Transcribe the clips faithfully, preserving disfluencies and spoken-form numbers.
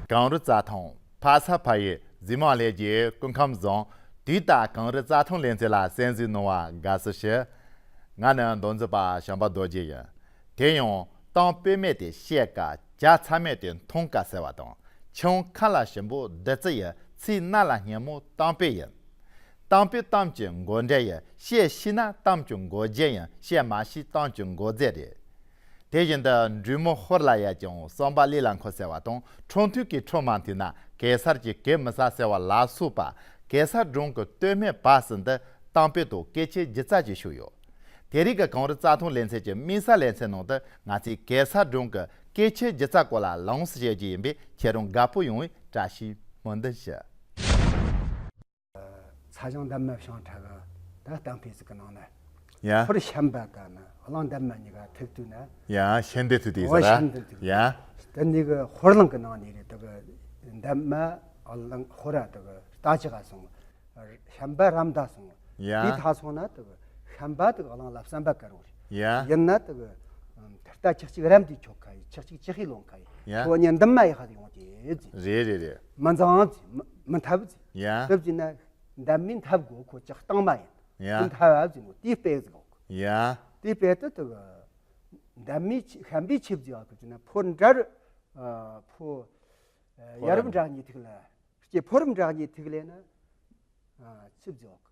གངས་རི་རྩྭ་ཐང་ཕ་ས་ཕ་ཡུལ་གཟིགས་མང་ལྷན་རྒྱས། སྐུ་ཁམས་བཟང་། དུས་ལྟར་གངས་རི་རྩྭ་ཐང་ལེ་ཚན་ལ་གསན་གཟིགས་གནང་བར་དགའ་བསུ་ཞུ། ང་ནི་མདོ་འཛིན་པ་བྱམས་པ་རྡོ་རྗེ་ཡིན། དེ་ཡང་གཏམ་དཔེ་མེད་དེ་བཤད་དཀའ། ཇ་ཚ་མེད་དེ་འཐུང་དཀའ་ཟེར་བ་དང་། ཆང་ཁ་ལ་ཞིམ་པོ་བདུད་རྩི་ཡིན། ཚིག་སྣ་ལ་སྙན་མོ་གཏམ་དཔེ་ཡིན། གཏམ་དཔེ་གཏམ་གྱི་མགོ་འདྲེན་ཡིན། བཤད་ཤེས་ན་གཏམ་གྱི་མགོ་རྒྱན་ཡིན། བཤད་མ་ཤེས་གཏམ་གྱི་མགོ་རྫས་རེད། དེ་བཞིན་དུ་འབྲི་མོ་ཧོར་ལ་ཡ་ཀྱང་བསམ་པ་ལས་ལ་འཁོར་ཟེར་བ་དང་། འཕྲང་མཐུད་ཀྱི་འཕྲང་མ་མཐུད་ན་གེ་སར་གྱི་གེ་མི་ཟ་ཟེར་བ་ལ་སོགས་པ། གེ་སར་སྒྲུང་གི་སྟོད་སྨད་བར་གསུམ་དུ་གཏམ་དཔེ་དང་སྐད་ཆའི་སྒྱུ་རྩལ་གྱི་ཤུགས་ཡོད། དེ་རིང་གི་གངས་རི་རྩྭ་ཐང་ལེ་ཚན་གྱི་དམིགས་བསལ་ལེ་ཚན་ནང་དུ། ང་ཚོས་གེ་སར་སྒྲུང་གི་སྐད་ཆའི་སྒྱུ་རྩལ་སྐོར་ལ་ལོངས་སུ་སྤྱོད་རྒྱུ་ཡིན་པས། ཁྱེད་རང་དགའ་པོ་ཡོང་བའི་བཀྲ་ཤིས་སྨོན་འདུན་ཞུ། ཚ་ཞང་འདབ་མ་བྱང་ཁྲ་གི་ད་གཏམ་དཔེ་ཟིག་གི་ནང་ན། ཡ། ཧོར་ཤན་པ་ག་ན་གླང་འདབ་མ་གཉིས་ཀ་ཐུག་དུས་ན། ཡ། ཤན་པའི་ཐུག་དུས་ཟེར་ར། ཤན་པའི་ཐུག་དུས། ཡ། དེ་ནས་གི་ཧོར་གླིང་གི་ནང་ནས་རེད། དེ་གི་འདབ་མ་གླང་ཧོར་ར་དེ་གི་རྟ་ཅག་ག་སོང་། ཤན་པ་རམ་ད་སོང་། ཡ། དེ་ཐ་སོང་ན་དེ་གི་ཤན་པ་དེ་གི་གླང་ལ་བསམ་པ་དཀར་བོ་རེད། ཡ། ཡིན་ན་དེ་གི་ད་ཁྱག་ཅིག་རམ་དེ་ཁྱོད་ཁ་ཡི། ཁྱག་ཅིག་ཅི་ཧི་ལོང་ཁ་ཡི། ཡ། ཁྱོད་ཉན་འདབ་མ་ཡི་ཧ་ཡོང་དེ་ཟེར། རེད་རེད་རེད། མི་འཛང་ཟེར། མི་མི་འཐབ་ཟེར། ཡ། འཐབ་ཟེར་ན། འདབ་མའི་འཐབ་དགོས། ཁོ་ཅག་སྟེང་མ་ཡིན། ཡ། དེ་འཐབ་བ་ཟེར་ནོ་དེའི་དཔེ་ཟིག་གོ། ཡ། དེའི་དཔེ་དེ་དེ་གི་འདབ་མའི་ཆེ་ཤན་པའི་ཆེ་བརྫིས་པ་གི་ན་ཕོ་འདྲ་རུ། ཨ། ཕོ། ཨ། ཕོ་ཡ་རབས་རབས་འདྲ་གཉིས་ཐུག་ལ། སྐྱེ་ཕོ་རབས་འདྲ་གཉིས་ཐུག་ལས་ན། ཨ། ཆེ་བརྫིས་པ་གི།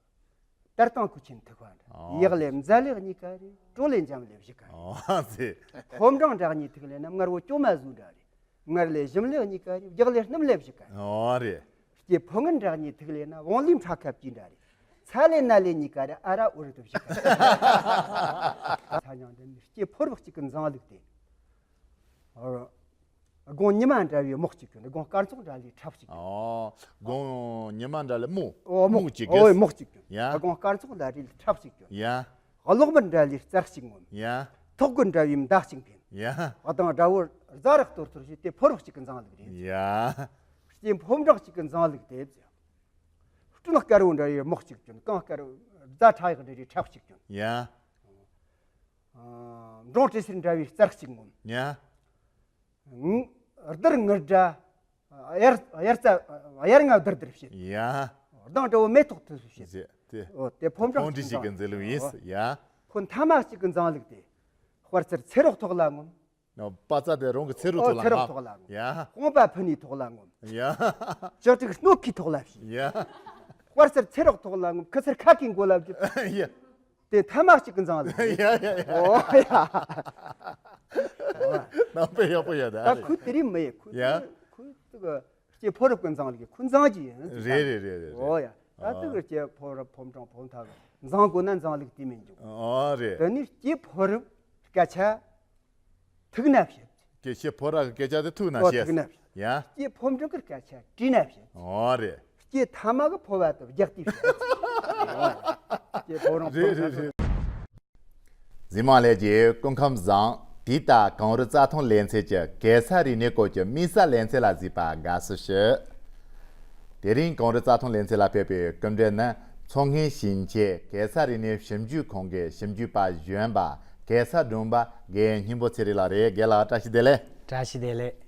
ལྟར་སྟངས་ཁུ་ཆེན་ཐུག་པ་འདྲ། ཨོ། ཡག་ལས་མཛའ་ལས་གཉིས་ཀ་རེད། གྲོ་ལས་འཇམ་ལས་བཞི་ཀ་རེད། ཨོ་ཟེ། ཕོ་འབྲིང་འདྲ་གཉིས་ཐུག་ལས་ན་མངར་བོ་ཅོ་མ་ཟོ་འདྲ་རེད། མངར་ལས་ཞིམ་ལས་གཉིས་ཀ་རེད། རྒྱག་ལས་སྣུམ་ལས་བཞི་ཀ་རེད། ཨོ་རེད། སྐྱེ་ཕོ་ངན་འདྲ་གཉིས་ཐུག་ལས་ན་བང་ལིའི་ཕྲ་ཁ་བཅས་འདྲ་རེད། ཚ་ལས་ན་ལས་གཉིས་ཀ་རེད། ཨ་ར་འུ་རུ་དུ་བཞི་ཀ་རེད། ཚ་ཉང་དེ་ནི་སྐྱེ་ཕོ་རབ་གཅིག་གི་འཛིང་ལུགས་དེ། ཨོ། དགུང་ཉི་མ་འདྲ་བའི་རྨོག་གཅིག་གྱོན། དགུང་སྐར་ཚོགས་འདྲ་ལས་ཁྲབ་གཅིག་གྱོན། ཨོ། དགུང་ཉི་མ་འདྲ་ལས་རྨོག་ཨོ་རྨོག་རྨོག་གཅིག་གི། ཨོ་རྨོག་གཅིག་གྱོན། ཡ། དགུང་སྐར་ཚོགས་འདྲ་ལས་ཁྲབ་གཅིག་གྱོན། ཡ། གློག་མར་འདྲ་ལས་རྩར་གཅིག་ངོམ། ཡ། ཐོག་གུ་འདྲ་བའི་མདའ་གཅིག་འཕེན། ཡ། གདང་དགྲ་བོ་རྫ་རག་གཏོར་གཏོར་བྱས། དེ་ཕོ་རབ་གཅིག་གི་འཛིང་ལུགས་རེད། ཡ། སྐྱེ་ཕོ་འབྲིང་གཅིག་གི་འཛིང་ལུགས་དེ། སྤྲིན་དཀར་བོ་འདྲ་བའི་རྨོག་གཅིག་གྱོན། གངས་དཀར་རྫ་ཁྲ་ཡག་འདྲ་བའི་ཁྲབ་གཅིག་གྱོན། ཡ། ཨ། འབྲོང་གྲེ་སེར་འདྲ་བའི་རྩར་གཅིག་ངོམ། ཡ། ངུ་རྡུལ་ངུར་འདྲ། དབྱར་དབྱར་རྩྭ་དབྱར་རྔ་རྡུལ་རྡུལ་བྱེད། ཡ། གདང་དགྲ་བོ་མེ་ཏོག་ཐུལ་ཐུལ་བྱེད། ཟེ་དེ། འོ་དེ་ཕོ་འབྲིང་ཕོ་འབྲིང་ཞིག་གི་འཛིང་ལུགས་ཡིན། འོ། ཡ། ཁོ་མཐའ་མ་གཅིག་གི་འཛིང་ལུགས་དེ། དཔའ་རྩལ་ཚེ་རོགས་ཐོག་ལ་ངོམ། ཨོ། དཔའ་རྩལ་དེ་རང་གི་ཚེ་རོགས་ཨོ་ཐོག་ལ་ཚེ་རོགས་ངོམ། ཐོག་ལ་ངོམ། ཡ། རྐང་པ་ཕུ་ནུའི་ཐོག་ལ་ངོམ། ཡ། ལྕགས་ཀྲིག་སྣོད་ཁའི་ཐོག་ལ་བྱེད། ཡ། དཔའ་རྩལ་ཚེ་རོགས་ཐོག་ལ་ངོམ། ཁུ་ཚུར་ཁ་ཀིང་མགོ་ལ་བརྒྱུད། ཡ། དེ་མཐའ་མ་གཅིག་གི་འཛིང་ལུགས། ཡ་ཡ་ཡ། ཨོ་ཡ། ནང་པའི་ཡག་པོ་ཡོད་ད། ད་ཁོས་དེ་རིང་མི་ཡེ་ཁོས། ཡ། ཁོས་དེ་གི་སྐྱེ་ཕོ་རབ་ཀྱི་འཛིང་ལུགས་ཁོས་འཛིང་གི་ཡིན། རེད་རེད་རེད་རེད། ཨོ་ཡ། ད་དེ་གི་སྐྱེ་ཕོ་རབ་ཕོ་འབྲིང་ཕོ་མཐའ་གི་འཛིང་དགོས་ན་འཛིང་ལུགས་དེ་མིན་འཇུག་ཨོ་རེད། དེ་ནི་སྐྱེ་ཕོ་རབ་སྐད་ཆ་ཐུག་ན་བཤད། སྐྱེ་ཕོ་རབ་ཀྱི་སྐད་ཆ་དེ་ཐུག་ན་ཨོ་བཤད། ཐུག་ན་བཤད། ཡ། སྐྱེ་ཕོ་འབྲིང་གི་སྐད་ཆ་བྲིས་ན་བཤད། ཨོ་རེད། སྐྱེ་ཐ་མ་གི་ཕོ་བ་དུ་རྒྱག་དུས་བཤད། སྐྱེ་ཕོ་རབ་རེད་རེད་རེད། གཟིགས་མང་ལྷན་རྒྱས་སྐུ་ཁམས་བཟང་། དུས་ལྟར་གངས་རི་རྩྭ་ཐང་ལེ་ཚན་གྱི་གེ་སར་རིག་གནས་སྐོར་གྱི་དམིགས་བསལ་ལེ་ཚན་ལ་གཟིགས་པར་དགའ་བསུ་ཞུ། དེ་རིང་གངས་རི་རྩྭ་ཐང་ལེ་ཚན་ལ་ཕེབས་པའི་སྐུ་མགྲོན་ནི་མཚོ་སྔོན་ཞིང་ཆེན་གེ་སར་རིག་གནས་ཞིབ་འཇུག་ཁང་གི་ཞིབ་འཇུག་པ་གཞོན་པ་གེ་སར་སྒྲོན་པ་རྒན་སྙིང་པོ་ཚེ་རིང་ལགས་རེད། རྒན་ལགས་བཀྲ་ཤིས་བདེ་ལེགས། བཀྲ་ཤིས་བདེ་ལེགས།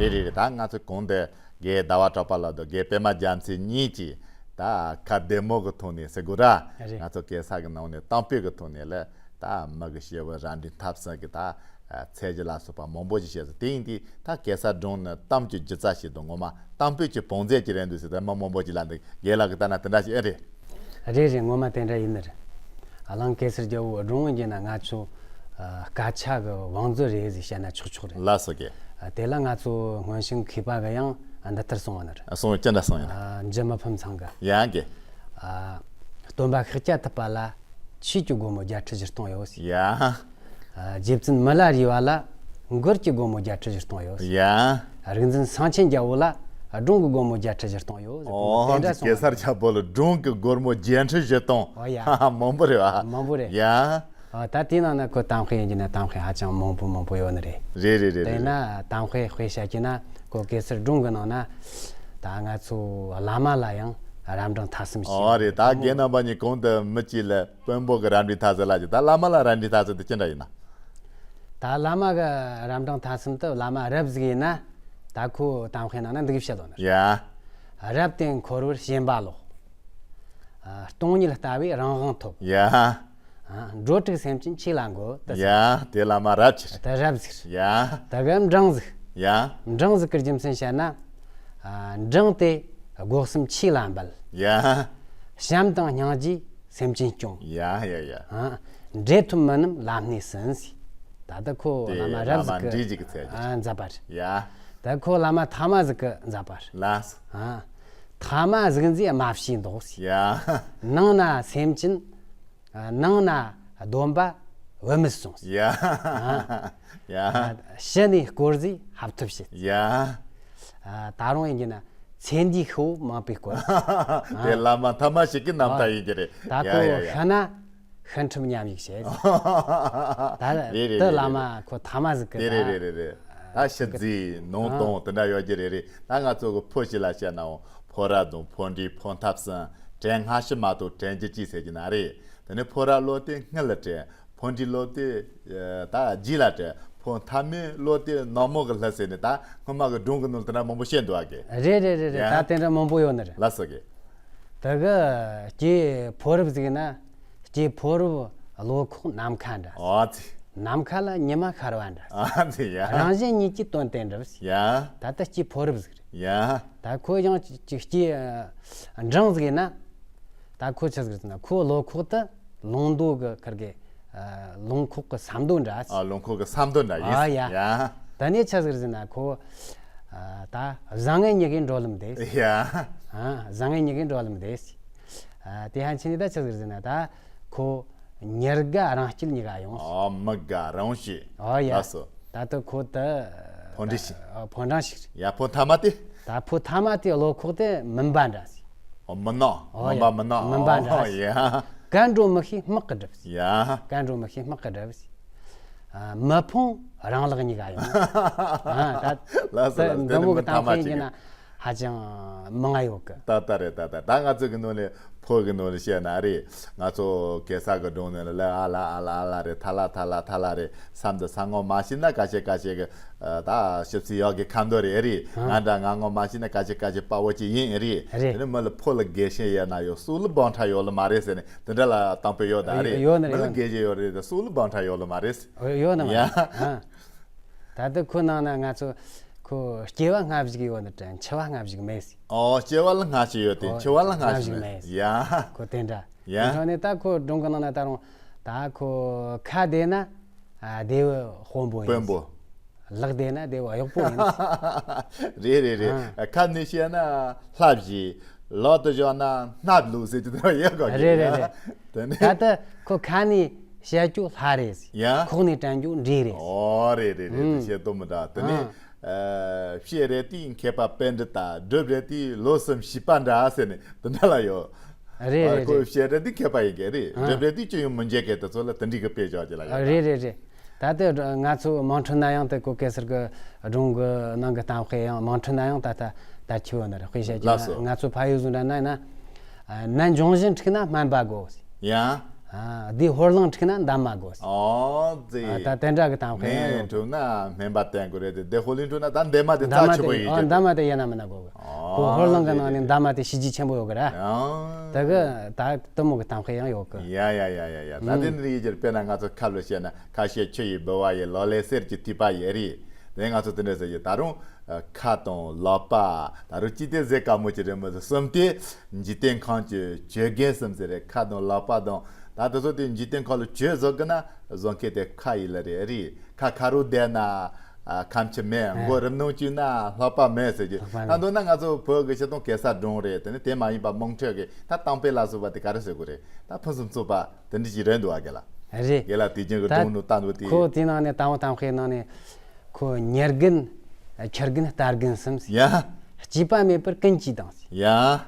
རེད་རེད་རེད། ད་ང་ཚོ་གོང་དུ་རྒན་ཟླ་བ་གྲགས་པ་ལགས་དང་རྒན་པད་མ་རྒྱལ་མཚན་གཉིས་ཀྱིས་ད་ཁ་བདེ་མོ་གི་ཐོག་ནས་ཟེར་དགོས་ར། རེད། ང་ཚོ་གེ་སར་གི་ནང་ནས་གཏམ་དཔེ་གི་ཐོག་ནས་ལ་ད་མི་གི་སྐྱེ་བོ་རབ་འབྲིང་ཐབས་གསུམ་གི་ད་ཚད་གཞི་ལ་སོགས་པ་མང་པོ་ཞིག་བཤད་སོང་། དེ་ཡིན་དུས་ད་གེ་སར་སྒྲུང་ནི་གཏམ་གྱི་སྒྱུ་རྩལ་ཞིག་དང་ངོ་མ་གཏམ་དཔེ་གྱི་བང་མཛོད་ཅིག་རེད་འདུག་ཟེར་ད་མི་མང་པོ་ཅིག་ལ་འདུག་རྒན་ལགས་ཀྱིས་ལྟ་ན་དེ་འདྲ་ཞིག་ཨེ་རེད། རེད་རེད། ངོ་མ་དེ་འདྲ་ཡིན་ནི་རེད། གླང་གེ་སར་རྒྱལ་པོའི་སྒྲུང་བརྒྱུད་ན་ང་ཚོ་ཨ་སྐད་ཆ་གི་བང་མཛོད་རེད་ཟེར་བཤད་ན་ཆོག་ཆོག་རེད། ལགས་སོ་རྒན། ཨ་དེ་ལ་ང་ཚོ་སྔོན་བྱོན་མཁས་པ་གི་ཡང་ འདི་ལྟར་གསུངས་པ་ནི་རེད། གསུངས་ཅི་འདྲ་གསུངས་ཡིན། ཨ། འཇུ་མི་ཕམ་ཚང་གི། ཡ་གི། ཨ། སྟོན་པ་ཤཱཀྱ་ཐུབ་པ་ལ་ཆོས་ཀྱི་སྒོ་མོ་བརྒྱད་ཁྲི་བཞི་སྟོང་ཡོད་ཟེར། ཡ། ཨ། རྗེ་བཙུན་མི་ལ་རས་པ་ལ་མགུར་གྱི་སྒོ་མོ་བརྒྱད་ཁྲི་བཞི་སྟོང་ཡོད་ཟེར། ཡ། རིག་འཛིན་སེང་ཆེན་རྒྱལ་པོ་ལ་སྒྲུང་གི་སྒོ་མོ་བརྒྱད་ཁྲི་བཞི་སྟོང་ཡོད་ཟེར། ཨོ། དེ་འདྲ་གསུངས། གེ་སར་རྒྱལ་པོ་ལ་སྒྲུང་གི་སྒོར་མོ་བརྒྱད་ཁྲི་བཞི་སྟོང་། ཨོ་ཡ། མང་པོ་རེད་བ། མང་པོ་རེད། ཡ། ཨ། ད་དེའི་ནང་ན་ཁོ་གཏམ་དཔེ་ཡིན་གྱི་ན་གཏམ་དཔེ་ཧ་ཅང་མང་པོ་མང་པོ་ཡོད་ནི་རེད། རེད་རེད་རེད། དེས་ན་གཏམ་དཔེ་དཔེ་བཤད་ཀྱི་ན་ཁོ་གེ་སར་སྒྲུང་གི་ནང་ན་ད་ང་ཚོ་བླ་མ་ལ་ཡང་རབ་འབྲིང་ཐ་གསུམ་ཞིག། ཨོ་རེད། ད་རྒན་རྣམ་པ་གཉིས་གོང་དུ་མི་གཅིག་ལ་དཔོན་པོ་གི་རབ་འབྲིང་ཐ་གསུམ་ལ་ཅིག། ད་བླ་མ་ལ་རབ་འབྲིང་ཐ་གསུམ་དེ་ཅི་འདྲ་ཡིན་ན། ད་བླ་མ་གི་རབ་འབྲིང་ཐ་གསུམ་དུ་བླ་མ་རབ་ཟིག་ཡིན་ན། ད་ཁོ་གཏམ་དཔེ་ནང་ན་འདི་གི་བཤད་ལོ་ནི། ཡ། རབ་དེ་འཁོར་བར་ཞེན་པ་ལོག། ཨ། སྟོང་ཉིད་ལྟ་བས་རང་དབང་ཐོབ། ཡ། ཨ། འགྲོ་དྲུག་སེམས་ཅན་ཆོས་ལ་འགོད། ཡ། དེ་བླ་མ་རབ་ཆེར། ད་རབ་ཟིག། ཡ། ད་ག་འབྲིང་ཟིག། ཡ། འབྲིང་ཟིག་གི་རྒྱུ་མཚན་བཤད་ན། ཨ། འབྲིང་དེ་སྒོ་གསུམ་ཆོས་ལ་འབད། ཡ། བྱམས་དང་སྙིང་རྗེས་སེམས་ཅན་སྐྱོང་། ཡ་ཡ་ཡ། ཨ། འབྲེལ་ཐོབ་མི་རྣམས་ལམ་སྣེ་ཟིན་ཟེར། ད་ལྟ་ཁོ་དེ་བླ་མ་རབ་བླ་མ་ཟིག་གི། འབྲིང་ཟིག་གི་ཚད་ཀྱི། ཨ། མཛད་པ་རེད། ཡ། ད་ཁོ་བླ་མ་ཐ་མ་ཟིག་གི་མཛད་པ་རེད། ལགས། ཨ། ཐ་མ་གཟུགས་མཛེས་སྨྲ་ཤེས་མདོག་ཟེར། ཡ། ནང་ན་སེམས་ཅན། ཨ། ནང་ན་སྡོམ་པ་བུད་མེད་སོང་ཟེར། ཡ། ཡ། ཕྱི་ནས་དཀོར་ཟས་ཧབ་ཐོབ་བྱེད། ཡ། ཨ། ད་རུང་ཡིན་གྱི་ན་ཚེ་འདིའི་ཤི་བོ་མང་པོའི་སྐོར། དེ་བླ་མ་ཐ་མ་ཞིག་གི་རྣམ་ཐར་ཡིན་གྱི་རེད། ད་ཡ་ཁོ་ཡ་ཡ། ཤི་ན་ཤི་འཁྲབ་མཉམ་ཡིག་བྱེད། ད་རེད་རེད་དེ་རེད་བླ་མ་རེད། ཁོ་ཐ་མ་ཟིག་གི་དེ་རེད་ད། རེད་རེད་རེད། ད་ཤི་རྫས་ནང་དོང་དེ་འདྲ་ཡོད་ཀྱི་རེད་རེད། ད་ང་ཚོ་གི་ཕོ་ཞིག་ལ་བཤད་ནའང་ཕོ་རབ་དང་ཕོ་འབྲིང་ཕོ་ཐབ་གསུམ། བྲན་སྔ་ཕྱི་མ་གཏོགས་བྲན་གྱི་གཅིག་ཟེར་གྱི་ན་རེད། དེ་ནས་ཕོ་རབ་ལོ་དེ་སྔོན་ལ་བྲན། ཕོ་འབྲིང་ལོ་དེ་ད་རྗེས་ལ་བྲན། ཕོ་ཐ་མའི་ལོ་དེ་ནག་མོ་གི་ལྷ་ཟེར་ནས་ད་སྔོན་མ་གི་སྒྲུང་གི་ནང་དེ་འདྲ་མང་པོ་བཤད་འདུག་ཨ་ཀེ། རེད་རེད་རེད་རེད། ཡ། ད་དེ་འདྲ་མང་པོ་ཡོད་ནི་རེད། ལགས་སོ་ཀེ། དེ་གི་སྐྱེས་ཕོ་རབ་ཟིག་ན། སྐྱེས་ཕོ་རབ་བློ་ཁོག་ནམ་མཁའ་འདྲ། ཨོ་ཙི། ནམ་མཁའ་ལ་ཉི་མ་ཤར་བ་འདྲ། ཨ་ཙི་ཡ། རང་གཞན་གཉིས་ཀྱི་དོན་དེ་འདྲ་བ་ཟིག། ཡ། ད་ལྟ་སྐྱེས་ཕོ་རབ་ཟིག་རེད། ཡ། ད་ཁོ་ཡང་ཅིག་སྐྱེས་འབྲིང་ཟིག་ཡིན་ན། ད་ཁོ་ཆི་ཟིག་རེད་ཟེར་ན་ཁོ་བློ་ཁོག་ཏུ་ལུང་མདོ་གི་ཁར་གི། ཨ། ལུང་ཁོག་གི་ཟམ་མདོ་འདྲ་ཟིག། ཨ། ལུང་ཁོག་གི་ཟམ་མདོ་འདྲ་ཡིན། ཨ་ཡ། ཡ། ད་ནས་ཆི་ཟིག་རེད་ཟེར་ན་ཁོ། ཨ། ད་བཟང་ངན་གཉིས་ཀའི་འགྲོ་ལམ་དེ། ཡ། ཨ། བཟང་ངན་གཉིས་ཀའི་འགྲོ་ལམ་དེ། ཨ། དེ་ཧན་ཆི་ནས་ད་ཆི་ཟིག་རེད་ཟེར་ན་ད་ཁོ། མྱི་དགའ་རང་སྐྱིད་གཉིས་ཀ་ཡོང་། ཨ། མི་དགའ་རང་སྐྱིད། ཨོ་ཡ། ལགས་སོ། ད་ལྟ་ཁོ་ད། ཕོ་འབྲིང་ཞིག། ཨ། ཕོ་འབྲིང་ཞིག་རེད། ཡ། ཕོ་ཐ་མ་དེ། ད་ཕོ་ཐ་མ་དེ་བློ་ཁོག་དེ་མུན་པ་འདྲ་ཟིག། ཨོ། མུན་ནག། ཨོ་མུན་པ་ཡ། མུན་ནག། མུན་པ་འདྲ་ཨོ་ཟིག། ཡ། གན་འགྲོ་མི་ཤེས་དམག་གི་སྒྲིབ་ཟིག། ཡ། གན་འགྲོ་མི་ཤེས་དམག་གི་སྒྲིབ་ཟིག། ཨ། མི་ཕོངས་རང་ལག་གཉིས་ཀ་ཡོང་། ཨ། ད། ལགས་སོ་ལགས་སོ། འདི་མོ་གི་གཏམ་དཔེ་ཡིན་གྱི་ན། ཧ་ཅང་མང་ང་ཡོད་གི། ད་ལྟ་རེད། ད་ལྟ་ད་ང་ཚོ་གི་ནང་ནས་ཕོ་གི་ནང་ནས་བཤད་ན་རེད། ང་ཚོ་གེ་སར་གི་སྒྲུང་ནང་ལ་ལ་ཨ་ལ་ཨ་ལ་ཨ་ལ་རེད། ཐ་ལ་ཐ་ལ་ཐ་ལ་རེད། བསམ་དུ་ས་ངོ་མ་ཤེས་ན་ཁ་ཤས་ཁ་ཤས་གི། ཨ། ད་ཞིབ་ཚིག་ཡག་གི་ཁ་མདོ་རེད་རེད། ང་འདྲ་ང་ངོ་མ་ཤེས་ན་ཁ་ཤས་ཁ་ཤས་དཔའ་བོ་ཅིག་ཡིན་རེད། རེད། དེ་ནི་མི་ལ་ཕོ་ལ་དགེ་ཞེན་ཡོད་ན་ཡོད་སྲོག་ལ་བང་ཁྲ་ཡོད་ལ་མ་རེད་ཟེར་ནས་དེ་འདྲ་ལ་དང་པོ་ཡོད་ད་རེད། ཡོད་ནི་རེད། མི་ལ་ཡོད་ནི་དགེ་ཞེན་ཡོད་རེད་སྲོག་ལ་བང་ཁྲ་ཡོད་ལ་མ་རེད། ཡོད་ནི་མ་རེད། ཡ། ཨ། ད་ལྟ་ཁོ་ནང་ན་ང་ཚོ་ཁོ་སྐྱེ་བ་སྔ་ཕྱི་གི་ཡོད་ནི་དྲན་འཆི་བ་སྔ་ཕྱི་གི་མེད་ཟེར། ཨོ། སྐྱེ་བ་ལ་སྔ་ཕྱི་ཡོད་དེ་ཨོ་འཆི་བ་ལ་སྔ་ཕྱི་མེད་ཟེར། ཡ། ཁོ་དེ་འདྲ། ཡ། དེ་འཕྲོ་ནས་ད་ཁོ་སྒྲུང་གི་ནང་ན་ད་རུང་ད་ཁོ་ཁ་བདེ་ན་ཨ་བདེ་བའི་དཔོན་པོ་ཡིན་དཔོན་པོ། ཟེར། ལག་བདེ་ན་བདེ་བའི་གཡོག་པོ་ཡིན་ཟེར། རེད་རེད་རེད། ཨ། ཁ་ནས་བཤད་ན་ལྷ་བཞི། ལག་ཏུ་བཞག་ན་སྣབས་བླུགས་ཟེར་གྱི་དེ་ཡོད་གོ་གི། རེད་རེད་རེད། དེ་ནས། ད་ལྟ་ཁོ་ཁ་ནས་བཤད་རྒྱུ་ལྷ་རེད་ཟེར། ཡ། ཁོག་ནས་དྲན་རྒྱུ་འདྲེ་རེད་ཟེར། ཨོ་རེད་རེད་རེད། ཨུམ། དེ་བཤད་དོ་མི་འདྲ། དེ་ནས། ཨ། ཨ། བཤད་རེད་དེ་མཁས་པ་པཎྜི་ཏ། སྒྲུབ་རེད་དེ་ལོ་གསུམ་བྱིས་པ་འདྲ་ཟེར་ནས་དེ་འདྲ་ལ་ཡོད། རེད། ཨ། རེད་ཁོ་རེད། བཤད་རེད་དེ་མཁས་པ་ཡིན་གྱི་རེད། ཨ། སྒྲུབ་རེད་དེ་ཅི་ཡང་མི་འཇལ་མཁན་དེ་ཚོ་ལ་དེ་འདྲའི་གི་དཔེ་བཞག་གི་ལ་ཡོད། རེད་རེད་རེད། ད་ལྟ་ང་ཚོ་དམངས་ཁྲོད་ན་ཡང་དེ་ཁོ་གེ་སར་གི་སྒྲུང་གི་ནང་གི་གཏམ་དཔེ་ཡང་དམངས་ཁྲོད་ན་ཡང་ད་ལྟ་དར་ཁྱབ་ཡོད་ནི་རེད། དཔེ་བཤད་ཀྱི་ལགས་སོ། ན་ང་ཚོ་ཕ་ཡུལ་བཟོ་འདྲ་ན་ཡིན་ན། ཨ། ནད་འབྱུང་བཞིན་འཁྲུགས་ན་སྨན་པ་དགོས། ཡ། ཨ། བདེ་ཕོ་ལྷན་འཁྲུགས་ན་འདབ་མ་དགོས། ཨོ་ཙི། ཨ། ད་དེ་འདྲ་གི་གཏམ་དཔེ་ཡང་ནད་ཡོད། འཁྲུགས་ན་སྨན་པ་བསྟེན་དགོས་རེད་དེ། བདེ་ཕོ་ལྷན་འཁྲུགས་ན་ད་འདབ་མ་དེ་འདབ་རྩ་མ་ཆེ་དེ། པོ་ཡིན་ཨ། གྱི་འདབ་མ་དེ་ཡིན་ན་མིན་ན་དགོས་གི། ཨོ། ཁོ་ཕོ་ལྷན་གི་ནང་ནས་འདབ་མ་དེ་བྱས་རྗེས་ཆེན་པོ་ཡོད་གི་ར། ཨོ། དེ་གི་ད་དེ་མོ་གི་གཏམ་དཔེ་ཡང་ཡོད་གི། ཡ་ཡ་ཡ་ཡ་ཡ། ད་དེ་ནི་ཡིན་གྱི་རེད། དཔེར་ན་ང་ཚོ་ཁབ་ལ་བཤད་ན། ཁ་བཤད་ཆུ་ཡིས་འབུལ་བ་ཡི། ལག་ལེན་གསེར་གྱི་ཐིགས་པ་ཡིས་རེད། དེ་ང་ཚོ་དེ་འདྲ་ཟེར་གྱི། ད་རུང་ཁ་དང་ལག་པ། ད་རུང་ཅི་སྟེ་ཟེར་དཀའ་མོ་ཅིག་རེད་མོ་ཟེར། གསུམ་དེ་འཇིག་རྟེན་ཁམས་ཀྱི་གྱོད་རྒན་གསུམ་ཟེར་རེད། ཁ་དང་ལག་པ་དང་། ད་དེ་ཚོ་དེ་འཇིག་རྟེན་ཁམས་ལ་གྱོད་བཟོ་དགོས་ན་བཟོ་མཁན་དེ་ཁ་ཡིན་ལ་རེད། རེད། ཁ་ཁ་རུ་བསྡད་ན། ཨ། ཁམས་ཆུ་མེད། ཨ། མགོ་རིམ་ནང་བཅུག་ན་ལྷགས་པ་མེད་ཟེར་གྱི། ལྷགས་པ་མེད། ད་མདོར་ན་ང་ཚོ་བོད་ཀྱི་སྤྱིར་བཏང་གེ་སར་སྒྲུང་རེད། དེ་ནི་དེ་མ་ཡིན་པ་མང་ཁྲོད་ཀྱི་ད་གཏམ་དཔེ་ལ་སོགས་པ་དེ་ག་རེ་ཟེར་དགོས་རེད། ད་ཕུན་སུམ་ཚོགས་པ་དེ་འདྲ་ཞིག་རེད་འདུག་ཨ། རྒན་ལགས། རེད། རྒན་ལགས་དུས་རྒྱུན་གྱི་ད་སྒྲུང་ནང་ལྟ་འདུག་དེ། ཁོ་དེ་ནང་ནས་དང་པོ་གཏམ་དཔེ་ནང་ནས། ཁོ་ཉེར་རྒན་ཁྱི་རྒན་རྟ་རྒན་གསུམ་ཟེར། ཡ། སྐྱེས་པ་མེད་པར་ཀུན་གྱིས་སྡང་ཟེར། ཡ།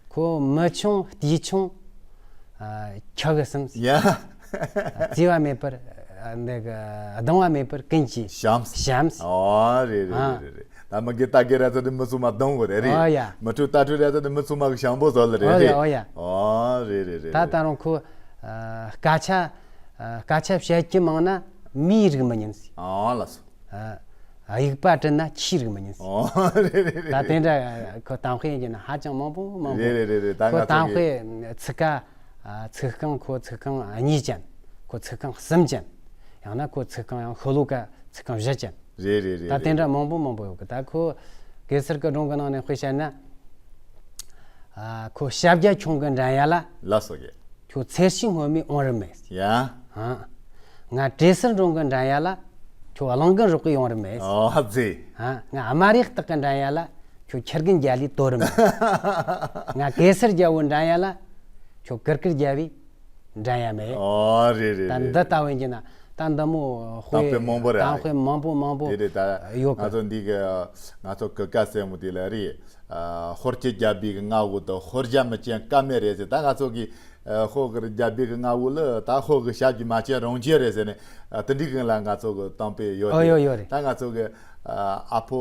ཁོ་མི་ཆུང་དུས་ཆུང་ཨ། ཁྱི་གི་གསུམ་ཟེར། ཡ། བརྩེ་བ་མེད་པར་ཨ། འདི་གི་སྡང་བ་མེད་པར་ཀུན་གྱིས་བྱམས། བྱམས་ཟེར། ཨོ། རེད་རེད། ཨ། རེད་རེད། ད་མི་དགེ་ལྟ་དགེ་རེད་ཚོ་དེ་མི་ཚང་མ་སྡང་དགོས་རེད། རེད། ཨོ་ཡ། མི་ཁྲོ་ལྟ་ཁྲོ་རེད་ཚོ་དེ་མི་ཚང་མ་གི་བྱམས་པོ་བཟོ་ལ་རེད། ཨོ་ཡ། རེད། ཨོ་ཡ། ཨོ། རེད་རེད་རེད། ད་ད་རུང་ཁོ་ཨ། སྐད་ཆ་ཨ། སྐད་ཆ་བཤད་རྒྱུ་མང་ན་མིའི་རིགས་མི་ཉན་ཟེར། ཨོ་ལགས་སོ། ཨ། དབྱུག་པ་བྲིས་ན་ཁྱིའི་རིགས་མི་ཉན་ཟེར། ཨོ། རེད་རེད་རེད། ད་དེ་འདྲ་ཁོ་གཏམ་དཔེ་ཡིན་གྱི་ན་ཧ་ཅང་མང་པོ་མང་པོ། རེད་རེད་རེད་རེད། ད་ཁོ་ང་ཚོ་གཏམ་གི་དཔེ་ཚིག་ཀ་ཨ། ཚིག་རྐང་ཁོ་ཚིག་རྐང་གཉིས་ཅན། ཁོ་ཚིག་རྐང་གསུམ་ཅན། ཡང་ན་ཁོ་ཚིག་རྐང་ཡང་ཤོ་ལོ་ཀ་ཚིག་རྐང་བཞི་ཅན། རེད་རེད་རེད། ད་དེ་འདྲ་རེད། མང་པོ་མང་པོ་ཡོད་གི། ད་ཁོ་གེ་སར་གི་སྒྲུང་གི་ནང་ནས་དཔེ་བཤད་ན། ཨ། ཁོ་ཤ་བརྒྱ་ཁྱུང་གིས་འགྲན་ཡ་ལ། ལགས་སོ་རྒན། ཁྱོད་ཚེར་ཤིང་སྔོན་མོས་འོང་རིམ་མེད། ཡ། ཨ། ང་བྲེ་སེར་འབྲོང་གིས་འགྲན་ཡ་ལ། ཁྱོད་གླང་རྒན་རོག་གིས་ཡོང་རིམ་མེད། ཨོ་ཙི། ཨ། ང་དམར་ཡག་སྟག་གིས་འགྲན་ཡ་ལ། ཁྱོད་ཁྱི་རྒན་རྒྱལ་ལས་དོ་རིམ་མེད། ང་གེ་སར་རྒྱལ་པོས་འགྲན་ཡ་ལ། ཁྱོད་གུར་གུར་རྒྱལ་པོས་འགྲན་ཡ་མེད། ཨོ། རེད་རེད། ད་རེད་འདི་རེད། ལྟ་བུ་ཡིན་གྱི་ན། ད་འདི་མོ་དཔེ་གཏམ་དཔེ་མང་པོ་རེད། གཏམ་དཔེ་མང་པོ་མང་པོ། དེ་རེད། ད་ཡོད་གི། ང་ཚོ་འདི་གི་ང་ཚོ་གི་ཀ་སེ་མོ་དེ་ལ་རེད། ཨ། ཧོར་གྱི་རྒྱལ་པོའི་གི་མངའ་འོག་ཏུ་ཧོར་ཞྭ་མི་ཅན་ཀ་མེད་རེད་ཟེར། ད་ང་ཚོ་གི་ཨ། ཧོར་གྱི་རྒྱལ་པོའི་གི་མངའ་འོག་ལ་ད་ཧོར་གྱི་ཞྭ་གི་མ་ཅན་རང་ཅན་རེད་ཟེར་ནས། ཨ། དེ་འདྲའི་གི་ལ་ང་ཚོ་གི་གཏམ་དཔེ་ཡོད། ཨོ་དེ་ཡོད་ཡོད་རེད། ད་ང་ཚོ་གི་ཨ། ཨ་ཕོ་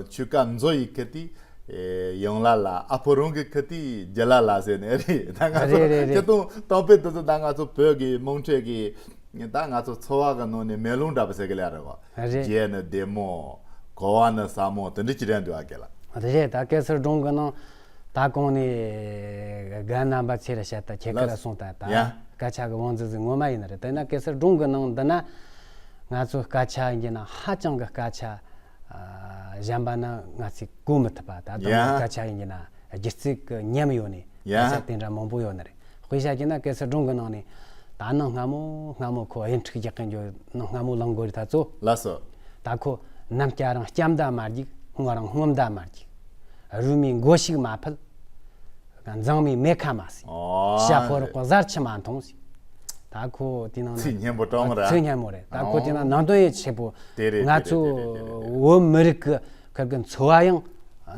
ཆོས་སྐལ་མཛོ་ཡི་ཁུ་དེ། ཨེ། ཡང་ལ་ལ་ཨ་ཕོ་རང་གི་ཁུ་དེ་རྒྱུ་ལ་ལ་ཟེར་ནས་རེད། ད་ང་ཚོ་རེད་རེད་རེད། སྤྱིར་བཏང་གཏམ་དཔེ་དེ་ཚོ་ད་ང་ཚོ་བོད་ཀྱི་མང་ཁྲོད་ཀྱི་ད་ང་ཚོ་འཚོ་བ་གི་ནང་ནས་མེ་ལོང་འདྲ་པོ་ཟེར་གི་ལ་རེད་བ། རེད། རྒྱན་ནི་བདེ་མོ། གོ་བ་ནི་ཟབ་མོ། དེ་འདྲ་ཅིག་རེད་འདུག་ཨ། རྒན་ལགས། རེད། ད་གེ་སར་སྒྲུང་གི་ནང་ད་གོང་ནས་རྒན་རྣམ་པ་ཚོས་ར་བཤད། ད་ཁྱེད་ཀྱིས་ར་གསུངས། ད་ད་ཡ། སྐད་ཆ་གི་བང་མཛོད་ཟིག་ངོ་མ་ཡིན་ནི་རེད། དེ་ན་གེ་སར་སྒྲུང་གི་ནང་འདི་ན་ང་ཚོའི་སྐད་ཆ་ཡིན་གྱི་ན་ཧ་ཅང་གི་སྐད་ཆ་ཨ། གཞན་པ་ན་ང་ཚོས་གོ་མི་ཐུབ་པ། ད་དུང་ཡ། སྐད་ཆ་ཡིན་གྱི་ན་སྒྱུ་རྩལ་གྱི་ཉམས་ཡོད་ནི། ཡ། སྐད་ཆ་དེ་འདྲ་མང་པོ་ཡོད་ནི་རེད། དཔེ་བཞག་གྱི་ན་གེ་སར་སྒྲུང་གི་ནང་ནས་ད་གནའ་སྔ་མོ་སྔ་མོ་ཁོ་གཡུ་འབྲུག་རྒྱག་གི་འགྱོ་གནའ་སྔ་མོ་གླེང་དགོས་རེད། ད་ཚོ། ལགས་སོ། ད་ཁོ་ནམ་སྐྱ་རེངས་ལྕམ་ཟླ་མ་རྒྱུག་སྔོ་རེངས་སྔོན་ཟླ་མ་རྒྱུག་རོལ་མོས་མགོ་ཞིག་མ་ཕུད། མཛངས་མས་མེ་ཁ་མ་ཟོས། ཨོ། ཤ་ཕོ་རོག་གཟར་ཆུ་མ་འཐུང་ཟེར། ད་ཁོ་དེ་ནང་ན་ཚིག་སྙན་པོ་དྲང་མོ་རེད། ཚིག་སྙན་མོ་རེད། ད་ཁོ་དེ་ནང་ཨོ། ནང་དོན་ཡོད་ཆེ་པོ། དེ་རེད། ང་ཚོ་དེ་རེད། དེ་རེད། དེ་རེད། བོད་མི་རིགས་ཀྱི་ཁིར་གི་འཚོ་བ་ཡང་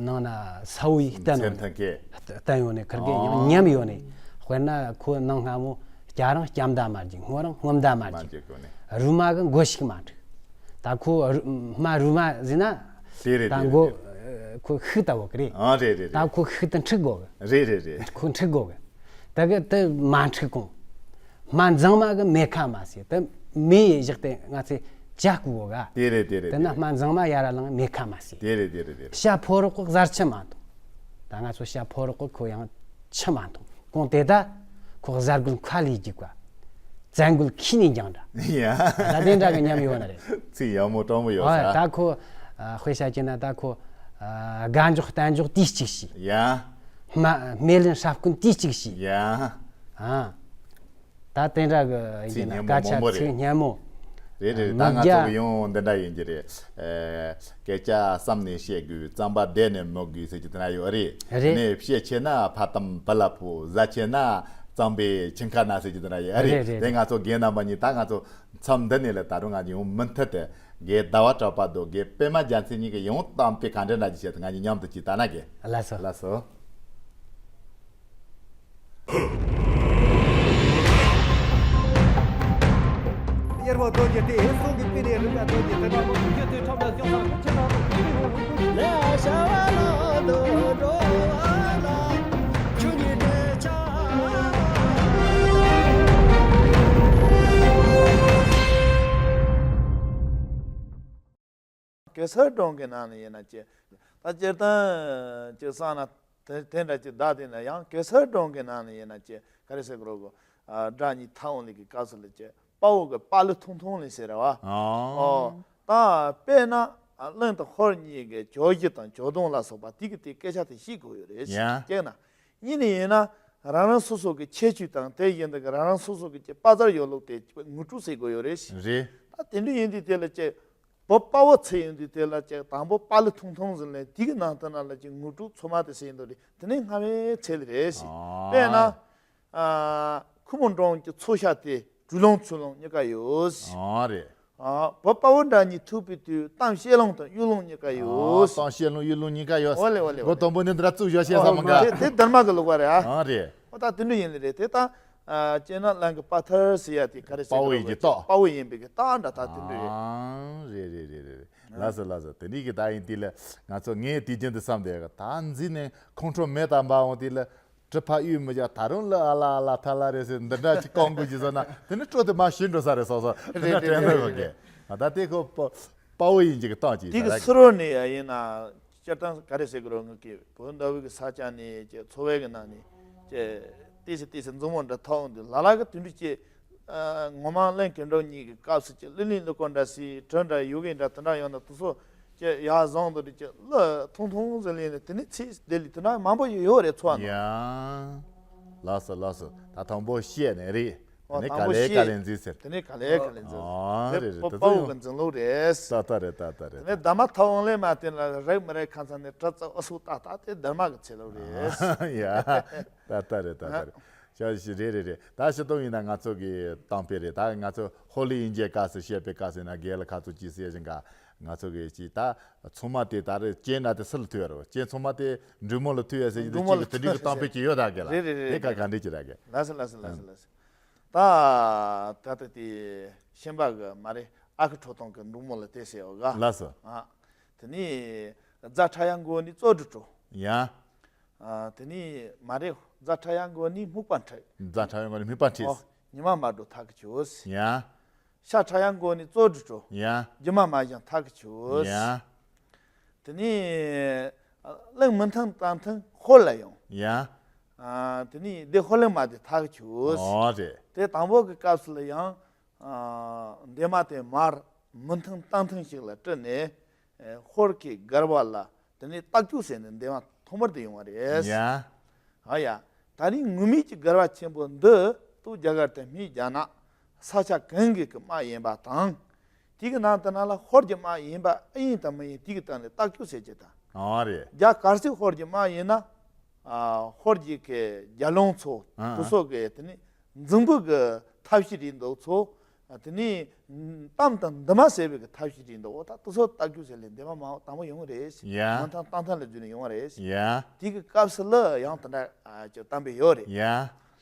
ནང་ན་ས་བོ་ཡིས་བསྟན་ཡོད་ནས། བསྟན་ཡོད་ནས། ཁིར་གི་ཡང་ཨོ། ཉམས་ཡོད་ནས། དཔེར་ན་ཁོ་གནའ་སྔ་མོ་སྐྱ་རེངས་ལྕམ་ཟླ་མ་རྒྱུག་སྔོ་རེངས་སྔོན་ཟླ་མ་མ་རྒྱུག་རྒྱུག་གོ་ནས། རོལ་མོ་གི་མགོ་ཞིག་མ་འཁྲུགས། ད་ཁོ་རུ་སྨྲ་རུ་སྨྲ་ཟེར་ན། དེ་རེད། ད་དེ་རེད། མགོ་དེ་རེད། ཁོ་ཤུགས་ལྟ་བུ་གི་རེད། ཨ། རེད་རེད་རེད། ད་ཁོ་ཤུགས་དེ་འཁྲུག་དགོས་གི། རེད་རེད་རེད། ཁོ་འཁྲུག་དགོས་གི། ད་གི་དེ་མ་འཁྲུག་གོང་། སྨྲ་མཛངས་མ་གི་མེ་ཁ་མ་ཟོས། དེ་མེ་ཡིས་བཞག་སྟེ་ང་ཚོས་ཇ་བསྐོལ་དགོས་ག། དེ་རེད། དེ་རེད། དེ་ན་དེ་རེད། སྨྲ་མཛངས་མ་ཡར་ལངས་མེ་ཁ་མ་ཟོས། དེ་རེད། དེ་རེད། དེ་རེད། ཤ་ཕོ་རོག་གཟར་ཆུ་མ་འཐུང་། ད་ང་ཚོ་ཤ་ཕོ་རོག་གི་ཁོ་ཡང་ཆུ་མ་འཐུང་། གོང་དེ་ད་ཁོ་གཟར་གོས་མཁའ་ལས་རྒྱུག་པ། བཙན་རྒོལ་ཁྱི་ནས་འགྱངས་འདྲ། ཡ། ད་དེ་འདྲ་གི་ཉམས་ཡོད་ནི་རེད། ཚིག་ཡག་མོ་དྲང་མོ་ཡོད་ཨོ། ས། ད་ཁོ་ཨ། དཔེ་བཤད་ཀྱི་ན་ད་ཁོ་ཨ། དགའ་འཇོག་གཏན་འཇོག་དུས་གཅིག་བྱས། ཡ། སྨ་སྨེ་ལེན་སྲབ་སྐུན་དུས་གཅིག་བྱས། ཡ། ཨ། ད་དེ་འདྲ་གི་ཡིན་ན་ཚིག་སྙན་མོ་སྐད་ཆ་མང་པོ་རེད། ཚིག་སྙན་མོ། རེད་རེད། ད་མི་ང་ཚོ་རྒྱ་གི་ཡང་འདི་འདྲ་ཡིན་གྱི་རེད། ཨེ། སྐད་ཆ་བསམ་ནས་བཤད་དགོས། རྩམ་པ་བསྡད་ནས་མི་དགོས་ཟེར་གྱི་དེ་འདྲ་ཡོད་རེད། རེད། དེ་ནས་བཤད་ཆེ་ན་ཕ་དམ་བུ་ལ་ཕོག་ཟ་ཆེ་ན་རྩམ་པའི་ཁྱི་ཁ་ན་ཟེར་གྱི་དེ་འདྲ་ཡོད་རེད། རེད་རེད། དེ་ང་ཚོ་རྒན་རྣམ་པ་གཉིས་ད་ང་ཚོ་མཚམས་འདི་ནས་ལ་ད་རུང་ང་ཚོ་ཡང་མུ་མཐུད་དེ་རྒན་ཟླ་བ་གྲགས་པ་དང་རྒན་པད་མ་རྒྱལ་མཚན་གཉིས་ཀྱིས་ཡང་གཏམ་དཔེ་ག་འདྲ་འདྲ་ཅིག་བཤད་དེ་ང་གཉིས་མཉམ་དུ་ཅིག་ལྟ་ན་རྒན། ལགས་སོ། ལགས་སོ། གཉེར་བ་རྡོ་རྗེ་སྟེ། གསུང་གི་དཔེ་ནི་རིགས་ལ་རྡོ་རྗེ་སྟེ། རྒྱུ་དེ་ཁྲོམ་ལ་སྐྱོང་ས་ཁུར་ཆེན་དང་། ལས་བྱ་བ་ལ་དུ་འགྲོ་བ་ལ། ཆོས་ཉིད་འབྲེལ་ཆགས། གེ་སར་སྒྲུང་གི་ནང་ནས་ཡིན་ན་ཅི། ད་སྤྱིར་བཏང་ཅི་བསམ་ན། དེ་དེ་འདྲ་ཅིག་བདག་དེ་ན་ཡང་གེ་སར་སྒྲུང་གི་ནང་ནས་ཡིན་ན་ཅི་ག་རེ་ཟེར་དགོས་རེད་གོ། ཨ། སྒྲ་སྙན་མཐའ་དབུང་གླིང་གི་སྐབས་སུ་ལ་ཅི་དཔའ་བོ་གི་དཔའ་བློ་ཐུང་ཐུང་ལ་ཟེར་བ། ཨོ། ཨོ། ད་དཔེར་ན་གླིང་དང་ཧོར་གཉིས་ཀྱི་ཇོ་བཞི་དང་ཇོ་བདུན་ལ་སོགས་པ་དེ་གི་དེ་སྐད་ཆ་དེ་ཤེས་དགོས་ཡོད་རེད། ཡ། གཅིག་ན། གཉིས་ནས་ཡིན་ན་རང་རང་སོ་སོ་གི་ཁྱད་ཆོས་དང་དེ་བཞིན་དུ་གི་རང་རང་སོ་སོ་གི་ཅི་དཔའ་རྩལ་ཡོད་ལུགས་དེ་ངོ་སྤྲོད་བྱེད་དགོས་ཡོད་རེད། རེད། ད་དེ་འདྲ་ཡིན་དུས་དེ་ལ་ཅི། བོད་དཔའ་བོ་ཚེ་ཡིན་དུས་དེ་ལ་ཅིག་དང་པོ་དཔའ་ལུ་ཐུང་ཐུང་ཟིན་ལས་དེ་གི་ནང་དུ་ན་ལ་ཅིག་ངུ་ཕྲུག་ཚོ་མ་དེ་ཟེར་འདུག་རེད། དེ་ནས་སྔ་མའི་ཚེ་ལ་རེད་ཟེར། དཔེར་ན། ཨ། ཁོ་མོ་འབྲོང་གི་མཚོ་ཤ་དེ་གྲུ་ལོང་ཚུ་ལོང་གཉིས་ཀ་ཡོད་ཟེར། ཨ་རེད། ཨ། བོད་དཔའ་བོ་འདྲ་གཉིས་ཐུག་པའི་དུས་གཏམ་བཤད་ལོང་དང་གཡུ་ལོང་གཉིས་ཀ་ཡོད་ཟེར། གཏམ་བཤད་ལོང་གཡུ་ལོང་གཉིས་ཀ་ཡོད་ཟེར། འོ་ལེ་འོ་ལེ་འོ་ལེ། མགོ་དང་པོ་ནས་འདི་ར་བཙུགས་བཞག་བཤད་ས་མ་འགའ། དེ་དེ་རྡར་མ་གི་ལུགས་པ་རེད་ཨ། ཨ་རེད། ཨོ་ད་དེ་འདྲ་ཡིན་ལེ་རེད་དེ་ད། ཨ། སྤྱིར་ན་གླིང་གི་དཔའ་ཐར་ཟེར་ཡ་དེ་ག་རེ་ཟེར་དཔའ་བོ་ཡིན་གྱི་རྟགས། དཔའ་བོ་ཡིན་པའི་གི་རྟགས་འདྲ་ད་དེ་འདྲ་རེད། ཨང་། རེད་རེད་རེད་རེད། ལགས་སོ་ལགས་སོ། དེ་འདྲའི་གི་ད་ཡིན་དུས་ལ་ང་ཚོ་ངས་དུས་རྒྱུན་དུ་བསམ་བསྡད་གི་ད་འཛིན་ནས་ཁོང་ཁྲོ་མེད་དམ་པ་འོང་དུས་ལ་གྲི་ཕ་གཡུག་མི་རྒྱག་ད་རུང་ལ་ཨ་ལ་ཨ་ལ་ཐ་ལ་རེད་ཟེར་འདི་འདྲ་ཅིག་བཀང་དགོས་ཀྱི་ཟེར་ན་དེ་ནི་སྤྲོ་དེ་མ་ཤི་འགྲོ་ས་རེད་སོ་སོ་དེ་འདྲ་རེད་དྲན་རེད་ཐུབ་རེད་གི། རེད། ད་དེ་ཁོ་དཔའ་བོ་ཡིན་གྱི་གི་རྟགས་ཅིག་དེ་གི་ད་ར་སུ་རོ་ནས་ཡ་ཡིན་ན། སྤྱིར་བཏང་ག་རེ་ཟེར་གི་རོ་ངུ་གི་བོད་འདྲ་བོ་གི་ས་ཆ་ནས་ཀྱི་འཚོ་བའི་གི་ནང་ནས་ཀྱི་ཏི་སི་ཏི་སི་མཛུབ་མོ་འདྲ་ཐོག་འདི་ལ་ལ་གི་དུས་འདྲི་ཀྱི། ངོ་མ་གླིང་གི་འགྲོ་གཉིས་ཀྱི་སྐབས་སུ་ཀྱི་གླུ་ལིན་གླུ་ཀོ་འདྲ་སི་གྲི་འདྲ་ཡུ་གི་འདྲ་དེ་འདྲ་ཡོང་ན་དུ་སོ་ཀྱི་ཡ་བཟང་དུ་རི་ཀྱི་གླུ་ཐུང་ཐུང་ཟེར་ལིན་དེ་ནི་ཚིག་དེ་ལི་དེ་འདྲ་མང་པོ་ཡོད་རེད་ཚོ་ཨ་ནི། ཡ། ལགས་སོ་ལགས་སོ། ད་དང་པོ་བཤད་ནས་རེད། ཨོ། དེ་ནས་དང་པོ་ག་ལེ་བཤད། ག་ལེ་འཛིན་ཟེར། དེ་ནས་ག་ལེ་ག་ལེ་འཛིན་ཟེར། ཨོ། དེ་རེད་རེད། དཔའ་དེ་ཚོ་བོ་ཡང་གི་འཛིན་ལུགས་རེད། ཏག་ཏག་རེད་ཏག་ཏག་རེད། དེ་ནས་ཟླ་མ་ཐབས་དབང་ལས་མ་བསྟན་ལ་རེག་མི་རེག་ཁ་ཚ་ནས་གྲི་རྩ་ཨ་སུ་ཏག་ཏག་དེ་དར་མ་གི་ཚེ་ལུགས་རེད། ཡ། ཏག་ཏག་རེད་ཏག་ཏག་རེད། ཤ་ཤི་རེད་རེད་རེད། ད་ཤི་སྟོང་ཡིན་ན་ང་ཚོ་གི་གཏམ་དཔེ་རེད། ད་ང་ཚོ་ཧོ་ལི་ཡིན་གྱི་སྐབས་སུ་བཤད་པའི་སྐབས་སུ་ན་རྒན་ལ་ཁ་ཚོ་ཅི་ཟེར་བཞིན་ག་ང་ཚོ་གི་ཅི་ད་ཚོང་མ་དེ་ད་རེད་སྐྱེས་ན་དེ་སུ་ལ་ཐུག་ཡ་རོ་སྐྱེས་ཚོང་མ་དེ་འབྲུག་མོ་ལ་ཐུག་ཡ་ཟེར་གྱི་འབྲུག་མོ་ལ་དེ་ཅི་གི་དེ་འདྲའི་གི་གཏམ་དཔེ་ཅི་ཡོད་ད་རྒན་ལ་རེད་རེད་རེད་དེ་ག་ག་འདྲི་ཅི་ར་རྒན། ལགས་སོ་ལགས་སོ་ལགས་སོ་ལགས་སོ། ད་ད་ལྟ་དེ་ཤན་པ་གི་མ་རེད་ཨ་ཁུ་ཁྲོ་ཐུང་གི་འབྲུག་མོ་ལ་དེ་ཟེར་བ་ག་ལགས་སོ། ཨ། དེ་ནས་རྫ་ཁྲ་ཡང་མགོ་ནས་བཙོ་འགྲོ་འགྲོ། ཡ། ཨ། དེ་ནས་མ་རེད་རྫ་ཁྲ་ཡང་མགོ་ནས་སྨུག་པ་འཁྲིད། རྫ་ཁྲ་ཡང་མགོ་ནས་སྨུག་པ་འཁྲིད། ཨོ། ཉི་མ་མ་འགྲོ་ཐག་གི་ཆོད། ཡ། ཤ་ཁྲ་ཡང་མགོ་ནས་བཙོ་འགྲོ་འགྲོ། ཡ། རྒྱུ་མ་མ་བཞེངས་ཐག་གི་ཆོད། ཡ། དེ་ནས་གླིང་མི་ཐང་བཏང་ཐང་ཧོར་ལ་ཡོང་། ཡ། ཨ། དེ་ནས་སྡེ་ཧོར་གླིང་མ་དེ་ཐག་གི་ཆོད། ཨོ་རེད། དེ་དང་པོ་གི་སྐབས་སུ་ལ་ཡང་། ཨ། འདན་མ་དེ་མར་མི་ཐང་བཏང་ཐང་ཞིག་ལ་སྤྲད་ནས། ཨེ། ཧོར་གྱི་སྒར་བ་ལ་དེ་ནས་རྟ་རྒྱུག་ཟེར་ནས་འདན་མ་ཐོག་མར་དེ་ཡོང་བ་རེད། ཡ། ཨ་ཡ། ད་རིང་ངུར་སྨྲིག་གི་སྒར་བ་ཆེན་པོ་འདི་ཏུ་རྒྱ་གར་དུ་མི་རྒྱ་ནག་ས་ཆ་གང་གི་གི་དམག་ཡིན་པ་དང་། དེ་གི་ནང་དུ་ན་ལ་ཧོར་གྱི་དམག་ཡིན་པ་ཨེ་ཡིན་དང་མི་ཡིན་དེ་གི་སྟེང་ནས་རྟ་རྒྱུག་ཟེར་གྱི་དང་། ཨ་རེད། རྒྱ་གར་སི་ཧོར་གྱི་དམག་ཡིན་ན། ཨ། ཧོར་གྱི་གི་རྒྱ་ལུང་ཚོ་ཨ་དུ་སོ་གི་དེ་ནི་འཛིང་པོ་གི་ཐབས་ཤེས་རེད་འདུག་ཚོ། དེ་ནི་གཏམ་དང་འདི་མ་ཟེར་བའི་གི་ཐབས་ཤེས་རེད་འདུག་འོ་ད་དུ་སོ་རྟ་རྒྱུག་ཟེར་ལེ་འདི་མ་མ་དང་པོ་ཡོང་གི་རེད། ཡ། མ་ཐང་བཏང་ཐང་ལ་བརྒྱུད་ནས་ཡོང་བ་རེད། ཡ། དེ་གི་སྐབས་སུ་ལ་ཡང་དེ་འདྲ་ཅིག་གཏམ་དཔེ་ཡོད་རེད། ཡ།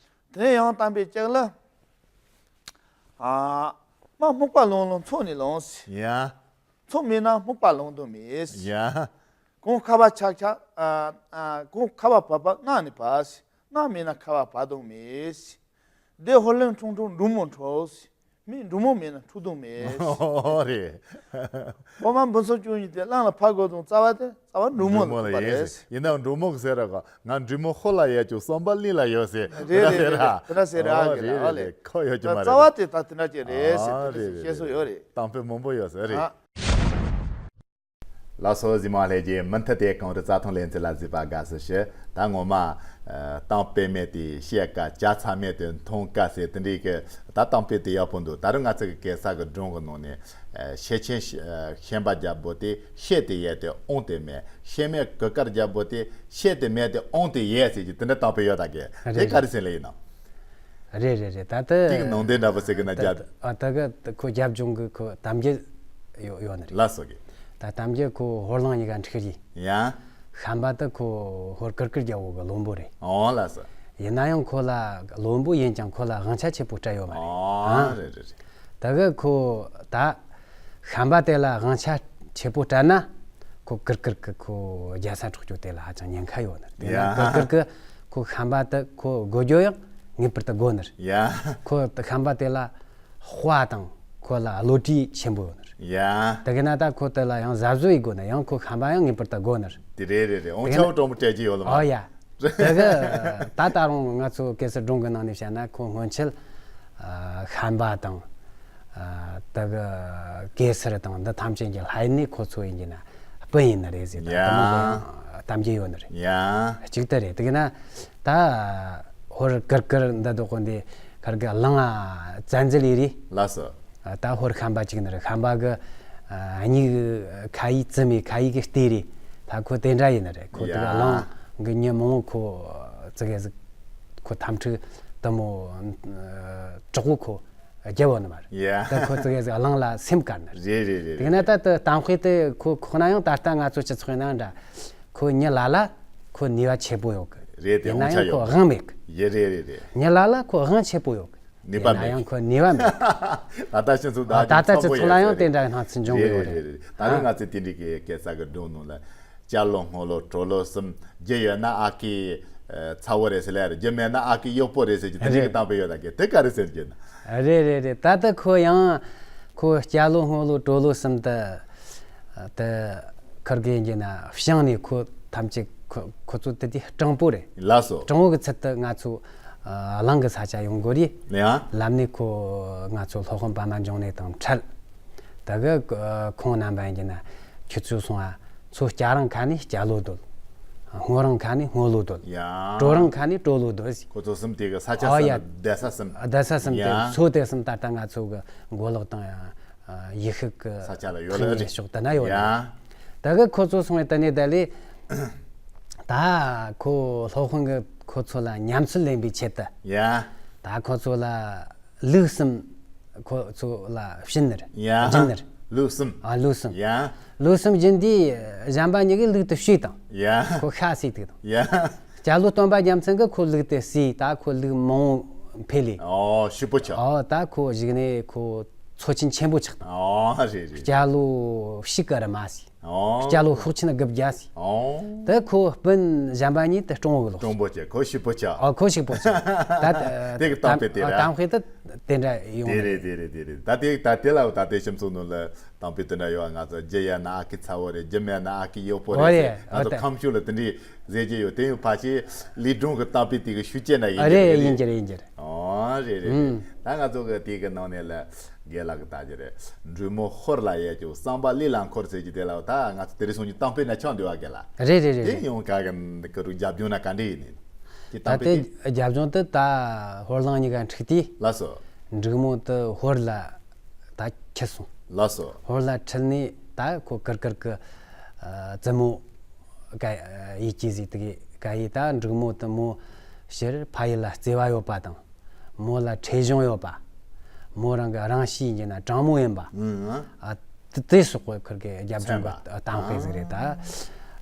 དེ་ནས་ཡང་གཏམ་དཔེ་ཅིག་ལ། ཨ། མ་སྨུག་པ་ལོང་ལོང་མཚོ་ནས་ལོང་ཟེར། ཡ། མཚོ་མེད་ན་སྨུག་པ་ལོང་དོན་མེད་ཟེར། ཡ། གོང་ཁ་བ་ཆག་ཆག་ཨ། ཨ། གོང་ཁ་བ་བབས་པ་སྔ་ནས་བབས་ཟེར། སྔ་མེད་ན་ཁ་བ་བབས་དོན་མེད་ཟེར། སྡེ་ཧོར་གླིང་ཁྲུང་ཁྲུང་འབྲུག་མོ་འཁྲུགས་ཟེར། མི་འབྲུག་མོ་མེད་ན་འཁྲུག་དོན་མེད་ཟེར། ཨོ་རེད། སློབ་མ་འབུམ་ཚོ་བཅུ་གཉིས་དེ་གླིང་ལ་ཕར་དགོས་དང་རྩ་བ་དེ་རྩ་བ་འབྲུག་མོ་ལ་འབྲུག་མོ་ལ་ཐུག་པ་ཡིན་རེད་ཟེར། ཡིན་ནའང་འབྲུག་མོ་གི་ཟེར་ར་ག་ང་འབྲུག་མོ་ཧོ་ལ་ཡོད་ཀྱང་བསམ་པ་གླིང་ལ་ཡོད་ཟེར། རེད་རེད་རེད་རེད། དེ་འདྲ་ཟེར་ར་ཨོ་གི་རེད་ལ་ཨོ་རེད་ལེ། རེད། ཁོ་ཡོད་ཀྱི་མ་རེད། རྩ་བ་དེ་ད་དེ་འདྲ་ཅིག་རེད་ཟེར། ཨོ་དེ་འདྲ་རེད་ཅིག་རེད་བཤད་སྲོལ་ཡོད་རེད། རེད། གཏམ་དཔེ་མང་པོ་ཡོད་ཟེར་རེད། ཨ། ལགས་སོ། གཟིགས་མོ་བ་ལྷན་རྒྱས། མུ་མཐུད་དེ་གངས་རི་རྩྭ་ཐང་ལེ་ཚན་ལ་གཟིགས་པ་དགའ་བསུ་ཞུ། ད་ངོ་མ། ཨ། གཏམ་དཔེ་མེད་དེ་བཤད་དཀའ། ཇ་ཚ་མེད་དེ་འཐུང་དཀའ་ཟེར་དེ་འདྲའི་གི་ད་གཏམ་དཔེ་དེ་ཡག་པོ་འདུག་ད་རུང་ང་ཚོ་གི་གེ་སར་གི་སྒྲུང་གི་ནང་ནས། ཨ། ཤེད་ཆེན་ཤེད་པ་རྒྱལ་པོ་དེ་བཤད་དེ་ཡལ་དེ་འོང་དེ་མེད། ཤེད་མེད་གུར་དཀར་རྒྱལ་པོ་དེ་བཤད་དེ་མེད་དེ་འོང་དེ་ཡལ་ཟེར་གྱི་དེ་འདྲ་གཏམ་དཔེ་ཡོད་ད་གི། རེད། དེ་ག་རེ་ཟེར་ལེ་ཡིན་ནམ། རེད་རེད་རེད། ད་ལྟ་དེ་གི་ནང་དོན་འདྲ་པོ་ཟེར་གི་ན། ད་རྒྱབ། ཨ། ད་གི་ཁོ་རྒྱབ་ལྗོངས་གི་ཁོ་གཏམ་རྒྱུད་ཡོད་ཡོད་ནི་རེད། ལགས་སོ་གི། ད་གཏམ་རྒྱུད་ཁོ་ཧོར་གླིང་གཉིས་ཀ་འཁྲིག་རེད། ཡ། ཤན་པ་དེ་ཁོ་ཧོར་གུར་དཀར་རྒྱལ་པོ་གི་བློན་པོ་རེད། ཨོ་ལགས་སོ། ཡིན་ན་ཡང་ཁོ་ལ་བློན་པོ་ཡིན་ཀྱང་ཁོ་ལ་དབང་ཆ་ཆེ་པོ་སྤྲད་ཡོད་མ་རེད། ཨོ་ཨ། རེད་རེད་རེད། ད་གི་ཁོ་ད་ཤན་པ་དེ་ལ་དབང་ཆ་ཆེ་པོ་སྤྲད་ན་ཁོ་གུར་དཀར་གི་ཁོ་རྒྱལ་ས་འཕྲོག་རྒྱུ་དེ་ལ་ཧ་ཅང་ཉེན་ཁ་ཡོད་ནི་རེད། དེ་ན་ཡ། གུར་དཀར་གི་ཁོ་ཤན་པ་དེ་ཁོ་དགོས་རྒྱུ་ཡང་ངེས་པར་དུ་དགོས་ནི་རེད། ཡ། ཁོ་ཤན་པ་དེ་ལ་དཔའ་དང་ཁོ་ལ་བློ་གྲོས་ཆེན་པོ་ཡོད་ནི་རེད། ཡ། དེ་གི་ན་ད་ཁོ་དེ་ལ་ཡང་གཟབ་གཟབ་ཡེད་དགོས་ན་ཡང་ཁོ་ཤན་པ་ཡང་ངེས་པར་དུ་དགོས་ནི་རེད། དེ་རེད་རེད་རེད། འོང་དེ་གི་ན་ཆའོ་གྲོགས་མོ་སྤྲད་ཀྱི་ཡོད་ལ་མ། ཨོ་ཡ། དེ་གི་ད་ད་རུང་ང་ཚོ་གེ་སར་སྒྲུང་གི་ནང་ནས་བཤད་ན་ཁོ་སྔོན་ཆད་ཨ་ཤན་པ་དང་ཨ་དེ་གི་གེ་སར་དང་འདི་ཐམས་ཅད་ཀྱི་ལྷ་ཡུལ་ནས་ཁོ་ཚོ་ཡིན་གྱི་ན་སྤུན་ཡིན་ནི་རེད་ཟེར། ད་ཡ། དེ་མོ་གི་གཏམ་རྒྱུད་ཡོད་ནི་རེད། ཡ། གཅིག་དེ་རེད། དེ་གི་ན་ད་ཧོར་གུར་དཀར་འདི་དོ་ཁོ་འདི་གར་གི་གླིང་ཨ་བཙན་འཛུལ་ཡེ་རེད། ལགས་སོ། ད་ཧོར་ཤན་པ་གཅིག་ནི་རེད། ཤན་པ་གི་ ཨ། མྱིག་ཁ་ཡི་བཙུམ་མེ་ཁ་ཡི་གི་ལྟོས་རེ། ད་ཁོ་དེ་འདྲ་ཡིན་ནི་རེད། ཁོ་དེ་ག་ཡ། གླིང་གི་མྱི་མང་བོ་ཁོ་ཙི་གེ་ཟིག་ཁོ་འཐབ་འཁྲུག་དེ་མོ་དྲག་པོ་ཁོ་རྒྱབ་བོ་ནི་མ་རེད། ཡ། ད་ཁོ་ཙི་གེ་ཟིག་གླིང་ལ་སེམས་དཀར་ནི་རེད། རེད་རེད་རེད། དེ་ག་ན་ད་དེ་གཏམ་དཔེ་དེ་ཁོ་ཁོ་ན་ཡང་ད་ལྟ་ང་ཚོ་སྤྱི་ཚོགས་ཡིན་ན་འདྲ། ཁོ་མྱི་ལ་ལ་ཁོ་ནུས་པ་ཆེ་པོ་ཡོད་གི། རེད་དེ་ཡིན་ན་ཡང་ཁོ་དབང་མེད་གི། ཡ། རེད་རེད་རེད། མྱི་ལ་ལ་ཁོ་དབང་ཆེ་པོ་ཡོད་གི། ནུས་པ་ཡིན་ན་མེད། ཡང་ཁོ་ནུས་པ་མེད། ད་ལྟ་སྤྱི་ཚོགས་ད་ཨ། ད་ལྟ་སྤྱི་ཚོགས་ལ་ཡང་དེ་འདྲ་སྣང་ཚུལ་འབྱུང་གི་ཡོད་རེད། རེད་རེད་རེད། ད་ནི་ཨ། ང་ཚོས་དེ་འདྲའི་གི་སྐད་ཆ་གི་སྒྲུང་ནང་ལ། སྐྱ་ལོ་སྔོ་ལོ་དྲོ་ལོ་གསུམ། རྒྱུ་ཡོད་ན་ཨ་ཁུའི་ཚ་བོ་རེད་ཟེར་ལེ་རེད། རྒྱུ་མེད་ན་ཨ་ཁུའི་གཡོག་པོ་རེད་ཟེར་གྱི་དེ་འདྲའི་གི་རེད། གཏམ་དཔེ་ཡོད་ད་གི་དེ་ག་རེ་ཟེར་གྱི་ན། རེད་རེད་རེད། ད་ལྟ་ཁོ་ཡང་ཁོ་སྐྱ་ལོ་སྔོ་ལོ་དྲོ་ལོ་གསུམ་དུ་དུ་ཁུར་གི་ཡིན་གྱི་ན་བྱང་ནས་ཁོ་ཐམས་ཅད་ཁོ་ཁོ་ཚོ་དེ་དུས་སྤྲང་པོ་རེད། ལགས་སོ། སྤྲང་པོ་གི་ཚུལ་དུ་ང་ཚོ་ཨ། གླིང་གི་ས་ཆ་ཡོང་དགོས་རེད། ཡ། ལམ་ནས་ཁོ་ང་ཚོ་སློབ་དཔོན་པདྨ་འབྱུང་གནས་དང་འཕྲད། ད་གི་ཨ། ཁོང་རྣམ་པ་ཡིན་གྱི་ན་ཁྱོད་ཚོས་སོང་ཨ། ཚོ་སྐྱ་རིང་ཁ་ནས་སྐྱ་ལོ་སྡོད། སྔོ་རིང་ཁ་ནས་སྔོ་ལོ་སྡོད། ཡ། དྲོ་རིང་ཁ་ནས་དྲོ་ལོ་སྡོད་ཟེར། ཁོ་ཚོ་གསུམ་དེ་གི་ས་ཆ་ཨོ་ཡ། གསུམ་གདན་ས་གསུམ། གདན་ས་གསུམ་དེ། ཡ། མཚོ་དེ་གསུམ་ད་ལྟ་ང་ཚོ་གི་མགོ་ལོག་དང་ཡ། ཡུལ་ཤུལ་གི་ས་ཆ་ལ་ཡོད་ལ་ཐིག་རེད། ཕྱོགས་དེ་ན་ཡོད་ལ། ཡ། ད་གི་ཁོ་ཚོ་སོང་བའི་དེ་ནས་ད་ལས་ད་ཁོ་སློབ་དཔོན་གི་ཁོ་ཚོ་ལ་ཉམས་ཚོད་ལེན་པའི་ཆེད་དུ། ཡ། ད་ཁོ་ཚོ་ལ་ལུག་གསུམ་ཁོ་ཚོ་ལ་བྱིན་ནི་རེད། ཡ། སྦྱིན་ནི་རེད། ལུག་གསུམ། ཨ། ལུག་གསུམ། ཡ། ལུག་གསུམ་སྦྱིན་དུས་གཞན་པ་གཉིས་ཀྱིས་ལུག་དེ་བཤུས་བཏང་། ཡ། ཁོ་ཤ་བཟས་བཏང་། ཡ། སྐྱ་ལོ་སྟོན་པ་རྒྱལ་མཚན་གྱིས་ཁོ་ལུག་དེ་བཟས། ད་ཁོ་ལུག་མང་བོ་འཕེལ་ལེ། ཨོ། ཕྱུག་པོ་ཆགས། ཨོ། ད་ཁོ་གཞུག་ནས་ཁོ་འཚོ་ཆེན་ཆེན་པོ་ཆགས་བཏང་། ཨོ། རེད་རེད། སྐྱ་ལོ་ཕྱུག་གི་རི་མ་ཟེར། ཨོ། སྐྱ་ལོ་ཤོག་ཆེན་དགུ་བརྒྱ་ཟེར། ཨོ། ད་ཁོ་སྤུན་གཞན་པ་གཉིས་དེ་སྤྲང་བོ་གི་ལོག་སྤྲང་པོ་ཆགས། ཁོ་ཕྱུག་པོ་ཆགས། ཨོ། ཁོ་ཕྱུག་པོ་ཆགས། ད་ད་དེ་གི་གཏམ་དཔེ་དེ་ར། གཏམ་དཔེ་ད་དེ་འདྲ་ཡོང་། དེ་རེད་དེ་རེད་དེ་རེད། ད་དེ་ད་དེ་ལ་ད་དེ་ཁྱིམ་ཚང་ནང་ལ། གཏམ་དཔེ་དེ་འདྲ་ཡོད། ང་ཚོ་རྒྱུ་ཡོད་ན་ཨ་ཁུའི་ཚ་བོ་རེད། རྒྱུ་མེད་ན་ཨ་ཁུའི་གཡོག་པོ་རེད་ཟེར། ཨོ་རེད། ང་ཚོ་ཨོ་ད་ཁམས་ཕྱོགས་ལ་དེ་འདྲའི་ཟེར་གྱི་ཡོད། དེ་ཡང་ཕལ་ཆེར་ལས་སྒྲུང་གི་གཏམ་དཔེ་དེ་གི་ཤུགས་རྐྱེན་ན་ཡིན། ཨ་རེད། རེད་རེད། ཡིན་གྱི་རེད། ཡིན་གྱི་རེད། ཨོ་རེད་རེད་རེད། ཨུམ། ད་ང་ཚོ་གི་དེ་གི་ནང་ནས་ལ་རྒན་ལགས་ཀྱིས་ལྟ་རྒྱུ་རེད། འབྲི་མོ་ཧོར་ལ་ཡལ་ཀྱང་བསམ་པ་གླུ་ལ་འཁོར་ཟེར་གྱི་དེ་ལ། ད་ང་ཚོ་དེ་རིང་སང་ཉིན་གཏམ་དཔེ་ན་ཆགས་འདུག་ཨ། རྒན་ལགས། རེད་རེད་རེད། དེ་ཡང་ག་གི་གི་རུ་རྒྱབ་ལྗོངས་ན་ག་འདྲ་ཡིན་ནི། ཀྱི་ད་གཏམ་དཔེ་དེ་དེ། རྒྱབ་ལྗོངས་དེ་ད་ཧོར་གླིང་གཉིས་ཀ་འཁྲུག་དུས། ལགས་སོ། འབྲི་མོ་དེ་ཧོར་ལ་ད་ཁྲིད་སོང་། ལགས་སོ། ཧོར་ལ་ཁྲིད་ནས་ད་ཁོ་ཀིར་ཀིར་གི་ཨ་བཙུན་མོ་ག་ཡིད་ཀྱི་ཟིག་དེ་ག་ཡིས་ད་འབྲི་མོ་དེ་མོ་ཕྱིར་ཕ་ཡུལ་ལ་བརྩེ་བ་ཡོད་པ་དང་། མོ་ལ་ཁྲེལ་གཞུང་ཡོད་པ། མོ་རང་གི་རང་གཤིས་ཡིན་ན་དྲང་མོ་ཡིན་པ། ཨང་། ཨ། དེ་དེ་སོགས་པའི་ཁུར་གི་རྒྱབ་ལྗོངས་ཀྱི་མཚོན་པ། གཏམ་དཔེ་ཟིག་རེད་ད།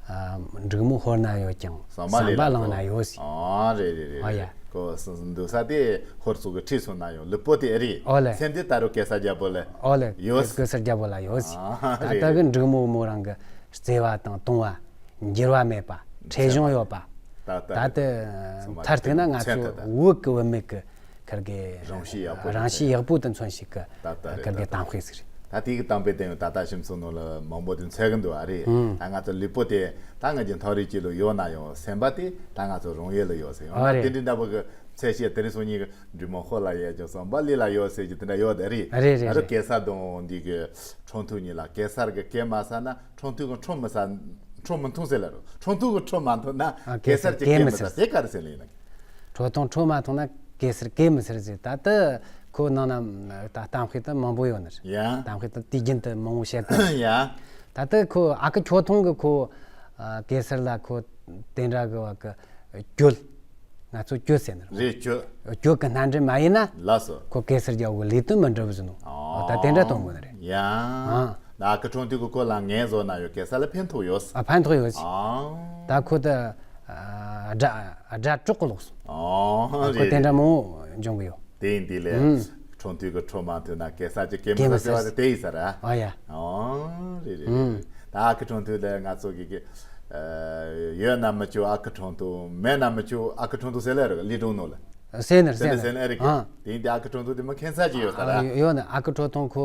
ཨ། འབྲི་མོ་ཧོར་ན་ཡོད་ཀྱང་བསམ་པ་བསམ་པ་གླིང་ན་ཡོད་ཟེར། ཨ། རེད་རེད་རེད། ཨོ་ཡ། ཁོ་སུ་འདུག་ས་དེ་ཧོར་ཚོ་གི་ཁྲིད་སོང་ན་ཡང་ལུས་པོ་དེ་ཨེ་རེད། ཨོ་ལེ། སེམས་དེ་ད་རུང་གེ་སར་རྒྱལ་པོ་ལ་ཨོ་ལེ་ཡོད། གེ་སར་རྒྱལ་པོ་ལ་ཡོད་ཟེར། ཨ། ད་རེད་ལྟ་གི་རེད། འབྲི་མོ་མོ་རང་གི་བརྩེ་བ་དང་དུང་བ། འགྱུར་བ་མེད་པ། ཁྲེལ་གཞུང་ཡོད་པ། ད་ལྟ་ད་ལྟ་མཚན་པ་མཐར་ཐུག་ན་ང་མཚན་ཚོ་ཐུག་ད། བོད་ཀྱི་བུད་མེད་ཀྱི་ཁུར་གི་རང་གཤིས་ཡག་པོ་རང་གཤིས་ཡག་པོ་དེ་མཚོན་ཞིག་གི་ད་ལྟ་རེད། ཁུར་གི་ད་ལྟ་གཏམ་དཔེ་ཟིག་རེད། ད་དེ་གི་གཏམ་དཔེ་དེ་ཡང་ད་ལྟ་ཁྱིམ་ཚང་ནང་ལ་མང་པོ་དེ་འཚོལ་གི་འདུག་ཨ་རེད། ཨུམ། ད་ང་ཚོ་ལུས་པོ་དེ་ད་ང་གི་མཐོ་རིས་སྐྱིད་ལོ་ཡོད་ན་ཡང་སེམས་པ་དེ་ད་ང་ཚོ་རང་ཡུལ་ལ་ཡོད་ཟེར། ཡང་ཨ་ན་རེད། དེ་འདྲའི་འདྲ་པོ་གི་ཚད་ཤེས་དེ་རིང་སང་ཉིན་གི་འབྲི་མོ་ཧོར་ལ་ཡལ་ཀྱང་བསམ་པ་གླུ་ལ་ཡོད་ཟེར་གྱི་དེ་འདྲ་ཡོད་ད་རེད། ཨ་རེད་རེད། ཨ་རེད། རེད། གེ་སར་དང་འདི་གི་ཁྲོམ་ཐུག་གཉིས་ལ་གེ་སར་གི་གེ་མ་ཟ་ན། ཁྲོམ་ཐུག་གི་ཁྲོམ་མི་ཟ། ཁྲོམ་མི་འཐུང་ཟེར་ལ་རོ། ཁྲོམ་ཐུག་གི་ཁྲོམ་མ་འཐུང་ན་ཨ་གེ་སར་གྱི་གེ་མི་ཟ། དེ་ག་རེ་ཟེར་ལེ་ཡིན་ན། ཁྲོ་ཐུང་ཁྲོམ་མ་འཐུང་ན་གེ་སར་གེ་མི་ཟེར་ཟེར། ད་ལྟ་ཁོ་ནང་ན་ད་གཏམ་དཔེ་ད་མང་པོ་ཡོད་ནི་རེད། ཡ། གཏམ་དཔེ་ད་དུས་རྒྱུན་དུ་མང་པོ་བཤད་གི། ཡ། ད་ལྟ་ཁོ་ཨ་ཁུ་ཁྲོ་ཐུང་གི་ཁོ་ཨ་གེ་སར་ལ་ཁོ་དེ་འདྲ་གི་བ་གི་གྱོད། ང་ཚོ་གྱོད་ཟེར་ནི་རེད། རེད། གྱོད། གྱོད་གི་སྣ་འདྲེན་མ་ཡིན་ན། ལགས་སོ། ཁོ་གེ་སར་རྒྱལ་པོ་གི་ལས་དོན་མི་འགྲུབ་ཟེར་ནོ། ཨོ། ད་དེ་འདྲ་གཏོང་དགོས་ནི་རེད། ཡ། ཨ། ད་ཨ་ཁུ་ཁྲོ་ཐུང་གི་ཁོ་ལ་ངན་བཟོ་ན་ཡོད་གེ་སར་ལ་ཕན་ཐོགས་ཡོད། ཨ། ཕན་ཐོགས་ཡོད་ཟེར། ཨ། ད་ཁོ་ད་ཨ་དགྲ་ཨ་དགྲ་གྲོགས་གི་ལོག་སོང་། ཨོ། ཨ། ཁོ་རེད། དེ་འདྲ་མང་པོ་འབྱུང་གི་ཡོད། དེ་ཡིན་དེ་ལས། ཨུམ། ཁྲོ་ཐུང་གི་ཁྲོ་མ་ཐུང་ན་གེ་སར་གྱི་གེ་མི་ཟ་ཟེར་བ་དེ་དེ་ཡིན་ས་ར། ཨ་ཡ། ཨོ། རེད་རེད། ཨུམ། རེད། ད་ཨ་ཁུ་ཁྲོ་ཐུང་ལ་ང་ཚོ་གི་གི་ཨ་ཡོད་ན་མི་ཆོག་ཨ་ཁུ་ཁྲོ་ཐུང་། མེད་ན་མི་ཆོག་ཨ་ཁུ་ཁྲོ་ཐུང་ཟེར་ལེ་རེད། ལི་སྒྲུང་ནང་ལ་ཟེར་ནི་རེད། ཟེར་ནི་ཟེར་ནི་ཨེ་རེད་གི། ཨ། དེ་ཡིན་དེ་ཨ་ཁུ་ཁྲོ་ཐུང་དེ་མི་མཁྱེན་ས་ཅིག་ཡོད་ས་ར། ཨ། ཡོད་ནི་ཨ་ཁུ་ཁྲོ་ཐུང་ཁོ་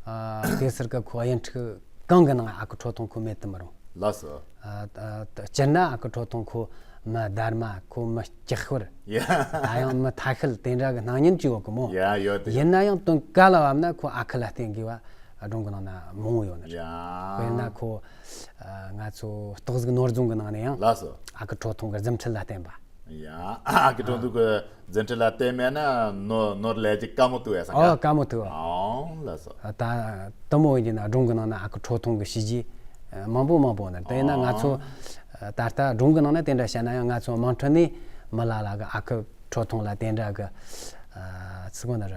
ཨ་གེ་སར་གི་ཁོ་ཨ་ཡན་ཁྲི་གང་གི་ནང་ཨ་ཁུ་ཁྲོ་ཐུང་ཁོ་མེད་དུ་མི་རུང་། ལགས་སོ། ཨ། ཨ། སྤྱིར་ན་ཨ་ཁུ་ཁྲོ་ཐུང་ཁོ་མི་སྡར་མ། ཁོ་མི་སྐྱག་ཤོར། ཡ། ད་ཡང་མི་ཐ་ཤལ་དེ་འདྲ་གི་སྣང་བརྙན་ཅིག་ཡོད་གི་མོ། ཡ། ཡོད་དེ། ཡིན་ན་ཡང་དོན་ག་ལ་བབ་ན་ཁོ་ཨ་ཁུ་ལ་བརྟེན་དགོས་པ་སྒྲུང་གི་ནང་ན་མང་བོ་ཡོད་ནི་རེད། ཡ། དཔེར་ན་ཁོ་ཨ་ང་ཚོ་རྟོག་གཟུགས་ནོར་རྫོང་གི་ནང་ནས་ཡང་། ལགས་སོ། ཨ་ཁུ་ཁྲོ་ཐུང་གི་རྫུ་འཕྲུལ་ལ་བརྟེན་པ། ཡ། ཨ་ཁུ་ཁྲོ་ཐུང་གི་རྫུ་འཕྲུལ་ལ་བརྟེན་མེད་ན་ནོར་ནོར་ལས་ཀྱི་དཀའ་མོ་ཐུག་ཡ་ས་ག་ཨོ། དཀའ་མོ་ཐུག་ཨ། ཨོ། ལགས་སོ། ད་དུ་མོ་ཡིན་ན་སྒྲུང་གི་ནང་ན་ཨ་ཁུ་ཁྲོ་ཐུང་གི་བྱས་རྗེས་མང་པོ་མང་པོ་ནི། དེ་ཡིན་ན་ང་ཚོ་ད་ལྟ་སྒྲུང་གི་ནང་ན་དེ་འདྲ་བཤད་ན་ཡང་ང་ཚོ་དམངས་ཁྲོད་ནས་མི་ལ་ལ་གི་ཨ་ཁུ་ཁྲོ་ཐུང་ལ་དེ་འདྲ་གི་ཚིག་གོ་ན་ར་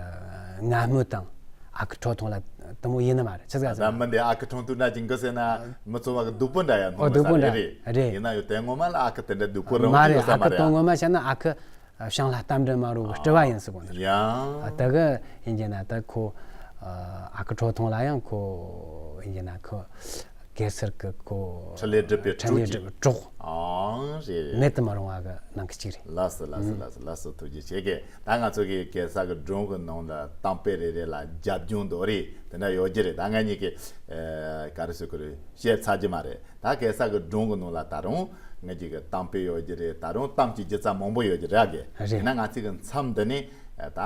ངན་སྨོད་དང་། ཨ་ཁུ་ཁྲོ་ཐུང་ལ་དུ་མོ་ཡིན་ནི་མ་རེད། ཆི་ཟེར་ད་ཟེར་མི་འདི་ཨ་ཁུ་ཁྲོ་ཐུང་འདྲ་ཅིག་གི་ཟེར་ན་མི་ཚོ་བ་གི་སྡུག་པོ་འདྲ་ཡང་ཨོ་མཐོང་སྡུག་པོ་ས་འདྲ་རེད། རེད། ཡིན་ན་ཡོད་དེ་ངོ་མ་ལ་ཨ་ཁུ་དེ་འདྲ་སྡུག་པོ་རང་མ་རེད། ཡོད་ས་ཨ་མ་ཁུ་རེད། དང་ངོ་མ་བཤད་ན་ཨ་ཁུ་བྱང་ལ་རྟ་མགྲིན་དམར་རོ་གི་སྤྲུལ་བ་ཡིན་ཟེར་གོ་ནི་རེད། ཡང་ཨ་ད་གི་ཡིན་གྱི་ན་ད་ཁོ་ཨ་ཁུ་ཁྲོ་ཐུང་ལ་ཡང་ཁོ་ཡིན་གྱི་ན་ཁོ་གེ་སར་གི་ཁོ་འཕྲིན་ལས་སྒྲུབ་པའི་འཕྲིན་ལས་གྲོགས་ཀྱི་སྒྲུབ་གྲོགས་ཨང་རེད། མེད་དུ་མི་རུང་བ་གི་ནང་གི་གཅིག་རེད། ལགས་སོ་ལགས་སོ་ལགས་སོ་ལགས་སོ། ཐུགས་རྗེ་ཆེ་གི། ད་ང་ཚོ་གི་གེ་སར་གི་སྒྲུང་གི་ནང་ལ་གཏམ་དཔེ་རེ་རེ་ལ་རྒྱབ་ལྗོངས་དོ་རེད་དེ་འདྲ་ཡོད་ཀྱི་རེད། ད་ང་གཉིས་ཀྱི་ཨ་ག་རེ་ཟེར་གི་རེད། བཤད་ཚར་གྱི་མ་རེད། ད་གེ་སར་གི་སྒྲུང་གི་ནང་ལ་ད་རུང་ང་གཅིག་གི་གཏམ་དཔེ་ཡོད་ཀྱི་རེད། ད་རུང་གཏམ་གྱི་སྒྱུ་རྩལ་མང་པོ་ཡོད་ཀྱི་རེད་གི། རེད། ཡིན་ན་ང་ཚོ་གི་མཚམས་འདི་ནས་ད་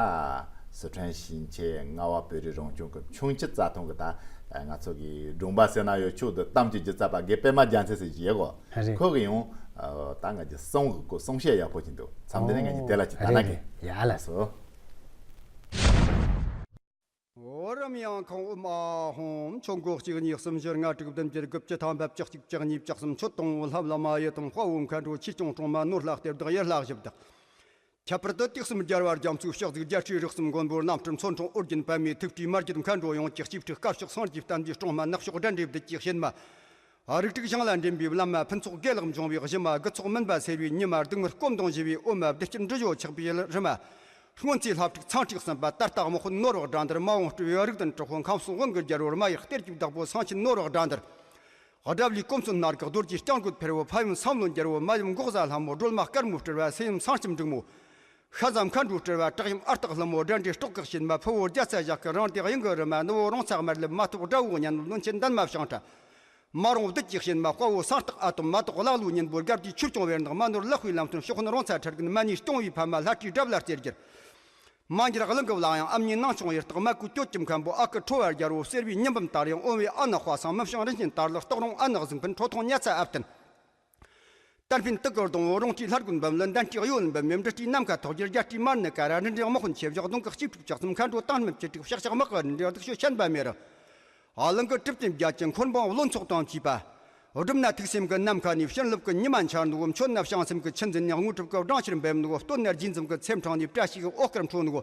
སི་ཁྲོན་ཞིང་ཆེན་རྔ་བ་བོད་རིགས་རང་སྐྱོང་ཁུལ་ཆུང་བྱིའུ་རྩྭ་ཐང་གི་ད་ང་ཚོ་གི་སྒྲུང་པ་ཟེར་ན་ཡོད། ཆོག་འདི་གཏམ་གྱི་སྒྱུ་རྩལ་པ་དགེ་པད་མ་རྒྱལ་མཚན་ཟེར་གྱི་ཡོད་གོ། རེད། ཁོ་གི་ཡང་ད་ང་གི་གསུང་གི་གོ་གསུང་བཤད་ཡག་པོ་ཅིག་འདུག་མཚམས་འདི་ནས་ང་གཉིས་དེ་ལ་ཅིག་ལྟ་ན་གི། ཡ་ལ་སོ། ཨོ་རམ་ཡང་ཁོང་ཨུ་མ་ཧོམ་ཆོ་འགོ་གཅིག་གཉིས་གསུམ་བཞི་ལྔ་དྲུག་བདུན་བརྒྱད་དགུ་བཅུ་ཐམ་པ་བཅུ་གཅིག་བཅུ་གཉིས་བཅུ་གསུམ་ཆོ་སྟོང་བོ་ལྷབ་ལ་མ་ཡི་དམ་དཔའ་བོ་མཁའ་འགྲོ་ཆོས་སྐྱོང་སྲུང་མ་ནོར་ལྷ་གཏེར་བདག་ཡུལ་ལྷ་གཞི་བདག་ཁྱད་པར་དུ་དུས་གསུམ་རྒྱལ་བ་རྒྱ་མཚོའི་ཕྱག་འཛུགས་རྒྱལ་སྲས་རིགས་གསུམ་མགོན་པོ་རྣམ་སྤྲུལ་མཚོ་འཕྲོང་ཨོ་རྒྱན་པདྨའི་ཐུགས་སྤྲུལ་མ་རྒྱུད་མཁའ་འགྲོ་ཡོངས་ཀྱི་གཅིག་ཕྲུག་དཀར་ཕྱོགས་སངས་རྒྱས་བསྟན་འཛིན་སྲུང་མ་ནག་ཕྱོགས་དགྲ་འདྲེ་བདུད་ཀྱི་གཤེད་མ། རིགས་དྲུག་ཞིང་ལ་འདྲེན་པའི་བླ་མ་ཕུན་ཚོགས་དགེ་ལེགས་འབྱུང་བའི་གཞི་མ་རྒུད་ཚོགས་མུན་པ་སེལ་བའི་ཉི་མ་སྡུག་བསྔལ་སྐོམ་གདུང་ཞི་བའི་འོ་མ་བདེ་སྐྱིད་འབྲི་བྱའི་ཆགས་པའི་རི་མ། སྔོན་ཚེ་ལྷ་ཕྲུག་ཚངས་དྲེགས་གསུམ་པ་ད་ལྟ་དམག་དཔོན་ནོར་བུ་དགྲ་འདུལ་མ་འོངས་སྤྲུལ་པའི་རིགས་ལྡན་དྲག་པོ་ཁམས་གསུམ་དབང་གི་རྒྱལ་པོ་རྨ་ཡག་གཏེར་གྱི་བདག་པོ་སེང་ཆེན་ནོར་བུ་དགྲ་འདུལ། དགྲ་བླའི་གོམས་སྲོལ་སྣ་དགུ་རྡོ་རྗེ་རྐྱང་རྒོད་ཕེར་བོ་ཕ་ཡུམ་བསམ་བློ་འགྱུར་བོ་མ་ཡུམ་འགོག་བཟའ་ལྷ་མོ་སྒྲོལ་མ་དཀར་མོ་སྤྲུལ་བ་སེ་ཡུམ་སེང་ལྕམ་འབྲུག་མོ། ཤ་ཟ་མཁའ་འགྲོ་སྤྲུལ་བ་བྲག་ཡུམ་ཨ་སྟག་ལྷ་མོ་དགྲ་འདྲེ་སྲོག་གི་གཤེད་མ་ཕུ་བོ་རྒྱ་ཚ་ཞག་གི་རང་སྡེ་གཡུལ་གི་རི་མ་ནུ་བོ་རོང་ཚ་དམར་ལེབ་མ་ཐོག་དགྲ་བོ་གཉན་ནུ་བློན་ཆེན་འདན་མ་བྱང་ཁྲ། མ་རུང་བདུད་ཀྱི་གཤེད་མ་དཔའ་བོ་སེང་སྟག་ཨ་དོམ་མ་ཐོག་ཀླ་ཀློ་གཉན་པོ་དགའ་བདེའི་ཆོས་སྐྱོང་བེར་ནག་མ་ནོར་ལག་པའི་ལམ་སྟོན་ཕྱོགས་ཀུན་རོང་ཚ་ཁྲ་རྒན་མ་ནི་སྐྱོང་བའི་ཕ་མ་ལྷ་བྲིས་དགྲ་བླ་རྩེར་གྱུར། མ་འགྱུར་གླིང་གི་བླ་ཡང་ཨ་མྱེས་ནང་སྐྱོང་ཡེ་སྟག་མ་ཀུ་གྱོད་ཀྱི་མཁན་པོ་ཨ་ཁུ་ཁྲོ་བ་རྒྱལ་བོ་གསེར་བའི་ཉི་འབུམ་དར་ཡང་ཨོ་བའི་ཨ་ནག་དཔའ་སང་མི་བྱང་རིན་ཆེན་དར་ལག་སྟག་རོང་ཨ་ནག་གཟིག་ཕན་ཁྲོ་ཐོང་ཉ་ཚ་ཨ་བསྟན། གཏན་ཕན་དུ་ཀར་གདོང་བོ་རོང་སྤྲུལ་ལྷ་རྒོད་འབུམ་ལི་འདན་སྤྲུལ་གཡོ་ལན་འབུམ་མེ་འབྲི་སྤྲུལ་ནམ་མཁའ་ཐོག་རྒྱལ་རྒྱ་སྤྲུལ་མར་ནི་ཀ་ར་རི་འབྲས་དམག་དཔོན་ཆེ་བཞག་གདོང་གི་གཅིག་ཕྲུག་ལྕགས་ཚོམ་མཁའ་འགྲོ་དང་སྨིན་བཅུ་དྲུག་ཕྱག་ཕྱག་དམག་གི་རི་འབྲས་སྡིག་ཤོད་ཆེན་པ་མེ་རི། ཨ་གླིང་གི་གྲུབ་ཆེན་བརྒྱད་ཀྱི་འཁོར་འབངས་བློན་ཚོགས་དང་བཅས་པ། སྒྲུབ་ན་ཐུགས་སེམས་ཀྱི་ནམ་མཁའ་ནས་བྱིན་རླབས་ཀྱི་ཉི་མ་འཆར་ནུ་བོ། མཆོད་ན་བྱང་སེམས་ཀྱི་ཆུ་འཛིན་ནས་དངོས་གྲུབ་ཀྱི་སྦྲང་ཆར་འབེབས་ནུ་བོ། སྟོད་ན་རྗེས་འཛུམ་གྱི་ཚེམས་འཕྲང་ནས་བཀྲ་ཤིས་ཀྱི་འོད་དཀར་འཕྲོ་ནུ་བོ།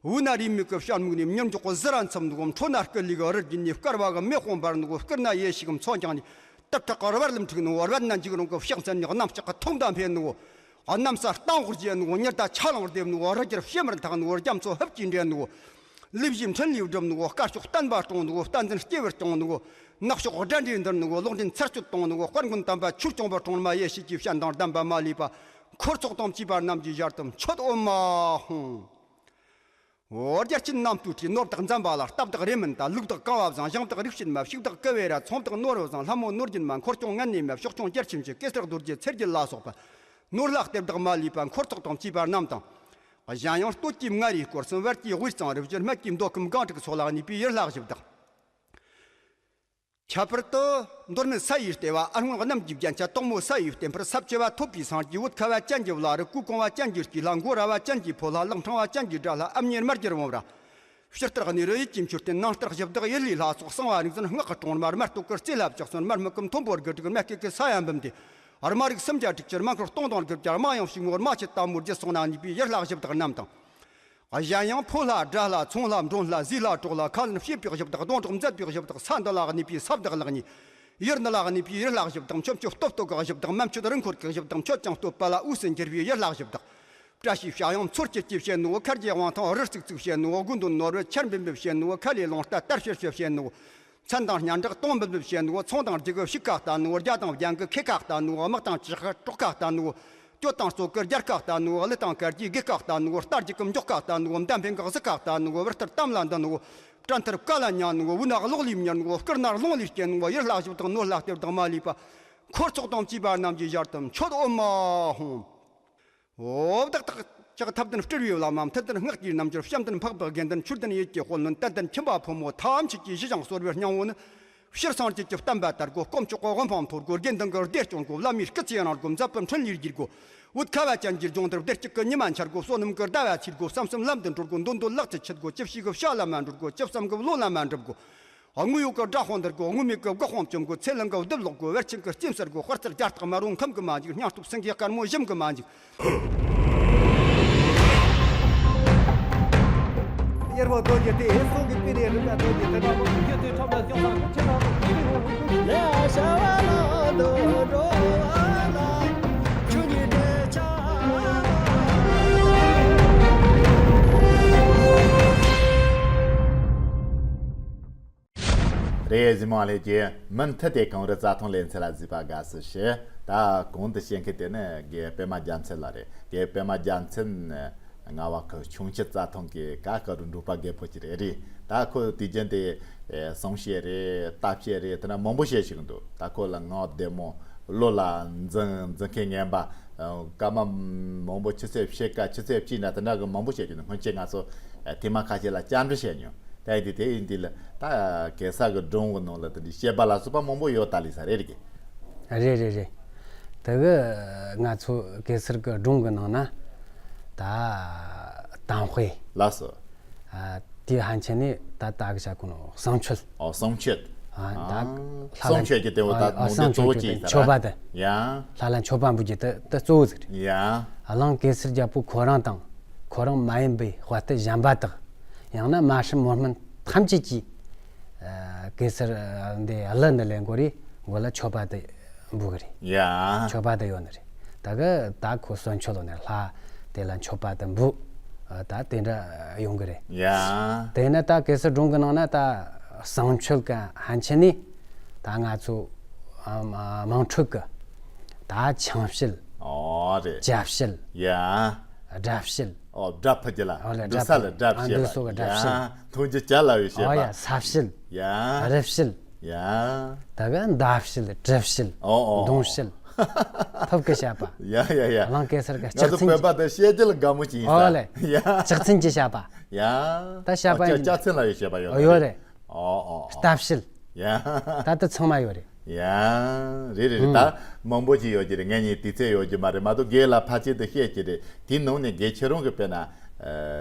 དབུས་ན་རེའུ་མིག་གི་བྱ་སྨུག་ནས་མྱུར་མགྱོགས་ཀྱི་ཟི་ར་འཚུབ་ནུ་བོ། འཕྲོ་ན་སྐུ་ལུས་ཀྱི་རི་རྒྱུད་ནས་བསྐལ་པ་གི་མེ་དཔུང་འབར་ནུ་བོ། བསྐུར་ན་ཡེ་ཤེས་ཀྱི་མཚོ་རྒྱང་ནས་དུབ་ཁྲག་གི་རྦ་རླབས་འཁྲུགས་ནུ་བོ། རྦད་ན་འཇིགས་རུང་གི་ཕྱག་འཚལ་ནས་གནམ་ལྕགས་ཀྱི་ཐོག་མདའ་འཕེན་ནུ་བོ། གནམ་ས་སྟེང་འོག་བརྗེ་ནུ་བོ། ཉི་ཟླ་ཆ་ལང་བརྡེབ་ནུ་བོ། རི་རྒྱལ་བྱེ་མར་འཐག་ནུ་བོ། རྒྱ་མཚོ་ཧིབ་ཀྱིས་འདྲེན་ནུ་བོ། ལས་བཞིའི་འཕྲིན་ལས་སྒྲུབ་ནུ་བོ། དཀར་ཕྱོགས་བསྟན་པ་སྲུང་ནུ་བོ། བསྟན་འཛིན་སྐྱེས་བུ་སྐྱོང་ནུ་བོ། ནག་ཕྱོགས་དགྲ་འདྲེ་འདུལ་ནུ་བོ། ལོག་འདྲེན་ཚར་གཅོད་གཏོང་ནུ་བོ། དཔལ་མགོན་དམ་པ་ཆོས་སྐྱོང་བུ་ཁྲོང་རྨ་ཡེ་ཤེས་ཀྱི་སྤྱན་དང་ལྡན་པ་མ་ལུས་པ། འཁོར་ཚོགས་དང་བཅས་པ་རྣམས་ཀྱི་ཞལ་དུ་མཆོད། ཨོ་མ་ཧོང་། འོ། རྒྱལ་ཆེན་རྣམ་ཐོས་སྲས། ནོར་བདག་འཛམ་བྷ་ལ། རྟ་བདག་རེ་མིན་ད། ལུག་བདག་གངས་བབ་བཟང་། ཞིང་བདག་རིག་བྱེད་མ། ཕྱུགས་བདག་ཀུ་བེ་ར། ཚོང་བདག་ནོར་བུ་བཟང་། ལྷ་མོ་ནོར་རྒྱུན་མ། འཁོར་སྐྱོང་ངན་ནེ་མ། ཕྱོགས་སྐྱོང་རྒྱལ་ཆེན་བཞི། གེ་སར་རྡོ་རྗེ་ཚེ་རྒྱལ་ལ་སོགས་པ། ནོར་ལྷ་གཏེར་བདག་མ་ལུས་པ། འཁོར་ཚོགས་དང་བཅས་པ་རྣམས་དང་། གཞན་ཡང་སྟོད་ཀྱི་མངའ་རིས་སྐོར་གསུམ། བར་གྱི་དབུས་གཙང་རུ་བཞི། སྨད་ཀྱི་མདོ་ཁམས་སྒང་དྲུག་སོགས་ལ་གནས་པའི་ཡུལ་ལྷ་གཞི་བདག་ཁྱད་པར་དུ། མདོ་སྨད་ས་ཡི་ལྟེ་བ་ཨ་སྔོན་གནམ་གྱི་རྒྱན་ཆ། དོག་མོ་ས་ཡི་བརྟན་ཕུར་ས་བཅུ་པ་ཐོབ་པའི་སངས་རྒྱས། བོད་ཁ་བ་ཅན་གྱི་བླ་རི། གོས་གོང་བ་ཅན་གྱི་སྐྱེས་ལྷ། མགོ་ར་བ་ཅན་གྱི་ཕོ་ལྷ། ལག་ཕྲེང་བ་ཅན་གྱི་དགྲ་ལྷ། ཨ་མྱེས་རྨ་རྒྱལ་བུམ་ར། ཕྱི་ལྟར་གནས་རི་ཡུལ་གྱི་མཆོད་རྟེན། ནང་ལྟར་གཞི་བདག་ཡུལ་ལྷའི་ལྷ་ཚོགས། གསང་བ་རིག་འཛིན་སྔགས་ཀྱི་གྲོང་རྨ། རྨ་སྟོད་ཀྱི་རྩེ་ལྷ་བཅུ་གསུམ། རྨ་སྨུག་གི་མཐོན་པོ་དགུ་དྲུག་རྨ་སྐེད་ཀྱི་ས་ཡ་འབུམ་སྡེ། རྨ་རིགས་སུམ་བརྒྱ་དྲུག་ཅུ། རྨ་འཁོར་སྟོང་དང་དགུ་བརྒྱ། རྨ་གཡང་ཕྱུག་མོ་རྨ་ཆུ་དལ་མོ་རྒྱུད་སོགས་ན་གནས་པའི་ཡུལ་ལྷ་གཞི་བདག་རྣམས་དང་། གཞན་ཡང་ཕོ་ལྷ་དགྲ་ལྷ་ཚོང་ལྷ་མགྲོན་ལྷ་ཟས་ལྷ་གྲོགས་ལྷ། ཁ་ལན་བྱེད་པའི་གཞི་བདག། སྡོང་གྲོགས་མཛད་པའི་གཞི་བདག། ས་འདི་ལ་གནས་པའི་ས་བདག་ལག་གཉིས། ཡུལ་འདི་ལ་གནས་པའི་ཡུལ་ལྷ་གཞི་བདག། མཆོད་མཆོད་སྟོབས་སྟོབས་ཀྱི་གཞི་བདག། མ་མཆོད་རི་འཁོར་གྱི་གཞི་བདག། མཆོད་ཅིང་བསྟོད་པ་ལ་དབུས་སུ་འགྱུར་བའི་ཡུལ་ལྷ་གཞི་བདག། བཀྲ་ཤིས་བྱ་གཡང་མཚོ་སྐྱེར་སྐྱེར་བྱེད་ནོ། ཁ་རྒྱའི་དབང་ཐང་རི་གཙུག་གཙུག་བྱེད་ནོ། དགུ་འདོན་ནོར་བུ་ཆར་འབེབ་འབེབ་བྱེད་ནོ། ཁ་ལས་རླུང་རྟ་དར་ཕྱིར་ཕྱིར་བྱེད་ནོ། མཚན་དང་སྙན་གྲགས་སྟོང་འབུམ་འབུམ་བྱེད་ནོ། ཚོང་དང་རྒྱུ་གི་ཕྱུགས་ཁ་ལྟ་ནོ། རྒྱ་དང་རྒྱན་གི་ཁེ་ཁ་ལྟ་ནོ། དམག་དང་ཅི་ཁ་གྲོགས་ཁ་ལྟ་ནོ། གྱོད་དང་སོ་གི་རྒྱལ་ཁ་ལྟ་ནོ། གླུ་དང་གར་གྱི་དགེ་ཁ་ལྟ་ནོ། རྟ་རྒྱུག་གི་མགྱོགས་ཁ་ལྟ་ནོ། མདའ་འཕེན་གི་གཟུགས་ཁ་ལྟ་ནོ། བུ་ལྟར་གཏམ་ལ་འདི་ནོ། བྲན་ཐུར་བཀའ་ལ་ཉན་ནོ། བུ་ན་གློག་ལས་མྱུར་ནོ། བསྐུར་ན་རླུང་ལས་སྐྱེ་ནོ། ཡུལ་ལྷ་གཞི་བདག་ནོར་ལྷ་གཏེར་བདག་མ་ལུས་པ། འཁོར་ཚོགས་དང་བཅས་པ་རྣམས་ཀྱི་ཞལ་དུ་མཆོད། ཨོ་མ་ཧོང་། འོ། བདག་བདག་ཅག་ཐབས་ལྡན་སྤྲུལ་པའི་བླ་མ། མཐུ་ལྡན་སྔགས་ཀྱི་རྣལ་འབྱོར། བྱམས་ལྡན་འཕགས་པའི་དགེ་འདུན། ཆོས་ལྡན་ཡིད་ཀྱི་དཔལ་བློན། དད་ལྡན་ཁྱིམ་པ་ཕོ་མོ། ཐམས་ཅད་ཀྱི་གཞི་བཞེངས་གསོལ་བའི་སྙིང་པོ་ནི། སྤྱིར་སངས་རྒྱས་ཀྱི་བསྟན་པ་དར་དགོས། དཀོན་མཆོག་གི་དབུ་འཕང་མཐོ་དགོས། དགེ་འདུན་གྱི་སྡེ་སྐྱོང་དགོས། བླ་མའི་སྐུ་ཚེ་རིང་དགོས། མཛད་པའི་འཕྲིན་ལས་རྒྱས་དགོས། བོད་ཁ་བ་ཅན་གྱི་ལྗོངས་འདིར་བདེ་སྐྱིད་ཀྱི་ཉི་མ་འཆར་དགོས། བསོད་ནམས་ཀྱི་ཟླ་བ་ཆེར་དགོས། བསམ་གསུམ་ལམ་དུ་འགྲོ་དགོས། འདོད་འདོད་ལག་ཏུ་ཆུད་དགོས། ཅི་བྱེད་ཀྱི་བྱ་ལ་མ་འགྲུལ་དགོས། ཅི་བསམ་གྱི་བློ་ལ་མ་འགྲུབ་དགོས། དངོས་ཡོད་ཀྱི་དགྲ་དཔུང་འདུལ་དགོས། དངོས་མེད་ཀྱི་སྒོ་དཔུང་བཅོམ་དགོས། ཚེ་གླིང་གི་བདུད་ལོག་དགོས། བར་ཆད་ཀྱི་རྩིས་ཟད་དགོས། དཔལ་རྩལ་རྒྱ་སྟག་མ་རུང་ཁམས་ཀྱི་མ་འཇིག། སྙིང་སྟོབས་སེང་གེའི་དཀར་མོ་ཞིམ་གྱི་མ་འཇིག། དབྱེར་མེད་རྡོ་རྗེ་སྟེ། གསུང་གི་པི་ནས་རིག་པ་རྡོ་རྗེ་ཐེག་པ་པོ། རྒྱུད་སྡེ་ཁྲོམ་ར་སྐྱོང་བ་ཆེ་ན་རོ། ལས་བྱ་བ་ལ་དུ་འགྲོ་བ་ལ། ཆོས་ཉིད་འབྲེལ་ཆགས། རེད། གཟིགས་མོ་ལྷན་རྒྱས། མུ་མཐུད་དེ་གངས་རི་རྩྭ་ཐང་ལེ་ཚན་ལ་གཟིགས་པ་དགའ་བསུ་ཞུ། ད་གོང་དུ་བཤད་མཁན་དེ་ནི་རྒན་པད་མ་རྒྱལ་མཚན་ལགས་རེད། རྒན་པད་མ་རྒྱལ་མཚན་ནི་རྔ་བ་ཁུལ་ཁྱུང་མཆུ་རྩྭ་ཐང་གི་ཀ་ཀ་རུ་འབྲོག་པ་རྒད་པོ་ཅིག་རེད། རེད། ད་ཁོ་དུས་རྒྱུན་དེ་ཨེ་གསུང་བཤད་རེད། ལྟ་བཤད་རེད། དེ་འདྲ་མང་པོ་བཤད་བཞིན་འདུག། ད་ཁོ་ལ་ངག་བདེ་མོ། བློ་ལ་འཛིན་འཛིན་མཁན་ངན་པ། ཨ། སྐར་མ་མང་པོ་ཆུ་ཚོད་ཕྱེད་ཀ་ཆུ་ཚོད་གཅིག་ན་དེ་འདྲ་གི་མང་པོ་བཤད་རྒྱུ་འདུག། སྔོན་ཆད་ང་ཚོ་ཨ་ཐེངས་མ་ཁ་ཤས་ལ་བཅར་འདྲི་བྱས་མྱོང་། ད་ཡིན་དུས་དེ་ཡིན་དུས་ལ་ད་གེ་སར་གི་སྒྲུང་གི་ནང་ལ་དེ་འདྲའི་བཤད་པ་ལ་སོགས་པ་མང་པོ་ཡོད་ད་ལི་ས་རེད་གི། རེད་རེད་རེད། དེ་གི་ང་ཚོ་གེ་སར་གི་སྒྲུང་གི་ནང་ན་ད་དམ་དཔེ། ལགས་སོ། ཨ། དེའི་ཕན་ཆད་ནས་ད་ལྟ་གི་བྱ་ཁོ་ནོ་བསང་མཆོད། ཨོ། བསང་མཆོད། ཨ། ད། ཨ། ལྷ་ལ། བསང་མཆོད་ཀྱི་དེ་བོ་ད། ཨ། ནང་དེ་བསང་གཙོ་བོ་མཆོད་ཀྱི་ཅིག་ཡིན་ས་མཆོད་པ་ར། དེ། ཡ། ལྷ་ལ་མཆོད་པ་འབུལ་རྒྱུ་དེ་དེ་གཙོ་བོ་ཟིག་རེད། ཡ། གླིང་གེ་སར་རྒྱལ་པོ་ཁོ་རང་དང་། ཁོ་རང་མ་ཡིན་པའི་དཔའ་རྟུལ་གཞན་པ་དག། ཡང་ན་མ་སྲིན་མོ་སྨན་ཐམས་ཅད་ཀྱིས། ཨ། གེ་སར་འདི་གླུ་འདི་ལེན་དགོས་རེད། མགོ་ལ་མཆོད་པ་དེ་འབུལ་གི་རེད། ཡ། མཆོད་པ་དེ་ཡོད་ནི་རེད། ད་གི་ད་ཁོ་གསོལ་མཆོད་ལོ་ནས་ལྷ་དེ་ལ་མཆོད་པ་དེ་འབུལ། ཨ། ད་དེ་འདྲ་ཡོང་གི་རེད། ཡ། དེ་ནས་ད་གེ་སར་སྒྲུང་གི་ནང་ན་ད་བསང་མཆོད་གི་ཕན་ཆད་ནས་ད་ང་ཚོ་ཨ་མ་དམངས་ཁྲོད་གི་ད་ཆང་བཤད། ཨོ་རེད། ཇ་བཤད། ཡ། སྒྲ་བཤད། ཨོ། སྒྲ་ཕུད་རྒྱུ་ལ། ཨོ་ལ། འདུག་ས་ལ་སྒྲ་བཤད་པ། འདུག་སོ་གི་སྒྲ་བཤད། ཡ། འཐུང་རྒྱུ་ཇ་ལ་བའི་བཤད་པ། ཨོ་ཡ། ས་བཤད། ཡ། རི་བཤད། ཡ། ད་ག་མདའ་བཤད། གྲི་བཤད། ཨོ་ཨོ། མདུང་བཤད། ཕུབ་ཀྱི་བཤད་པ། ཡ་ཡ་ཡ། གླིང་གེ་སར་གི་ང་ཚོ་ལྕགས་ཚན་བོད་པ་དང་བཤད་རྒྱུ་ལ་དགའ་མོ་ཅིག་ཡིན་ས། ཨོ་ལེ། ཡ། ལྕགས་ཚན་གྱི་བཤད་པ། ཡ། ད་བཤད་པ། ཨོ། ལྕགས་ཚན་ལ་ཡོད་བཤད་པ་ཡོད། ཨོ་ཡོད་རེད། ཨོ་ཨོ། རྟ་བཤད། ཡ། ད་ལྟ་ཚང་མ་ཡོད་རེད། ཡ། རེད་རེད་རེད། ཨང་། ད་མང་པོ་ཅིག་ཡོད་ཀྱི་རེད། ངས་ནི་དུས་ཚོད་ཡོད་ཀྱི་མ་རེད། མ་གཏོགས་རྒན་ལགས་ཕལ་ཆེར་དུ་བཤད་ཀྱི་རེད། དེའི་ནང་ནས་རྒན་ཁྱེད་རང་གི་དཔེར་ན། ཨ།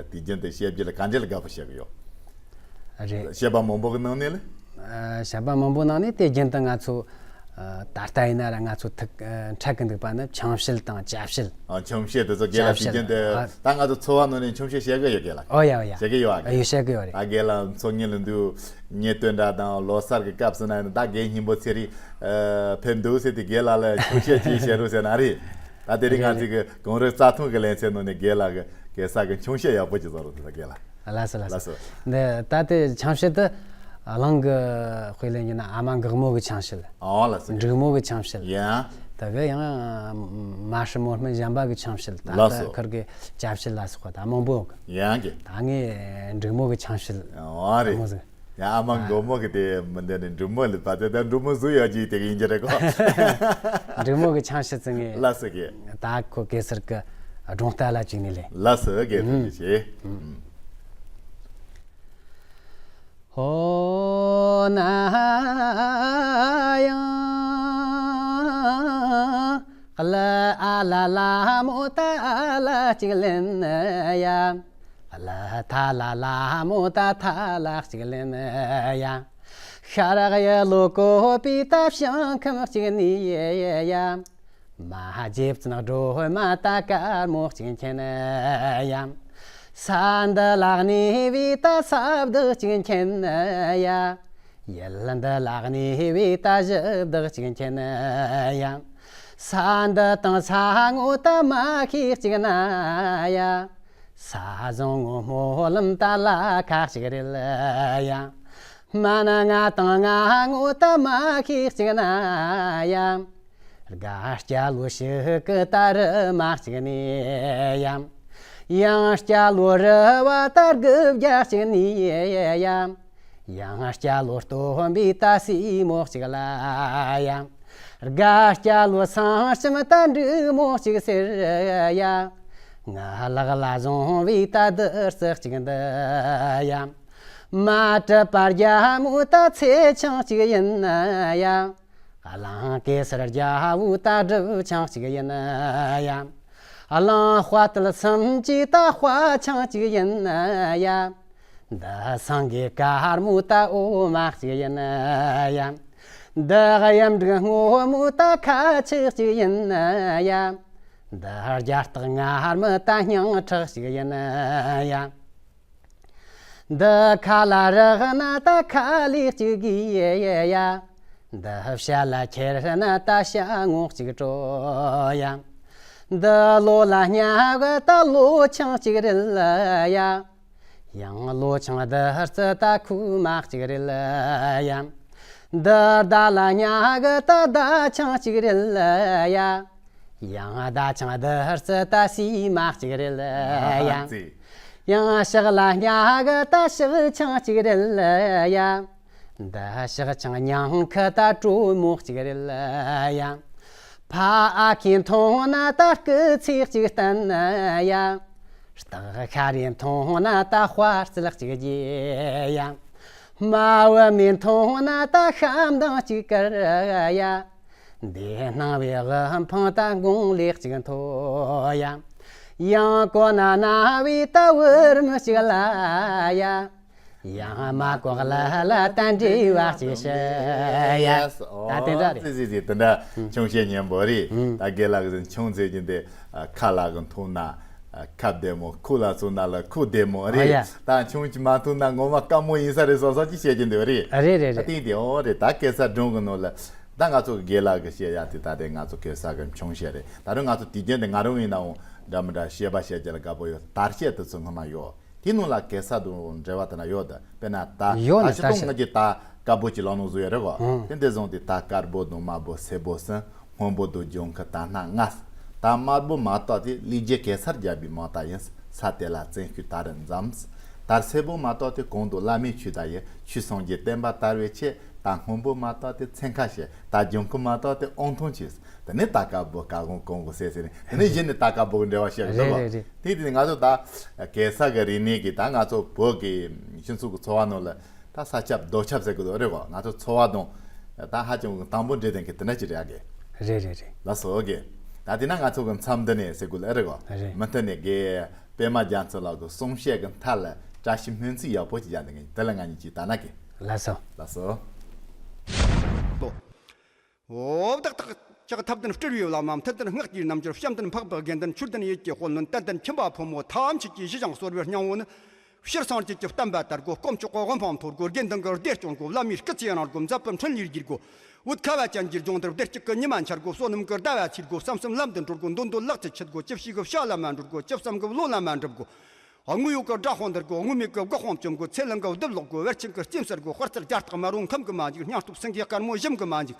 དུས་རྒྱུན་དུ་བཤད་རྒྱུ་ལ་ག་འདྲ་ལ་དགའ་པོ་བཤད་གི་ཡོད། རེད། བཤད་པ་མང་པོ་གི་ནང་ནས་ལ། ཨ། བཤད་པ་མང་པོ་ནང་ནས་དེ་རྒྱུན་དུ་ང་ཚོ། ཨ། ད་ལྟ་ཡིན་ན་ར་ང་ཚོ་ཐུག་ཨ། འཕྲད་གི་འདུག་པ་ནི་ཆང་བཤད་དང་ཇ་བཤད། ཨ། ཆང་བཤད་དེ་ཚོ་རྒན་ལགས་དུས་རྒྱུན་དུ། ཇ་བཤད། ཨ། ད་ང་ཚོ་འཚོ་བ་ནང་ནས་ཆང་བཤད་བཤད་གི་ཡོད་རྒན་ལགས། ཨོ་ཡ་ཨོ་ཡ། བཤད་གི་ཡོད་ཨ། ཨ་ཡོད། བཤད་གི་ཡོད་རེད། ད་རྒན་ལགས་འཚོ་བསྙེན་ལ་འདུག་ཉེས་སྟོན་འདྲ་དང་ལོ་གསར་གྱི་སྐབས་སུ་ན་ཡིན་ན་ད་རྒན་སྙིང་པོ་ཚེ་རིང་། ཨ། ཕེབས་འདུག་ཟེར་དུས་རྒན་ལགས་ལ་ཆང་བཤད་ཅིག་བཤད་རོགས་ཟེར་ན་རེད། ད་དེ་རིང་ང་ཚོའི་གི་གངས་རི་རྩྭ་ཐང་གི་ལེ་ཚན་ནང་ནས་རྒན་ལགས་ཀྱི་གེ་སར་གི་ཆང་བཤད་ཡག་པོ་ཅིག་བཟོ་རོགས་ཟེར། རྒན་ལགས། ལགས་སོ་ལགས་སོ། ལགས་སོ། འདི་ད་ལྟའི་ཆང་བཤད་དེ་གླིང་གི་དཔེ་ལེན་གྱི་ན་ཨ་མ་འགག་མོ་གི་ཆང་བཤད། ཨོ་ལགས་སོ། འབྲུག་མོ་གི་ཆང་བཤད། ཡ། ད་གི་ཡང་མ་སྲིན་མོ་སྨན་གཞན་པ་གི་ཆང་བཤད། ད་ལགས་སོ། ད་ཁུར་གི་ཇ་བཤད་ལ་སོགས་པ་ད་མང་པོ་ཡོད་གི། ཡང་གི། ད་ངས་འབྲུག་མོ་གི་ཆང་བཤད། ཨོ་རེད། མོ་ཟིག། ཡང་ཨ་མ་འགོ་མོ་གི་དེ་མི་འདི་ནི་འབྲུག་མོ་ལི་བ་དེ་ད་འབྲུག་མོ་ཟུ་ཡོད་ཀྱི་དེ་གི་ཡིན་གྱི་རེད་གོ། འབྲུག་མོ་གི་ཆང་བཤད་ཚེ་ངས། ལགས་སོ་གི། ད་ཁོ་གེ་སར་གི་སྒྲུང་ལྟ་ལ་བཅུག་ནས་ལེ། ལགས་སོ་གི། ཐུགས་རྗེ་ཆེ། ཧོ་ན་ཡང་། ཀླུ་ཨ་ལ་ལ་མོ་ཏ་ཨ་ལ་གཅིག་ལེན་ཡ། ཀླུ་ཐ་ལ་ལ་མོ་ཏ་ཐ་ལ་གཅིག་ལེན་ཡ། ཤ་རག་ཡི་ལོ་ཀོ་པི་ཏ་ཞིང་ཁམས་གཅིག་ནི་ཡ། མ་རྗེ་བཙུན་སྒྲོལ་མ་ཏ་དཀར་མོ་གཅིག་མཁྱེན་ཡ། ས་འདི་ལག་ནི་བི་ཏ་ས་བདག་གཅིག་མཁྱེན་ཡ། ཡུལ་འདི་ལག་ནི་བི་ཏ་གཞི་བདག་གཅིག་མཁྱེན་ཡ། ས་འདི་དང་ས་ངོ་ཏ་མ་ཁི་གཅིག་ན་ཡ། ས་བཟང་ངོ་སྨོན་ལམ་ཏ་ལ་ཁ་གཅིག་རེད་ཡ། མ་ན་ང་དང་ང་ངོ་ཏ་མ་ཁི་གཅིག་ན་ཡ། དགའ་སྐྱ་ལོ་ཞིག་གི་ཏ་རི་མ་གཅིག་ནི་ཡ། ཡང་སྐྱ་ལོ་རི་བ་ཏ་དགུ་བརྒྱ་གཅིག་ནི་ཡ། ཡང་སྐྱ་ལོ་སྟོན་པའི་ཏ་སྲས་མོ་གཅིག་ལ་ཡ། དགའ་སྐྱ་ལོ་སང་ཞིམ་ཏ་འབྲུག་མོ་གཅིག་ཟེར་ཡ། ང་ལག་ལ་བཟུང་བའི་ཏ་དུར་རྩི་གཅིག་འདི་ཡ། མ་གྲུབ་པ་རྒྱལ་མོ་ད་ཚེ་ཆང་གཅིག་ཡིན་ཡ། གླིང་གེ་སར་རྒྱལ་པོ་ད་སྒྲུབ་ཆང་གཅིག་ཡིན་ཡ། གླིང་དཔའ་རྟུལ་སུམ་བརྒྱའི་ད་དཔའ་ཆང་གཅིག་ཡིན་ཡ། འདི་སེང་གེ་དཀར་མོ་ད་འོ་མ་གཅིག་ཡིན་ཡ། འདི་གཡུ་འབྲུག་སྔོན་མོ་ད་ཁ་ཆེ་གཅིག་ཡིན་ཡ། འདི་རྒྱ་སྟག་མངར་མོ་ད་སྙིང་ཁྲག་གཅིག་ཡིན་ཡ། འདི་ཁ་ལ་རག་ན་ད་ཁ་ལས་གཅིག་གི་ཡ། འདི་བྱ་ལ་ཁྱེར་ན་ད་བྱ་ངོ་གཅིག་སྤྲོ་ཡ། འདི་ལོ་ལ་སྙ་གི་ད་ལོ་ཆང་གཅིག་རེད་ཡ། ཡང་ལོ་ཆང་འདི་རྩི་ད་ཁུག་མ་གཅིག་རེད་ཡ། འདི་ཟླ་ལ་སྙ་གི་ད་ཟླ་ཆང་གཅིག་རེད་ཡ། ཡང་ཟླ་ཆང་འདི་རྩི་ད་སྲིད་མ་གཅིག་རེད་ཡ། ཨ་ཙི། ཡང་ཕྱག་ལ་སྙ་གི་ད་ཕྱག་ཆང་གཅིག་རེད་ཡ། འདི་ཕྱག་ཆང་ཉང་ཁུ་ད་དྲོན་མོ་གཅིག་རེད་ཡ། ཕ་ཨ་ཁེ་འཐུང་ན་ད་སྐུ་ཚེ་གཅིག་བརྟན་ཡ། སྟག་ཤ་རས་འཐུང་ན་ད་དཔའ་རྩལ་གཅིག་རྒྱས་ཡ། མ་བུ་མོས་འཐུང་ན་ད་ཤ་མདངས་གཅིག་དཀར་ཡ། འདས་སྣང་བའི་དབུ་འཕང་ད་དགུང་ལོ་གཅིག་མཐོ་ཡ། ཡང་གོ་ན་ན་བའི་ད་བུ་རམ་གཅིག་ལ་ཡ། ཡང་མ་གོ་ལ་ལ་ད་འདྲེ་བ་གཅིག་ཤི་ཡ། ད་དེ་འདྲ་རེད། ཟི་ཟི་ཟི་དེ་འདྲ་ཆུང་བཤད་སྙན་པོ་རེད། ད་རྒན་ལགས་ཀྱིས་ཆུང་ཟེར་གྱིན་དེ་ཁ་ལག་གི་མཐོང་ན། ཁ་བདེ་མོ། ཁུག་ལ་སོང་ན་ལ་ཁུག་བདེ་མོ་རེད། ཨ་ཡ། ད་ཆུང་ཅིག་མ་མཐོང་ན་ངོ་མ་དཀའ་མོ་ཡིན་ས་རེད་བསམ་བསམ་ཅིག་བཤད་ཀྱིན་འདུག་རེད། རེད་རེད་ད་རེད། ཐེངས་དེ་འོ་རེད། ད་གེ་སར་སྒྲུང་གི་ནང་ལ་ད་ང་ཚོ་གི་རྒན་ལགས་ཀྱིས་བཤད་ཡ་དེ་ད་དེ་ང་ཚོ་གེ་སར་གི་ཆུང་བཤད་རེད། ད་རུང་ང་ཚོ་དུས་རྒྱུན་དེ་ང་རང་ཡིན་ནའང་འདྲ་མི་འདྲ་བཤད་པ་བཤད་རྒྱུ་ལ་དགའ་པོ་ཡོད། དར་བཤད་དེ་ཚོ་སྔོན་མ་ཡོད། དེའི་ནང་ལ་གེ་སར་དང་འབྲེལ་བ་དེ་འདྲ་ཡོད་དེ། དཔེར་ན་ད་ཡོད་ད་ནི་ཆུ་ད་དུང་ཤི་ང་གི་ད་དཀར་པོ་ཅིག་ལོ་ནོ་བཟོ་ཡ་རེད་གོ། ཨང་། དེ་འདྲ་བཟུང་སྟེ་ད་དཀར་པོ་དང་དམར་པོ་སེར་པོ་གསུམ། སྔོན་པོ་དང་ལྗང་ཁུ་དར་སྣ་ལྔ། ད་དམར་པོ་མ་གཏོགས་དེ་ལས་རྒྱུ་གེ་སར་རྒྱལ་པོའི་མོ་ད་ཡིན། ས་དེ་ལ་བཙན་ཤུགས་ད་རེས་འཛོམས། ད་སེར་པོ་མ་གཏོགས་དེ་གང་དུ་བླ་མའི་ཆོས་ད་ཡིན། ཆོས་སངས་རྒྱས་བསྟན་པ་དར་བའི་ཆེད། ད་སྔོན་པོ་མ་གཏོགས་དེ་ཚན་ཁ་བཤད། ད་ལྗང་ཁུ་མ་གཏོགས་དེ་དབང་ཐང་ཆེ། དེ་ནས་ད་དཀར་པོ་དཀར་གོང་གོང་གོ་སེ་སེ་ནས་དེ་ནས་གཞི་ནས་ད་དཀར་པོ་གི་འབྲེལ་བ་བཤད་གི་འདུག་གོ། རེད་རེད་རེད། དེ་དེ་ནས་ང་ཚོ་ད་གེ་སར་གི་རིག་གནས་ཀྱི་ད་ང་ཚོ་བོད་ཀྱི་སྤྱི་ཚོགས་ཀྱི་འཚོ་བ་ནང་ལ། ད་ས་ཁྱབ་རྡོ་ཁྱབ་ཟེར་དགོས་རེད་གོ། ང་ཚོ་འཚོ་བ་དང་ད་ཧ་ཅང་གི་དང་པོ་འབྲེལ་ལྡན་གྱི་དེ་འདྲ་ཅིག་རེད་ཨ་གི། རེད་རེད་རེད། ལགས་སོ་ཨོ་གི། ད་དེ་ན་ང་ཚོ་གི་མཚམས་འདི་ནས་ཟེར་དགོས་ལ་ཨེ་རེད་གོ། རེད། མུ་མཐུད་ནས་དགེ་པད་མ་རྒྱ་མཚོ་ལགས་ཀྱི་གསུང་བཤད་ཀྱི་མཐའ་ལ་བཀྲ་ཤིས་སྨོན་ཚིག་ཡག་པོ་ཅིག་ཡང་འདི་ངས་དེ་ལ་ང་གཉིས་ཀྱིས་ད་ན་གི། ལགས་སོ། ལགས་སོ། འོ་བདག་བདག་ཅག་ཐབས་ལྡན་སྤྲུལ་པའི་བླ་མ། མཐུ་ལྡན་སྔགས་ཀྱི་རྣལ་འབྱོར། བྱམས་ལྡན་འཕགས་པའི་དགེ་འདུན། ཆོས་ལྡན་ཡིད་ཀྱི་དཔལ་ལྡན། དད་ལྡན་ཁྱིམ་པ་ཕོ་མོ་ཐམས་ཅད་ཀྱི་གཞི་བཞེངས་གསོལ་བའི་སྙིང་པོ་ནི། སྤྱིར་སངས་རྒྱས་ཀྱི་བསྟན་པ་དར་དགོས། དཀོན་མཆོག་གི་དབུ་འཕང་མཐོ་དགོས། དགེ་འདུན་གྱི་སྡེ་སྐྱོང་དགོས། བླ་མའི་སྐུ་ཚེ་རིང་དགོས། མཛད་པའི་འཕྲིན་ལས་རྒྱས་དགོས། བོད་ཁ་བ་ཅན་གྱི་ལྗོངས་འདིར་བདེ་སྐྱིད་ཀྱི་ཉི་མ་འཆར་དགོས། བསོད་ནམས་ཀྱི་ཟླ་བ་ཚེས་དགོས། བསམ་སེམས་ལམ་དུ་འགྲོ་དགོས། འདོད་འདོད་ལག་ཏུ་ཆུད་དགོས། ཅི་བྱས་ཀྱི་བྱ་ལ་མ་འགྲུབ་དགོས། ཅི་བསམ་གྱི་བློ་ལ་མ་འགྲུབ་དགོས། དངོས་ཡོད་ཀྱི་དགྲ་དཔུང་འདུལ་དགོས། དངོས་མེད་ཀྱི་སྒོ་དཔུང་བཅོམ་དགོས། ཚེ་གླིང་གི་བདུད་ལོག་དགོས། བེར་ཆེན་གྱི་རྩིས་གསལ་དགོས། དཔལ་རྩལ་བརྒྱ་སྟག་དམར་པོ་ཁམས་ཀྱི་མ་འཇིག། སྙིང་སྟོབས་སེང་གེ་དཀར་མོ་ཞིམ་གྱི་མ་འཇིག།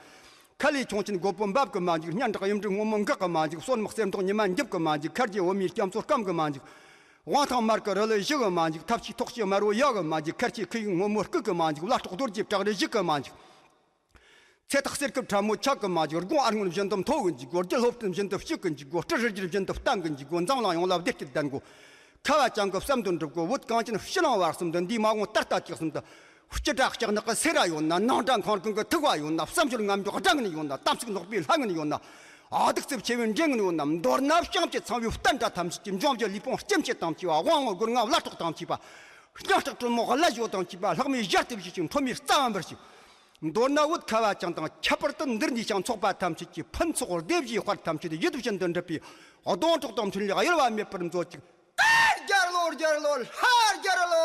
ཁ་ལས་ཁྱུང་ཆེན་རྒོད་པོ་འབབ་གི་མ་འཇུག། སྙན་གྲགས་གཡུ་འབྲུག་སྔོན་མོ་འགག་གི་མ་འཇུག། བསོད་ནམས་གསེར་མདོག་ཉི་མ་འཇིབ་གི་མ་འཇུག། ཁ་རྗེ་བོད་མིའི་སྐྱབས་མཚོ་སྐམ་གི་མ་འཇུག། དབང་ཐང་དམར་གི་རི་ལི་ཞི་གི་མ་འཇུག། ཐབས་ཤེས་ཐོག་ཤེས་དམར་བོ་ཡག་གི་མ་འཇུག། ཁ་ཆེ་ཁུ་ཡུག་སྔོན་མོ་སྐུག་གི་མ་འཇུག། བླ་སྲོག་རྡོ་རྗེ་བྲག་རི་བཞུགས་གི་མ་འཇུག། ཚེ་ཐག་གསེར་ཁུབ་ཕྲ་མོ་ཆག་གི་མ་འཇུག། དགུང་ཨ་སྔོན་བཞིན་དུ་མཐོ་གི་འཇུག་གོ། རྒྱུ་སློབ་སྟོན་བཞིན་དུ་ཕྱུག་གི་འཇུག་གོ། སྤྲི་རི་རྒྱུད་བཞིན་དུ་བརྟན་གི་འཇུག་གོ། འཛམ་གླིང་ཡོངས་ལ་བདེ་སྐྱིད་ལྡན་དགོས། ཁ་བ་ཅན་གྱི་བསམ་དོན་འགྲུབ་དགོས། བོད་གངས་ཅན་ཕྱི་ནང་བར་གསུམ་དུ། འདས་མ་འོངས་ད་ལྟ་དུས་གསུམ་དུ། སྐྱིད་དྲག་ལྕགས་ནག་གི་སེ་ར་ཡོད་ན། ནང་དགྲ་མཁར་གང་གི་ཐུག་པ་ཡོད་ན། བསམ་སྤྱོད་ངན་པའི་དགྲ་ངན་ཡོད་ན། དམ་ཚིག་ནོར་བུའི་ལྷ་ངན་ཡོད་ན། གདུག་རྩུབ་ཆེ་བའི་འདྲེ་ངན་ཡོད་ན། མདོར་ན་བྱང་ཆུབ་ཚངས་པའི་བསྟན་དགྲ་ཐམས་ཅད་ཀྱི། འབྱུང་འགྱུར་ལུས་ཕུང་སྐྱེ་མཆེད་དང་བཅས་པ། དབང་བོ་སྒོ་ལྔ་བླ་སྲོག་དང་བཅས་པ། སྙིང་སྟོབས་དྲོན་མོ་བླ་བཞོ་དང་བཅས་པ། ལྷག་མའི་ཞལ་དུ་བཞེས་ཤིང་། ཁྲོ་མོའི་རྩ་བ་འབུལ་ཞིང་། མདོར་ན་བོད་ཁ་བ་ཅན་དང་། ཁྱད་པར་དུ་འདིར་གནས་ཤིང་ཚོགས་པ་ཐམས་ཅད་ཀྱི། ཕུན་ཚོགས་སྡེ་བཞིའི་དཔལ་ཐམས་ཅད་ཡིད་བཞིན་དུ་འགྲུབ་པའི། སྡོང་གྲོགས་དང་འཕྲིན་ལས་གཡོ་བ་མེད་པར་མཛོད་ཅིག། རྒྱལ་ལོ། རྒྱལ་ལོ། ལྷ་རྒྱལ་ལོ།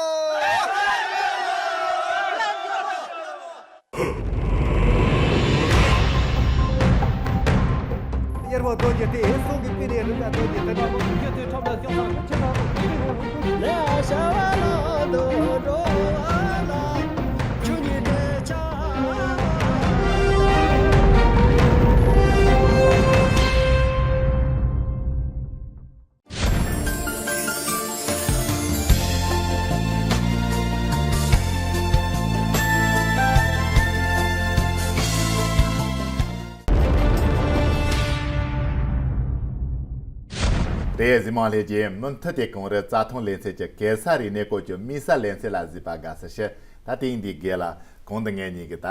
དབྱེར་མེད་རྡོ་རྗེ་སྟེ། གསུང་གི་དཔེ་ནི་རིགས་ལ་རྡོ་རྗེ་སྟེ། ཡོད་ཚུལ་ཁྲོམ་ལ་སྐྱོང་བ་ཁྱེད་ལ། ལས་བྱ་བ་ལ་དུ་འགྲོ་བ་ལ། ཆོས་ཉིད་འབྲེལ་ཆགས། དེ་གཟིགས་མང་ལྷན་རྒྱས། མུ་མཐུད་དེ་གངས་རི་རྩྭ་ཐང་ལེ་ཚན་གྱི་གེ་སར་རིག་གནས་སྐོར་གྱི་དམིགས་བསལ་ལེ་ཚན་ལ་གཟིགས་པ་དགའ་བསུ་ཞུ། ད་དེ་ཡིན་དུས་རྒན་ལགས། གོང་དུ་ངེད་གཉིས་ཀྱིས་ད་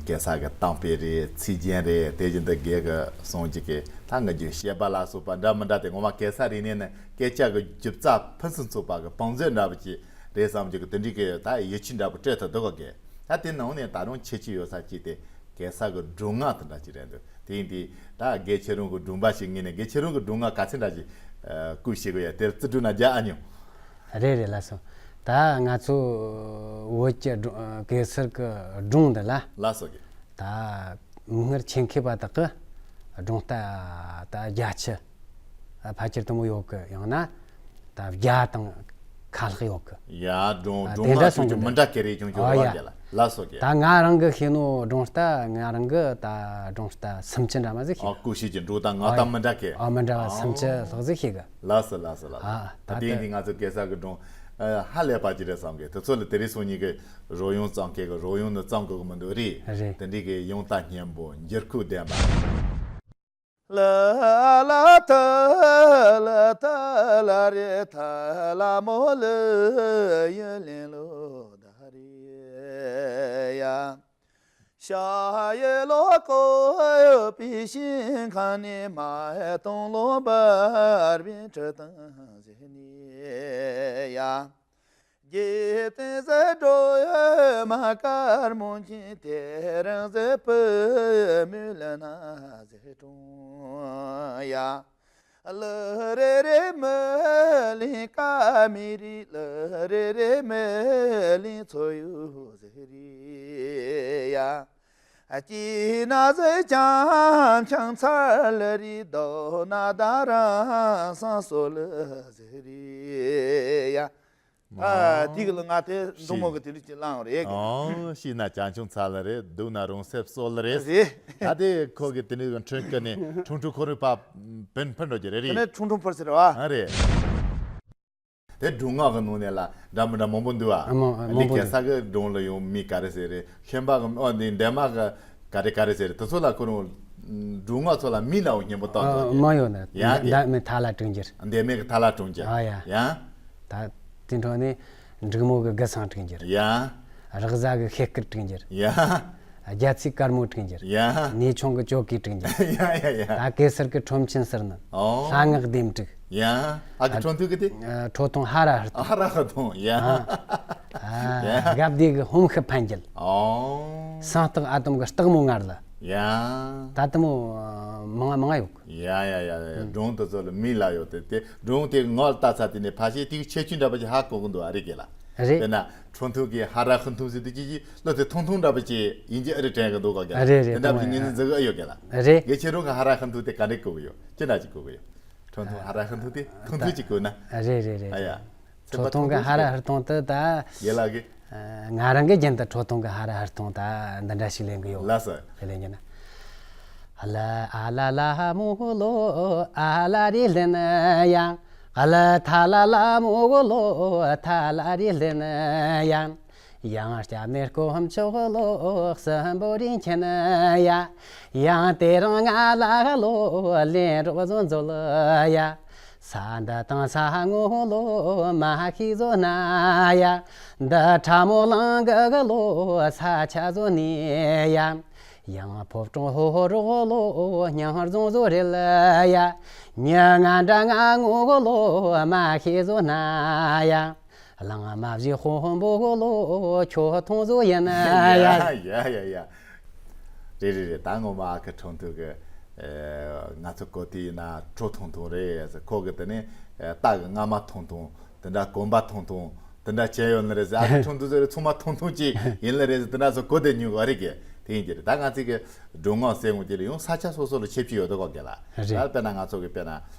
གེ་སར་གྱི་གཏམ་དཔེ་རེད། ཚིག་རྒྱན་རེད། དེ་བཞིན་དུ་རྒན་གྱིས་གསུང་རྒྱུ་གི་ད་ངག་རྒྱུན་བཤད་པ་ལ་སོགས་པ་འདྲ་མི་འདྲ་དེ། ངོ་མ་གེ་སར་རིག་གནས་ནི་སྐད་ཆ་གི་རྒྱུ་རྩ་ཕུན་སུམ་ཚོགས་པ་གི་བང་མཛོད་འདྲ་པོ་ཅིག་རེད་བསམ་རྒྱུ་གི་དེ་འདྲའི་གི་ད་ཡིད་ཆེས་འདྲ་པོ་སྤྲད་ཐུབ་འདུག་ག་རྒན། ད་དེ་ནང་ནས་ད་རུང་ཁྱད་ཆོས་ཡོད་ས་གཅིག་དེ་གེ་སར་གྱི་སྒྲུང་ངག་དེ་འདྲ་ཅིག་རེད་འདུག་དེ་ཡིན་དུས་ད་རྒན་ཁྱེད་རང་གི་སྒྲུང་པ་ཞིག་ངེས་ནས། རྒན་ཁྱེད་རང་གི་སྒྲུང་ངག་ག་ཚོད་འདྲ་ཞིག་ཨ་བརྐོས་བྱེད་དགོས་ཡ་དེར་རྩིས་སྤྲོད་ན་རྒྱ་ཨ་ཉོ། རེད་རེད། ལགས་སོ། ད་ང་ཚོ་བོད་ཀྱི་སྒྲུང་གེ་སར་གྱི་སྒྲུང་འདི་ལ། ལགས་སོ་རྒན། ད་མིག་སྔར་ཆེད་མཁས་པ་དག་གིས་སྒྲུང་རྟ་ད་བརྒྱད་ཅུ་ཕལ་ཆེར་དེ་མོ་ཡོད་གི། ཡང་ན་ད་བརྒྱ་དང་ཁ་ལྷག་ཡོད་གི། ཡ། སྒྲུང་སྒྲུང་དེ་འདྲ་ངག་གསུང་ཅུང་ཅུང་གི་མི་འདྲ་གི་རེད། ཅུང་ཅུང་ཨ་རེད་བ་ཡ། རྒན་ལགས། ལགས་སོ་རྒན། ད་ང་རང་གིས་ཤེས་ནོ་སྒྲུང་རྟ། ང་རང་གིས་ད་སྒྲུང་རྟ་སུམ་ཅུ་འདྲ་མོ་ཟིག་ཤེས། ཨ། བརྐོས་བྱེད་ཀྱི་སྒྲུང་རྟ་ངག་རྟ་མི་འདྲ་གི། ཨ། མི་འདྲ་བ་སུམ་ཅུ་ལྷག་ཟིག་ཤེས་གི། ལགས་སོ་ལགས་སོ་ལགས་སོ། ཨ། ད་ད་དེ་ཡིན་དུས་ང་ཚོ་གེ་སར་གྱི་སྒྲུང་ཨ་ཧ་ལས་པ་ཅིག་རེད་བསམ་གི། དེ་ཚོ་ལ་དེ་རིང་སང་ཉིན་གྱི་རོལ་དབྱངས་བརྩམ་མཁན་གྱིས་རོལ་དབྱངས་ནི་བརྩམ་དགོས་གི་མི་འདུག་རེད། རེད། དེ་འདྲའི་གི་དབྱངས་རྟ་སྙན་པོ་འགྱུར་ཁུག་ལྡན་པ། ལ་ལ་ཐ་ལ་ཐ་ལ་རེ་ཐ་ལ་མོ་ལ་ཡི་ལིན་ལོ་ད་རེ་ཡ། ཤ་ཡི་ལོ་ཀོ་པི་ཤིང་ཁ་ནི་མ་ཧེ་ཏོང་ལོ་བར་བི་ཁྲི་དང་ཟེ་ནི་ཡ། རྒྱལ་བསྟན་ཟེར་འགྲོ་ཡོད་མ་དཀར་མོ་ཆེན་དེ་རིང་ཟེར་བུ་མོ་ལ་ན་ཟེར་གྲོང་ཡ། ལ་རེ་རེ་མི་ལིན་ཀ་མི་རི་ལ་རེ་རེ་མི་ལིན་ཚོ་ཡུ་ཟེར་རི་ཡ། ཀྱི་ན་ཟེར་ཅང་ཆང་ཚར་ལ་རི་དོ་ན་ད་རང་སང་སོ་ལ་ཟེར་རི་ཡ། ཨ། དེ་གི་ལ་ང་དེ་འདུག་མོ་གི་དེ་འདྲ་ཅིག་བླངས་རེད་གི། ཨོ། ཤི་ན་ཅང་ཆུང་ཚ་ལ་རེད། སྡུག་ན་རང་སེམས་གསོ་ལ་རེད། རེད། ད་དེ་ཁོ་གི་དེ་འདྲ་གི་འཕྲིན་ཀི་ནས་ཁྲུང་ཁྲུང་ཁོ་རང་ཕར་བུད་འཕུར་འགྲོ་རྒྱུ་རེད། དེ་རེད། ནས་ཁྲུང་ཁྲུང་འཕུར་ཟེར་བ། ཨ་རེད། དེ་སྒྲུང་ངག་གི་ནང་ནས་ལ་འདྲ་མི་འདྲ་མང་པོ་འདུག་ཨ། ཨ་མང་མང་པོ་འདུག་གེ་སར་གི་སྒྲུང་ལ་ཡང་མི་ག་རེ་ཟེར་རེད། ཤན་པ་གི། ཨོ། འདི་འདན་མ་གི་ག་རེ་ག་རེ་ཟེར་རེད། དེ་ཚོ་ལ་ཁོ་རང་སྒྲུང་ངག་ཚོ་ལ་མི་ལ་འོ་སྙན་པོ་བཏང་འདུག་ཨ། མ་ཡོད་ན་ཡ་གི། མདའ་མི་ཐ་ལ་དྲུག་འགྱུར། འདན་མ་གི་ཐ་ལ་དྲུག་འགྱུར། ཨ་ཡ། ཡ། ད་དེ་འཕྲོ་ནས་འབྲུག་མོ་གི་དགུ་སང་དྲུག་འགྱུར། ཡ། རེག་བྱ་གི་ཤེལ་དཀར་དྲུག་འགྱུར། ཡ། རྒྱ་ཚའི་དཀར་མོ་དྲུག་འགྱུར། ཡ། ནེའུ་ཆུང་གི་ཅོ་ཀི་དྲུག་འགྱུར། ཡ་ཡ་ཡ། ད་གེ་སར་གི་ཁྲོམ་ཆེན་ཟུར་ནི། ཨོ། ལྷ་ངག་ལྡེམ་དྲུག། ཡ། ཨ་གི་ཁྲོ་ཐུང་གི་དེ། ཨ། ཁྲོ་ཐུང་ཧ་ར་ཧུར་ཐུང་། ཧ་ར་ཧུར་ཐུང་། ཡ། ཨ། ཨ། ཡ། སྒབ་བདེ་གི་ཧོམ་ཤི་འཕེན་རྒྱལ། ཨོ། སང་སྟག་ཨ་དོམ་གི་སྟག་མོ་ངར་ལ། ཡ། ད་དེ་མོ་མང་ང་མང་ང་ཡོད་གི། ཡ་ཡ་ཡ་ཡ། སྒྲུང་དེ་ཚོ་ལ་མི་ལ་ཡོད་དེ། དེ་སྒྲུང་དེ་ངག་ལ་བལྟས་ཚར་དུས་ནས་ཕལ་ཆེར་དེའི་ཁྱད་ཆོས་འདྲ་པོ་ཞིག་ཧ་གོ་གི་འདུག་ཨ་རེད་གི་ལ། རེད། དཔེར་ན་ཁྲོ་ཐུང་གི་ཧ་ར་ཧུར་ཐུང་ཟེར་དུས་ཅི་ཅི་བློ་དེ་ཐུང་ཐུང་འདྲ་པོ་ཅིག་ཡིན་གྱི་ཨ་རེད་དྲན་གི་འདུག་ག་གི། རེད་རེད། དེ་འདྲ་པོ་ཅིག་ངོས་འཛིན་མཛད་གི་ཨེ་ཡོད་གི་ལ། རེད། རྒན་ཁྱེད་རང་གི་ཧ་ར་ཧུར་ཐུང་དེ་ག་འདྲས་གོ་གི་ཡོད། ཅི་འདྲ་ཅིག་གོ་གི་ཡོད། ཁྲོ་ཐུང་ཧ་ར་ཧུར་ཐུང་དེ་ཐུང་ཐུང་ཅིག་གོ་ན། རེད་རེད་རེད། ཨ་ཡ། ཨ། ཁྲོ་ཐུང་གི་ཧ་ར་ཧུར་ཐུང་དེ་ད། ཡེ་ལ་གི། ཨ། ང་རང་གི་རྒྱན་དུ་ཁྲོ་ཐུང་གི་ཧ་ར་ཧུར་ཐུང་ད་འདི་འདྲ་ཞིག་ལེན་གི་ཡོད། ལགས་སོ། དེ་ལེན་གི་ན། ལ་ཨ་ལ་ལ་མོ་ལོ་ཨ་ལ་རི་ལེན་ཡ། ཨ་ལ་ཐ་ལ་ལ་མོ་ལོ་ཐ་ལ་རི་ལེན་ཡ། ཡང་སྐྱབས་གནས་དཀོན་མཆོག་ལོ་གསུམ་པོ་རིན་ཆེན་ཡ། ཡང་དེ་རིང་ང་ལ་ལོ་ལེན་རོགས་བཟོ་མཛོད་ཡ། ས་འདི་དང་ས་ངོ་ལོ་མ་ཤེས་བཟོ་ན་ཡ། འདི་ཁྲ་མོ་གླང་གི་གི་ལོ་ས་ཆ་བཟོ་ནི་ཡ། ཡང་ཕོ་བྲང་ཧོ་ཧོ་རོགས་ལོ་སྙིང་རྫོང་བཟོ་རེད་ཡ། མྱི་ང་འདྲ་ང་ངོ་གི་ལོ་མ་ཤེས་བཟོ་ན་ཡ། གླང་མ་བཞི་དཔོན་པོ་གི་ལོ་ཁྱོད་ཐུང་བཟོ་ཡིན་ཡ། ཡ་ཡ་ཡ་ཡ། རེད་རེད་རེད། ད་ངོ་མ་ཨ་ཁུ་ཁྲུང་ཐུང་གི། ཨེ། ང་ཚོ་གོ་དུས་ཡིན་ན་ཁྲོ་ཐུང་ཐུང་རེད་ཟེར། ཁོ་གི་དེ་ནས་ཨེ་རྟ་གི་རྔ་མ་ཐུང་ཐུང་དེ་འདྲ། གོམ་པ་ཐུང་ཐུང་དེ་འདྲ་བྱས་ཡོད་ནི་རེད་ཟེར། ཨ་ཁུ་ཁྲུང་ཐུང་ཟེར་རེད། ཚང་མ་ཐུང་ཐུང་ཅིག་ཡིན་ནི་རེད་ཟེར། དེ་འདྲ་ཚོ་གོ་བདེ་ཉུང་གི་རེད་གི། དེ་ཡིན་གྱི་རེད། ད་ང་ཚོ་གི་སྒྲུང་ངག་ཟེར་འོང་དུས་ལ་ཡང་ས་ཆ་སོ་སོ་ལ་ཁྱད་ཆོས་ཡོད་དོ་གོ་གི་ལ། རེད། ད་དཔེར་ན་ང་ཚོ་གི་དཔེར་ན་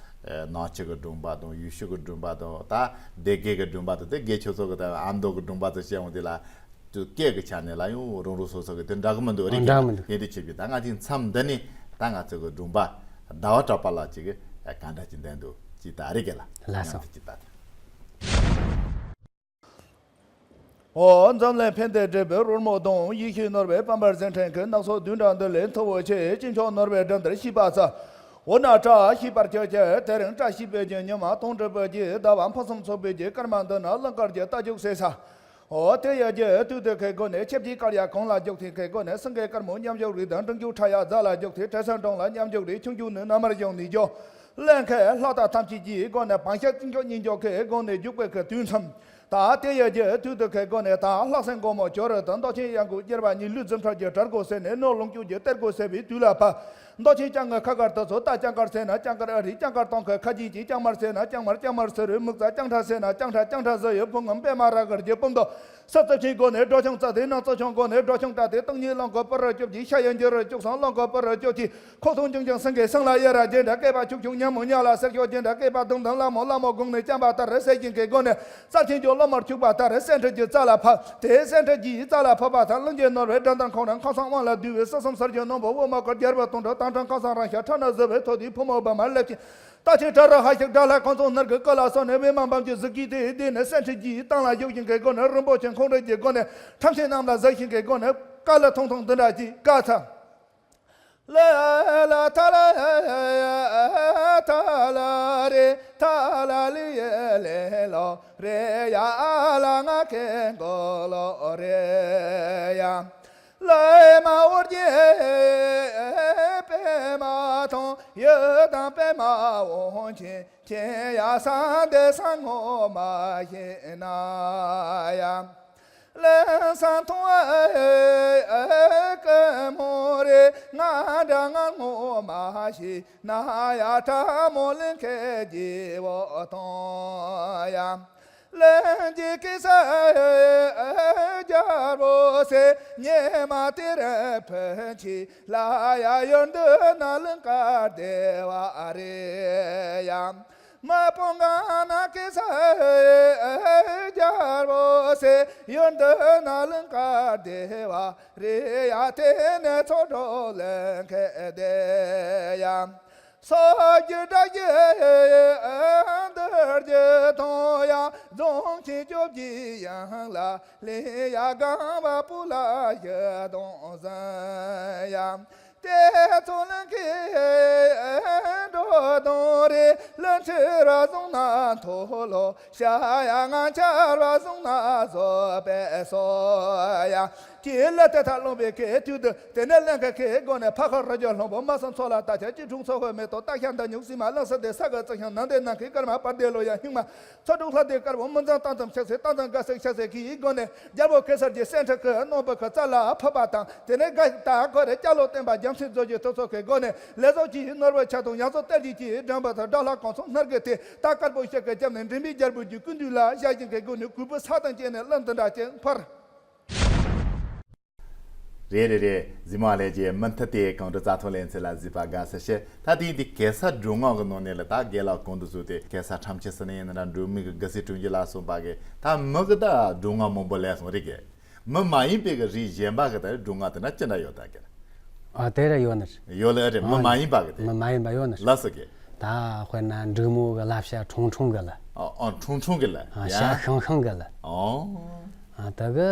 ཨེ་ནག་ཆུ་གི་སྒྲུང་པ་དང་། ཡུལ་ཤུལ་གི་སྒྲུང་པ་དང་། ད་སྡེ་དགེ་གི་སྒྲུང་པ་དང་། དེ་དགེ་ཆོས་ཚོགས་གི་ད་ཨ་མདོ་གི་སྒྲུང་པ་ཚོ་བཤད་འོང་དུས་ལ། སྐད་ཀྱི་ཆ་ནས་ལ་ཡང་རང་རང་སོ་སོ་གི་དེ་འདྲ་གི་མི་འདུག་རེད། འདྲ་གི་མི་འདུག་དེ་འདྲ་བྱེད་དུས་ད་ང་ཚོའི་མཚམས་འདི་ནས་ད་ང་ཚོ་གི་སྒྲུང་པ་ཟླ་བ་གྲགས་པ་ལགས་ཅིག་གིས་ག་འདྲ་ཅིག་འདོན་འདུག་ཅིག་ད་རེད་གི་ལ། ལགས་སོ། ཉམས་ཅིག་ད། འོ། འཛམ་གླིང་ཕན་བདེ་འབྲས་བུའི་རོལ་མོ་དང་། ཡིད་བཞིན་ནོར་བུའི་པད་འབར་ཟེར་ཕྲེང་གི། སྣ་ཚོགས་བདུན་ཕྲག་འདི་ལས་མཐུ་བོ་ཆེ། ཅི་མཆོག་ནོར་བུའི་འགྲམ་དུ་ཤིས་པ་སྩལ། བོ་ན་བཀྲ་ཤིས་པར་གྱུར་ཅིག་དེ་རིང་བཀྲ་ཤིས་པའི་རྒྱལ་ཉི་མ་སྟོང་དྲུག་པའི་རྒྱལ་ཟླ་བ་ཕུན་སུམ་ཚོགས་པའི་རྒྱལ་སྐར་མ་འདི་ན་གླིང་དཀར་གྱི་རྟ་རྒྱུག་སེ་ས། འོ་དེ་ཡི་རྒྱལ་དུས་དེ་ཁའི་སྒོ་ནས་ཆབ་ཀྱི་དཀར་ཡ་གང་ལ་རྒྱུག་ཐེངས་ཁའི་སྒོ་ནས་སེང་གེ་དཀར་མོ་མཉམ་རྒྱུག་རི་དང་འབྲིང་རྒྱུག་ཁྲ་ཡ་རྫ་ལ་རྒྱུག་ཐེངས་བྲེ་སེར་འབྲོང་ལ་མཉམ་རྒྱུག་རི་ཆུང་རྒྱུག་ནི་ན་མར་བཞག་ནས་རྒྱུག་ལེན་ཁའི་ལྷ་རྟ་ཐམས་ཅད་ཀྱི་སྒོ་ནས་བང་ཤ་ཅིང་ཀྱོག་གཉིས་འཇོག་ཁའི་སྒོ་ནས་རྒྱུག་པའི་ཁའི་དུས་མཚམས། ད་དེ་ཡི་རྒྱལ་དུས་དེ་ཁའི་སྒོ་ནས་ད་ལྷ་སྲིན་མགོན་མོ་ཇོ་རི་དང་མདོག་ཆེན་གཡང་འགུགས་གཉེར་པ་གཉིས་ལུས་འཛིན་ཁྲོད་ཀྱི་གྲལ་སྒོ་ཟེར་ནས་ནོར་ལོངས་སྤྱོད་ཀྱི་གཏེར་སྒོ་ཟེར་བའི་དུས་ལ་བབ། མདོག་ཆེན་སྐྱ་ངའི་ཁ་དཀར་དེ་ཚོ་ད་སྐྱ་དཀར་ཟེར་ན་སྐྱ་དཀར་ཨ་རི་སྐྱ་དཀར་སྟོང་ཁའི་ཁ་རྗེས་ཀྱི་སྐྱ་དམར་ཟེར་ན་སྐྱ་དམར་སྐྱ་དམར་ཟེར་རུའི་མིག་རྩ་སྐྱ་ཁྲ་ཟེར་ན་སྐྱ་ཁྲ་སྐྱ་ཁྲ་ཟེར་ཡོད་ཕུང་ངམ་པད་མ་ར་གར་གྱི་སྤུ་མདོག་ས་རྩི་ཆེན་སྒོ་ནས་འགྲོ་ཆུང་རྩ་དེ་ནང་རྩི་ཆུང་སྒོ་ནས་འགྲོ་ཆུང་སྐྲ་དེ་སྟེང་ཉིད་གླང་གོ་པུ་རུ་སྐྱོབ་ཀྱི་ཤ་ཡི་འགྱུར་རུ་བཅུག་སོང་གླང་གོ་པུ་རུ་སྐྱོབ་ཀྱི། ཁོ་ཐུང་ཅུང་ཅུང་སེང་གེ་སེང་ལ་ཡ་ར་རྒྱན་འདྲ་སྐེད་པ་ཆུག་ཆུག་ཉམས་མོ་ཉ་ལ་གསེར་ཤོག་རྒྱན་འདྲ་སྐེད་པ་དུང་དུང་ལ་མོ་ལ་མོ་དགུང་ནས་བཅམ་པ་ལྟར་སད་ཅིང་གི་སྒོ་ནས་རྩ་ཆེན་གྱི་གློ་མར་ཆུག་པ་ལྟར་སེང་ཁྲི་གྱི་རྩ་ལ་ཕབ། དེའི་སེང་ཁྲི་གྱི་རྩ་ལ་ཕབ་པ་དང་གླིང་རྗེ་ནོར་བུའི་དགྲ་འདར་ཁོང་རང་ཁང་བཟང་དབང་ལ་བསྡུས་པའི་ས་གསུམ་སར་གྱི་སྣང་བ་དབུ་མ་གར་རྒྱལ་པོ་སྟོང་ཕྲག་དང་ཁྲ་ཁྲ་ཁང་བཟང་རང་ཤ་ཁྲ་ན་བཟི་བའི་ཐོ་དེའི་ཕོ་མོ་བ་མར་སླེབས་ཤིང་། རྟ་ཆེན་ཁྲ་ར་ཧ་ཤིག་དགྲ་ལྷ་ཁོང་ཚོ་ནར་གི་ཀ་ལ་སོགས་ནས་བེ་མ་འབམ་གྱི་གཟི་གིས་དེའི་སྡེ་ནས་སེང་ཁྲི་གྱི་སྟེང་ལ་བཞུགས་ཤིང་གི་སྒོ་ནས་རིན་པོ་ཆེ་ཁོང་རང་གི་སྒོ་ནས་ཁྲམ་ཆེན་རྣམས་ལ་གཟིགས་ཤིང་གི་སྒོ་ནས་ཀ་ལ་ཐུང་ཐུང་འདི་འདྲ་ཅིག་བཀའ་ཚ། ལ་ལ་ཐ་ལ་ཐ་ལ་རེ་ཐ་ལ་ལི་ཡེ་ལེ་ལོ་རེ་ཡ་ལ་ང་ཁེ་གོ་ལོ་རེ་ཡ། ལ་མ་འོར་གྱི་པེ་མ་ཐོང་ཡོད་དང་པེ་མ་འོང་ཆེན་ཆེན་ཡ་ས་འདི་ས་ངོ་མ་ཤེས་ན་ཡ། ལན་སང་ཐུང་ཨེ་ཀེ་མོ་རེ་ང་འདྲ་ང་ངོ་མ་ཤེས་ན་ཡ། ཁྲ་མོ་ལིང་ཁེ་རྗེ་བོ་ཐོང་ཡ། ལན་གྱི་ཀི་ས་ཨེ་རྒྱལ་བོ་སེ་ཉེ་མ་དེ་རེ་ཕན་ཆི་ལ་ཡ་ཡོན་འདི་ན་ལིང་ཀ་དེ་བ་རེ་ཡ། མ་པོ་ང་ན་ཀི་ས་རྒྱལ་བོ་སེ་ཡོན་འདི་ན་ལིང་ཀ་དེ་བ་རེ་ཡ། དེ་ནས་ཚོ་འགྲོ་ལེན་ཁེ་དེ་ཡ། སོ་རྒྱུ་དྲ་རྒྱུ་འདིར་རྒྱུ་ཐོང་ཡ། རྫོང་ཆེན་བཅོ་བརྒྱད་ཡང་ལ་ལེ་ཡ། གང་བ་སྤུ་ལ་ཡ་དོང་ཟན་ཡ། དེ་ཚོ་ལ་གི་འགྲོ་དོང་རེ་ལ་ཁྲི་ར་བཟུང་ན་མཐོ་ལོ། ཤ་ཡ་ང་ཆར་བ་བཟུང་ན་བཟོ་པའི་སོ་ཡ། ཀྱི་ལ་དེ་ཐ་ལོང་བའི་ཁའི་དུས་དུ་དེ་ནས་ལན་ཁ་ཁའི་སྒོ་ནས་ཕ་ཁ་ར་ཇོ་ལྷོང་པོ་མ་སང་ཚོ་ལ་ད་ཆ་ཅི་འཁྲུངས་ཚོ་ཧོ་མེ་ཏོག་ཏ་ཤ་མདའ་སྨྱུག་སྲིན་མ་གླང་ས་དེ་ས་ག་ཙི་ཤང་ནང་དེ་ནང་ཁའི་སྐར་མ་པར་དེ་ལོ་ཡ་ཧིང་མ། ཚ་དྲུག་ལྷ་སྡེ་དཀར་པོ་མི་འཛམ་སྟངས་ཙམ་ཆགས་སེ་སྟངས་ཙམ་དགའ་སེ་ཆགས་སེ་གི་སྒོ་ནས་རྒྱལ་པོ་གེ་སར་གྱི་སེང་ཁྲི་ཁོའི་རྣོན་པོ་ཁོ་རྩ་ལ་ཕབ་པ་དང་དེ་ནས་དགའ་ད་ཁོ་རེ་སྐྱ་ལོ་བསྟན་པ་རྒྱལ་སྲིད་རྫོགས་ཀྱི་ཐོ་ཚོ་ཁའི་སྒོ་ནས་ལས་ཚོགས་ཀྱི་ནོར་བུ་ཆ་དང་ཡང་ཚོ་གཏེར་གྱི་ཀྱི་འགྲམ་པ་དང་དགྲ་ལྷ་གང་ཚོ་སྣར་གི་དེ་ད་དཀར་པོ་ཤེལ་གི་རྒྱབ་ནས་འདྲེན་པའི་རྒྱལ་པོ་གྱི་སྐུ་མདུན་ལ་བཞག་ཅིང་གི་སྒོ་ནས་གུས་པའི་ས་དང་བཅས་ནས་གླུ་འདི་འདྲ་ཅིག་འཕར། རེད་རེད་རེད། གཟིགས་མོ་ལྷན་རྒྱས། མུ་མཐུད་དེ་གངས་འབྲུག་རྩྭ་ཐང་ལེ་ཚན་ལ་གཟིགས་པ་དགའ་བསུ་ཞུ། ད་ཐེངས་འདི་གེ་སར་སྒྲུང་ངག་གི་ནང་ནས་ལ་ད་རྒན་ལགས་གོང་དུ་བཟོས་ཏེ་གེ་སར་ཁྲམ་ཆེན་ཟེར་ན་ཡིན་ན་འདྲ། འབྲུག་མི་གི་དགའ་སེ་དྲུང་ཆེ་ལ་སོགས་པ་གི་ད་མི་གི་ད་སྒྲུང་ངག་མང་པོ་ལས་སོང་རེད་གི། མི་མ་ཡིན་པའི་གི་རིགས་གཞན་པ་གི་ད་སྒྲུང་ངག་དེ་འདྲ་ཅི་འདྲ་ཡོད་ད་གི། ཨ་དེ་ར་ཡོད་ནི་རེད། ཡོད་ལ་རེད། མི་མ་ཡིན་པ་གི་དེ། མི་མ་ཡིན་པ་ཡོད་ནི་རེད། ལ་སོགས་གི། ད་དཔེར་ན་འབྲུག་མོ་གི་ལ་བྱ་ཁྲུང་ཁྲུང་གི་ལ། ཨ་ཨ་ཁྲུང་ཁྲུང་གི་ལ། ཨ་ཡ། བྱ་ཤིང་ཤིང་གི་ལ། ཨོ། ཨ་ད་གི་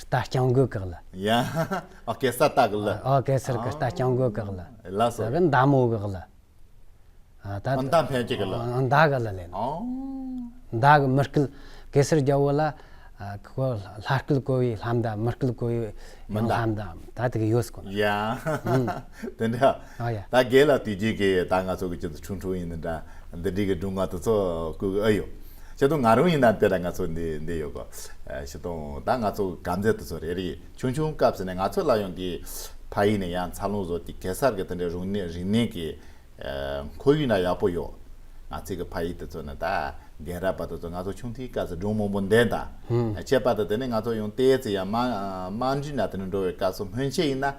རྟ་རྐྱང་རྒོད་གི་ལ། ཡ། ཨ་གེ་སར་རྟ་གི་ལ། ཨ་གེ་སར་གི་རྟ་རྐྱང་རྒོད་གི་ལ། ལ་སོགས། ད་གི་མདའ་མོ་གི་ལ། ཨ་ད་མདའ་འཕེན་ཅིག་གི་ལ། ཨ་མདའ་གི་ལ་ལེན། ཨོ། མདའ་གི་མི་སྐད། གེ་སར་རྒྱལ་པོ་ལ་ཨ་ཁོ་ལྷ་སྐད་གོ་བའི་ལྷ་མདའ། མི་སྐད་གོ་བའི་མི་མདའ། ལྷ་མདའ་ད་དེ་གི་ཡོད་སྐོ། ཡ། ཨུམ། དེ་འདྲ། ཨ་ཡ། ད་རྒན་ལགས་དུས་རྒྱུན་གི་ད་ང་ཚོ་གི་སྤྱི་ཚོགས་ཁྲུང་ཁྲུང་ཡིན་ནི་འདྲ། འདི་འདྲའི་གི་སྒྲུང་ངག་དེ་ཚོ་བཀོད་གི་ཨེ་ཡོད། ཞེ་དྲུང་ང་རང་ཡིན་ན་དེ་ལ་ང་ཚོ་འདི་འདི་ཡོད་གོ། ཞེ་དྲུང་ད་ང་ཚོ་གི་གབ་མཛད་དེ་ཚོ་རེ་རེ་ཆུང་ཆུང་སྐབས་སུ་ནས་ང་ཚོ་ལ་ཡོང་གི་ཕ་ཡུལ་ནས་ཡང་འཚར་ལོངས་བཟོ་དེ་གེ་སར་གི་དེ་འདྲའི་རིག་གནས་རིག་གནས་ཀྱི་ཁོར་ཡུག་ན་ཡག་པོ་ཡོད། ང་ཚོའི་གི་ཕ་ཡུལ་དེ་ཚོ་ནི་ད་རྒན་རབས་པ་དེ་ཚོ་ང་ཚོ་ཆུང་དུས་སྐབས་སུ་སྒྲུང་མང་པོ་འདོན་དང་། ཁྱད་པར་དུ་དེ་ནས་ང་ཚོ་ཡང་ཏོག་ཙམ་ཡང་དམའ་དམའ་འབྲིང་ན་དེ་འདྲ་འགྲོ་བའི་སྐབས་སུ་སྔོན་ཆད་ཡིན་ན་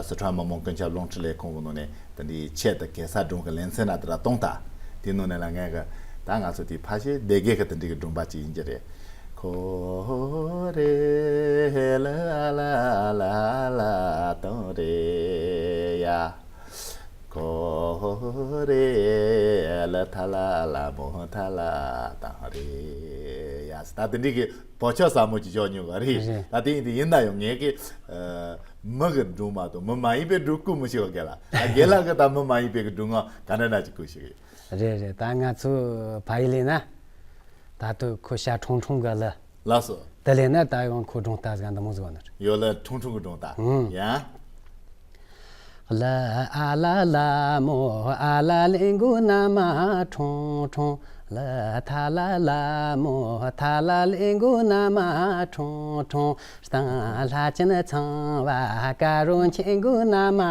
སི་ཁྲོན་མི་དམངས་ཀུན་ཁྱབ་རླུང་འཕྲིན་ལས་ཁང་གི་ནང་ནས་དེ་འདྲའི་ཆེད་དུ་གེ་སར་སྒྲུང་གི་ལེ་ཚན་ན་དེ་འདྲ་གཏོང་དང་། དེའི་ནང་ནས་ལ་ངས་གི་ད་ང་ཚོ་དེ་ཕལ་ཆེར་སྡེ་དགེ་གི་དེ་འདྲའི་གི་སྒྲུང་པ་ཅིག་ཡིན་གྱི་རེད། ཁོ་རེ་ལ་ལ་ལ་ལ་དང་རེ་ཡ། ཁོ་རེ་ལ་ཐ་ལ་ལ་མོ་ཐ་ལ་དང་རེ་ཡ། ད་དེ་འདྲའི་གི་བོད་ཆོས་ཟབ་མོ་ཅིག་ཅོག་ཉོ་ག་རེད། རེད། ད་དེ་ཡིན་དེ་ཡིན་ན་ཡང་ངས་གི་ཨ་ མི་གི་སྒྲུང་མ་གཏོགས་མི་མ་ཡིན་པའི་སྒྲུང་བརྐུ་མི་ཤེས་པ་རྒན་ལགས། ད་རྒན་ལགས་ཀྱིས་ད་མི་མ་ཡིན་པའི་གི་སྒྲུང་ང་ག་འདྲ་འདྲ་ཅིག་བརྐུས་ཤེས་གི། རེད་རེད། ད་ང་ཚོ་ཕ་ཡུལ་ལས་ན་ད་དུ་ཁོ་ཤ་ཁྲུང་ཁྲུང་གི་ལ། ལགས་སོ། དེ་ལས་ན་ད་ཡང་ཁོ་སྒྲུང་རྟ་ཟིག་འདི་མོ་ཟིག་བ་ནི་རེད། ཡོད་ལ་ཁྲུང་ཁྲུང་གི་སྒྲུང་རྟ། ཨང་། ཡ། ལ་ཨ་ལ་ལ་མོ་ཨ་ལ་ལེན་གོ་ན་མ་ཁྲུང་ཁྲུང་། ལ་ཐ་ལ་ལ་མོ་ཐ་ལ་ལེན་གོ་ན་མ་ཁྲུང་ཁྲུང་། སྟེང་ལྷ་ཅན་ཚངས་པ་དཀར་པོ་མཁྱེན་གོ་ན་མ་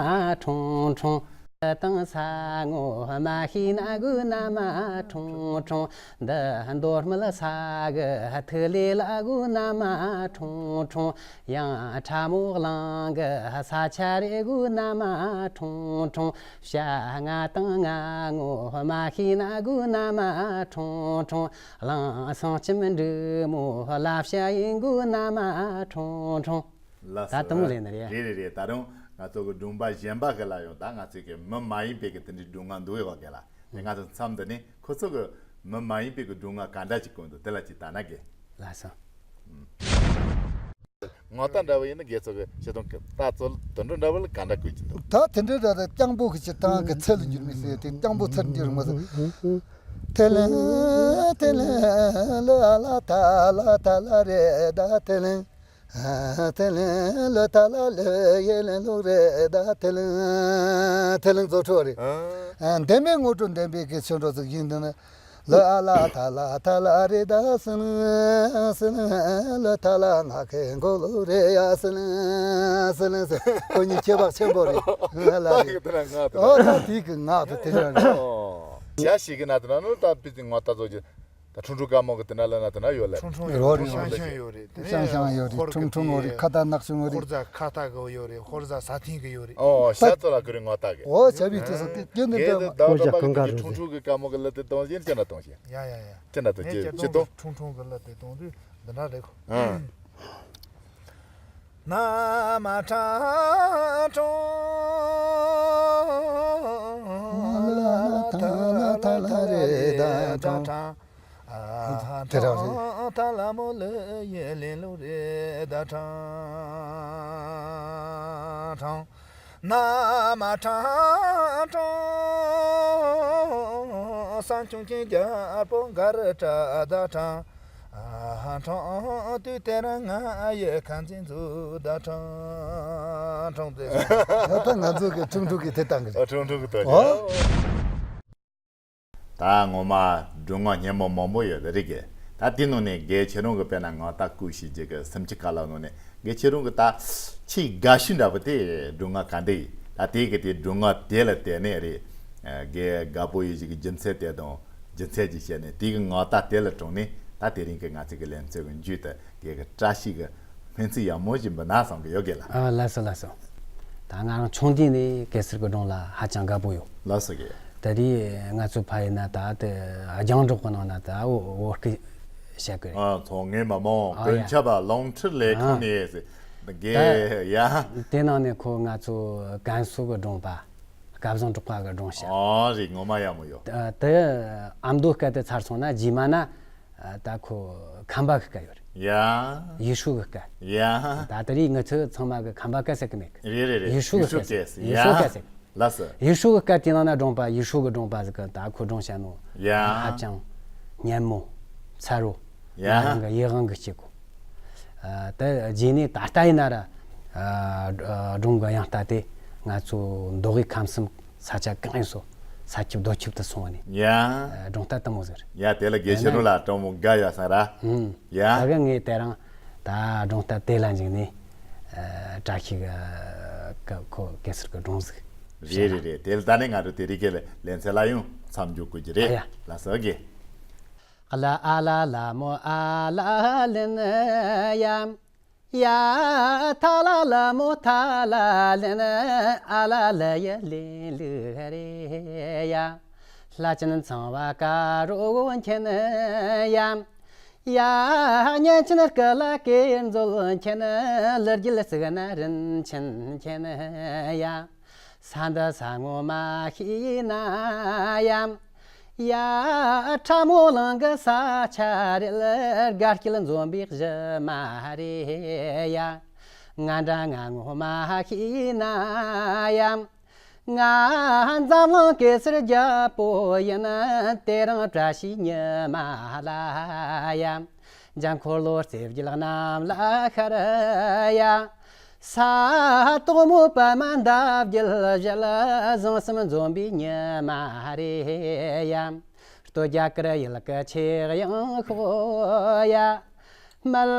ཁྲུང་ཁྲུང་། དང་ས་ངོ་མ་ཤེས་ན་གོ་ན་མ་ཁྲུང་ཁྲུང་། འདི་མདོ་སྨད་ས་གི་ཐིག་ལེ་ལ་གོ་ན་མ་ཁྲུང་ཁྲུང་། ཡང་ཁྲ་མོ་གླིང་གི་ས་ཆ་རེད་གོ་ན་མ་ཁྲུང་ཁྲུང་། བྱ་ང་དང་ང་ངོ་མ་ཤེས་ན་གོ་ན་མ་ཁྲུང་ཁྲུང་། གླིང་སེང་ལྕམ་འབྲུག་མོ་ལ་བྱ་ཡིན་གོ་ན་མ་ཁྲུང་ཁྲུང་། ལགས་སོ། ད་དུང་ལེན་ནི་རེད། རེད་རེད་རེད། ད་རུང་ང་ཚོ་གི་སྒྲུང་པ་གཞན་པ་གི་ལ་ཡང་ད་ང་ཚོ་གི་མི་མ་ཡིན་པའི་གི་དེ་འདྲའི་སྒྲུང་ང་འདུག་ཡོད་ག་ལ། དེ་ང་ཚོ་མཚམས་འདི་ནས་ཁོ་ཚོ་གི་མི་མ་ཡིན་པའི་གི་སྒྲུང་ང་ག་འདྲ་ཅིག་གོ་འདུག་དེ་ལ་ཅིག་ལྟ་ན་དགེ། ལགས་སོ། ངོ་རྟགས་འདྲ་བོ་ཡིན་ན་དགེ་ཚོ་གི་བྱེད་སྟངས་གི་ད་ཚོ་དོན་འགྲོ་འདྲ་བོ་ལ་ག་འདྲ་བཀོད་ཀྱི་འདུག་ད་དེ་འདྲའི་འདྲ་ད་རྐྱང་པོ་གི་བྱེད་སྟངས་གི་ཚད་ལ་འགྱུར་མི་སྲིད་དེ་རྐྱང་པོ་ཚར་འགྱུར་མི་སྲིད། ཐེ་ལེང་ཐེ་ལེང་ལོ་ཨ་ལ་ཐ་ལ་ཐ་ལ་རེད་ད་ཐེ་ལེང་། ཐེ་ལེང་ལོ་ཐ་ལ་ལོ་ཡེ་ལེང་ལོ་རེད་ད་ཐེ་ལེང་། ཐེ་ལེང་ཚོ་ཁྲོ་རེད། ཨ། འདན་མའི་ངོ་སྤྲོད་འདན་པའི་གི་ཆོས་འགྲོ་ཚིག་ཡིན་འདི་ནི། ལོ་ཨ་ལ་ཐ་ལ་ཐ་ལ་རེད་ད་སི་ལེང་སི་ལེང་། ལོ་ཐ་ལ་ང་ཁའི་མགོ་ལོ་རེད་ཡ་སི་ལེང་སི་ལེང་ཟེར། ཁོ་གཉིས་ཁྱད་པར་ཆེན་པོ་རེད། ང་ལ་རེད། ད་དེ་ན་ང་དང་། ཨོ་ད་དེ་གི་ང་དང་དེ་འདྲ་རེད། ཨོ། ཡ་ཞིག་གི་ན་དེ་ན་ནོ་ད་པི་ཙི་ང་ད་ཚོ་གི་ད་ཁྲུང་ཁྲུང་དཀར་མོ་གི་དེ་ན་ལ་ན་དེ་ན་ཡོད་ལ། ཁྲུང་ཁྲུང་ཡོད་རེད། ཤང་ཤང་ཡོད་རེད། དེ་ནས་ཤང་ཤང་ཡོད་རེད། ཧོར་གི་ཁྲུང་ཁྲུང་ཡོད་རེད། ཁ་ཏ་ནག་ཆུང་ཡོད་རེད། ཧོར་ཟ་ཁ་ཏ་གི་ཡོད་རེད། ཧོར་ཟ་ས་ཐིང་གི་ཡོད་རེད། ཨོ་ཤ་ཚོ་ལ་ཀུ་རེ་ངོ་ཏ་གི། ཨོ་བྱ་བའི་དུས་སུ་དེ་སྐྱོན་ནི་འདྲ་མ། ཧོར་ཟ་ཀུན་དགའ་རུ་ཁྲུང་ཁྲུང་གི་དཀར་མོ་གི་ལ་དེ་གཏོང་བཞིན་ཅི་ན་གཏོང་བཞིན། ཡ་ཡ་ཡ། ཅི་ན་གཏོང་ཅི་ཅི་གཏོང་། ཁྲུང་ཁྲུང་གི་ལ་དེ་གཏོང་དུས་འདི་འདྲ་རེད་ཁོ། ཨ། ན་མ་ཁྲ་ཁྲོང་ལ་ཐ་ལ་ཐ་ལ་རེ་ད་ཁྲང་། དེ་རང་རེད། ཐ་ལ་མོ་ལ་ཡེ་ལེ་ལོ་རེ་ད་ཁྲང་ཁྲང་། ན་མ་ཁྲ་ཁྲོང་སང་ཆུང་ཆེན་རྒྱལ་པོ་མགར་ཁྲ་ད་ཁྲང་། ཨ་ཁྲང་དུས་དེ་རང་ང་ཡི་ཁ་འཛིན་འཛུགས་ད་ཁྲང་ཁྲང་དེ། ད་ལྟ་ང་ཚོ་གི་ཁྲུང་ཁྲུང་གི་དེ་བཏང་གི་རེད། ཨ་ཁྲུང་ཁྲུང་གི་དོ་ཨོ། རེད། ད་ངོ་མ་སྒྲུང་ངག་སྙན་མོ་མང་པོ་ཡོད་རེད་གི། ད་དེ་ནང་ནས་དགེ་ཁྱེད་རང་གི་དཔེར་ན་ངག་རྟ་བརྐུས་ཤིག་རྒྱུ་གི་སུམ་ཅུ་ཀ་ལ་ནང་ནས་དགེ་ཁྱེད་རང་གི་ད་ཆེས་དགའ་ཤོས་འདྲ་པོ་དེ་སྒྲུང་ངག་ག་འདྲ་ཡིན། ད་དེ་གི་དེ་སྒྲུང་ངག་དེ་ལ་བལྟས་ནས་རེད། ཨ། དགེ་དགའ་པོ་ཡོད་ཅིག་གི་རྒྱུ་མཚན་དེ་དང་རྒྱུ་མཚན་ཅིག་བཤད་ནས་དེ་གི་ངག་རྟ་དེ་ལ་དྲངས་ནས་ད་དེ་རིང་གི་ང་ཚོ་གི་ལེ་ཚན་གི་མཇུག་ཏུ་དགེ་གི་བཀྲ་ཤིས་གི་སྨོན་ཚིག་ཡག་མོ་ཞིག་འབུལ་ན་བསམ་གི་ཡོད་གི་ལ། ཨ། ལགས་སོ་ལགས་སོ། ད་ང་རང་ཆུང་དུས་ནས་གེ་སར་གི་སྒྲུང་ལ་ཧ་ཅང་དགའ་པོ་ཡོད། ལགས་སོ་གི། ད་དེ་ང་ཚོ་ཕ་ཡུལ་ན་ད་དེ་རྒྱང་སྒྲོག་གི་ནང་ན་ད་བོད་བོད་སྐད་བཤད་གི་རེད། ཨ། ཚོང་ངེས་མ་མོ་ཨ་ཡ། དཔོན་ཆབ་པ་རླུང་འཕྲིན་ལས་ཁང་ཨ། ནས་གི་ད་ཡ། དེ་ནང་ནས་ཁོ་ང་ཚོ་ཀན་སུའུ་གི་སྒྲུང་པ་སྐལ་བཟང་གྲགས་པ་གི་སྒྲུང་བཤད། ཨ་རེད། ངོ་མ་ཡག་མོ་ཡོད། ད་དེ་ཨ་མདོ་སྐད་དེ་ཚར་སོང་ན་རྗེས་མ་ན། ཨ། ད་ཁོ་ཁམས་པ་གི་སྐད་ཡོད་རེད། ཡ། ཡུས་ཧྲུའུ་གི་སྐད། ཡ། ད་དེ་རིང་ངི་ཚོ་ཚང་མ་གི་ཁམས་པ་སྐད་ཟེར་གི་མེད་གི། རེད་རེད་རེད། ཡུས་ཧྲུའུ་གི་ཡུས་ཧྲུའུ་སྐད་ཟེར། སྐད་ཟེར། ཡུས་ཧྲུའུ་ཡ། སྐད་ཟེར། ལགས་སོ། ཡུས་ཧྲུའུ་གི་སྐད་དེ་ནང་ན་སྒྲུང་པ་ཡུས་ཧྲུའུ་གི་སྒྲུང་པ་ཟིག་གི་ད་ཁོ་སྒྲུང་བཤད་ནོ། ཡ། ཧ་ཅང་སྙན་མོ། མཚར་རོ། ཡ། ང་རང་གི་ཡིད་དབང་གི་སྐྱེ་གོ། ཨ། ད་རྗེས་ནས་ད་ལྟ་ཡིན་ན་ར། ཨ། སྒྲུང་གི་དབྱངས་རྟ་དེ་ང་ཚོ་མདོ་དབུས་ཁམས་གསུམ་ས་ཆ་གང་ཡིན་སོ་ས་ཁྱབ་རྡོ་ཁྱབ་ཏུ་སོང་བ་ནས། ཡ། ཨ། སྒྲུང་རྟ་དེ་མོ་ཟིག་རེད། ཡ། དེ་ལ་དགེ་བཤེས་རུ་ལ་སྤྲང་མོ་དགའ་ཡ་ས་ར། ཧུམ། ཡ། ད་གི་ངས་དེ་རིང་ད་སྒྲུང་རྟ་དེ་ལ་འཇིགས་ནས། ཨ། བཀྲ་ཤིས་གི་ཁོ་གེ་སར་གི་སྒྲུང་ཟིག་རེད་རེད་རེད། དེ་ལ་ད་ནས་ང་ཚོ་དེ་རིང་གི་ལེ་ཚན་ལ་ཡང་མཚམས་འཇོག་དགོས་ཀྱི་རེད། ཨ་ཡ། ལགས་སོ་གི། ལ་ཨ་ལ་ལ་མོ་ཨ་ལ་ལན་ཡ། ཡ་ཐ་ལ་ལ་མོ་ཐ་ལ་ལན། ཨ་ལ་ལ་ཡ་ལན་ལུ་རེ་ཡ། ལྷ་ཅན་ཚངས་པ་དཀར་པོ་མཁྱེན་ཡ། ཡ། གཉན་ཆེན་སྐུ་ལ་བསྐྱེད་མཛོད་མཁྱེན། ཀླུ་རྒྱལ་གཙུག་ན་རིན་ཆེན་མཁྱེན་ཡ། ས་འདི་ས་ངོ་མ་ཤེས་ན་ཡ། ཡ། ཁྲ་མོ་གླིང་གི་ས་ཆ་རེད། དགའ་སྐྱིད་འཛོམས་པའི་གཞི་མ་རེད་ཡ། ང་འདྲ་ང་ངོ་མ་ཤེས་ན་ཡང་། ང་འཛམ་གླིང་གེ་སར་རྒྱལ་པོ་ཡིན། དེ་རིང་བཀྲ་ཤིས་ཉི་མ་ལ་ཡ། འཇམ་འཁོར་ལོ་རྩེ་བརྒྱད་གནམ་ལ་ཤར་ཡ། ས་དོག་མོ་པདྨ་འདབ་བརྒྱད་བཞད། ཟང་ཟིང་འཛོམས་པའི་ཉི་མ་རེད་ཡ། སྟོད་རྒྱ་གར་ཡུལ་གྱི་ཆོས་དབྱངས་ཤོག་ཡ། སྨད་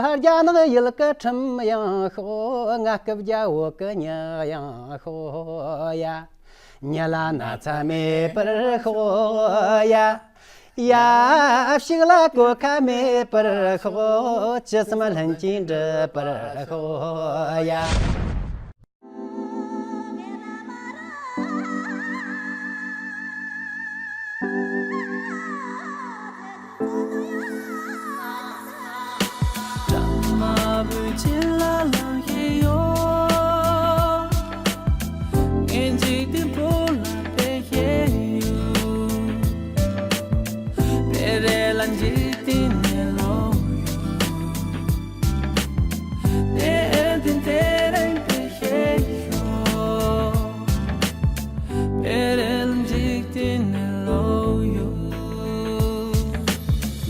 རྒྱ་ནག་ཡུལ་གྱི་ཁྲིམས་དབྱངས་ཤོག་ང་སྐུ་རྒྱ་བོད་ཀྱི་ཉི་དབྱངས་ཤོག་ཡ། ཉི་ལ་ན་ཚ་མེད་པར་ཤོག་ཡ། ཡབ་ཕྱུག་ལ་གོད་ཁ་མེད་པར་ཤོག་ཅི་བསམ་ལྷུན་གྱིས་འགྲུབ་པར་ཤོག་ཡ།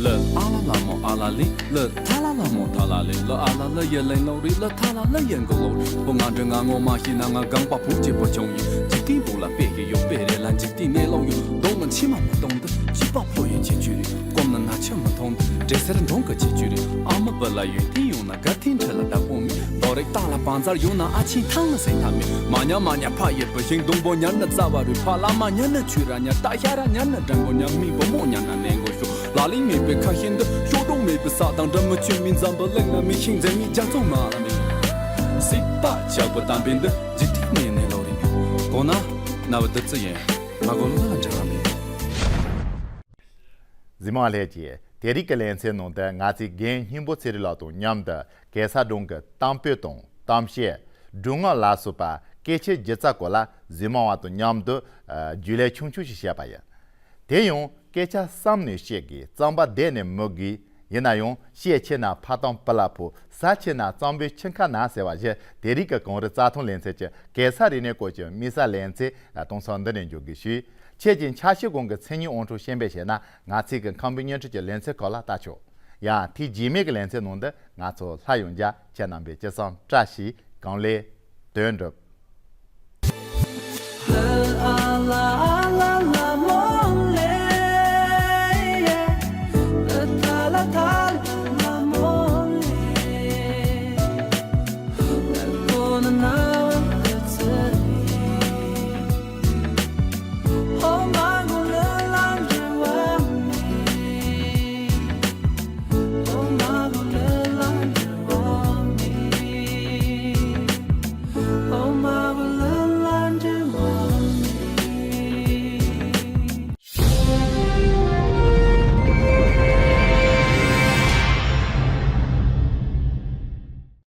ལ་ཨ་ལ་ལ་མོ་ཨ་ལ་ལི། ལ་ཐ་ལ་ལ་མོ་ཐ་ལ་ལི། ལ་ཨ་ལ་ལ་ཡི་ལེན་ལོ་རི། ལ་ཐ་ལ་ལ་ཡི་མགོ་ལོ་རི། བུ་ང་འདྲ་ང་ངོ་མ་ཤེས་ན། ང་གངས་པ་བུ་གཅིག་པུ་ཆུང་ཡིན། འཇིག་རྟེན་བུ་ལ་དཔེ་གི་ཡོད། དཔེ་རེ་ལ་འཇིག་རྟེན་ནས་ལོག་ཡོད། གདོང་ལ་མཆི་མ་མ་གཏོང་དུ། སྐྱིད་པ་ཕོ་ཡི་ཁྱད་ཆོས་རེད། སྐོམ་ན་ན་ཆུ་མ་འཐུང་དུ། འདྲེ་སེར་འབྲོང་གི་ཁྱད་ཆོས་རེད། ཨ་མ་བུ་ལ་ཡོན་ཏན་ཡོད་ན། དགའ་ཐེངས་ཁྲི་ལ་བདག་པོ་མེད། རྡོ་རིགས་སྟག་ལ་བང་མཛར་ཡོད་ན། ཨ་ཆེན་ཐང་ལ་སེང་ཐང་མེད། མ་ཉལ་མ་ཉལ་ཕ་ཡི་བུ་ཤིང་། སྡོང་པོ་ཉལ་ན་རྩ་བ་རུལ། ཕ་བླ་མ་ཉལ་ན་ཆོས་ར་ཉལ། རྟ་ཤ་ར་ཉལ་ན་སྦྲང་བུ་ཉལ། མི་བུ་མོ་ཉལ་ན་ནན་གོ་ཤོ། ལ་ལིང་མེད་པའི་ཁ་ཤིན་ཏུ། ཤོག་གྲོང་མེད་པའི་ས་དང་འདྲ། མི་ཆོས་མི་འཛམ་བུ་གླིང་ན་མེད། ཤིང་འཛེག་མི་རྒྱ་མཚོ་ནང་ལ་མེད། སྲིད་པ་ཆགས་པ་དམ་པའི་འདི། འཇིག་རྟེན་ནས་ནས་ལོ་རིང་གོ་ན། ན་བུ་བདུད་རྩི་ཡིན། མ་གོ་ལ་འདྲ་བ་མེད། གཟིགས་མོ་བ་ལྷས་ཀྱིས་དེ་རིང་གི་ལེ་ཚན་ནང་དུ་ང་ཚོའི་རྒན་སྙིང་པོ་ཚེ་རིང་ལགས་དང་མཉམ་དུ་གེ་སར་སྒྲུང་གི་གཏམ་དཔེ་དང་གཏམ་བཤད། སྒྲུང་ངག་ལ་སོགས་པ་སྐད་ཆའི་སྒྱུ་རྩལ་སྐོར་ལ་གཟིགས་མོ་བ་དང་མཉམ་དུ་ཨ་རྒྱུས་ལོན་ཆུང་ཆུང་ཞིག་བྱས་པ་ཡིན། དེ་ཡང་སྐད་ཆ་བསམ་ནས་བཤད་དགོས། རྩམ་པ་བསྡད་ནས་མུད་དགོས། ཡིན་ན་ཡང་བཤད་ཆེ་ན་ཕ་དང་བུ་ལ་ཕོག་ཟ་ཆེ་ན་གཙང་པོའི་ཁྱིམ་ཁ་ན་ཟེར་བ་བཞིན། དེ་རིང་གི་གངས་རི་རྩྭ་ཐང་ལེ་ཚན་གྱི་གེ་སར་རིག་གནས་སྐོར་གྱི་དམིགས་བསལ་ལེ་ཚན་དེང་སང་འདི་ནས་མཇུག་སྒྲིལ་ཞུ། ཁྱེད་ཀྱི་འཆར་གཞི་གོང་གི་མཚན་ཉིད་དབང་འཕྲོག་ཤེས་འབེབས་བྱས་ན། ང་ཚོས་ཀྱི་ཁམས་པའི་བརྙན་འཕྲིན་གྱི་ལེ་ཚན་ཁག་ལ་ལྟ་ཆོག་ཡང་ཐེངས་རྗེས་མའི་གི་ལེ་ཚན་ནང་དུ་ང་ཚོ་སླར་ཡང་མཇལ། ཁྱེད་རྣམ་པས་ཅི་བསམ་བཀྲ་ཤིས་གང་ལེགས། དོན་འགྲུབ།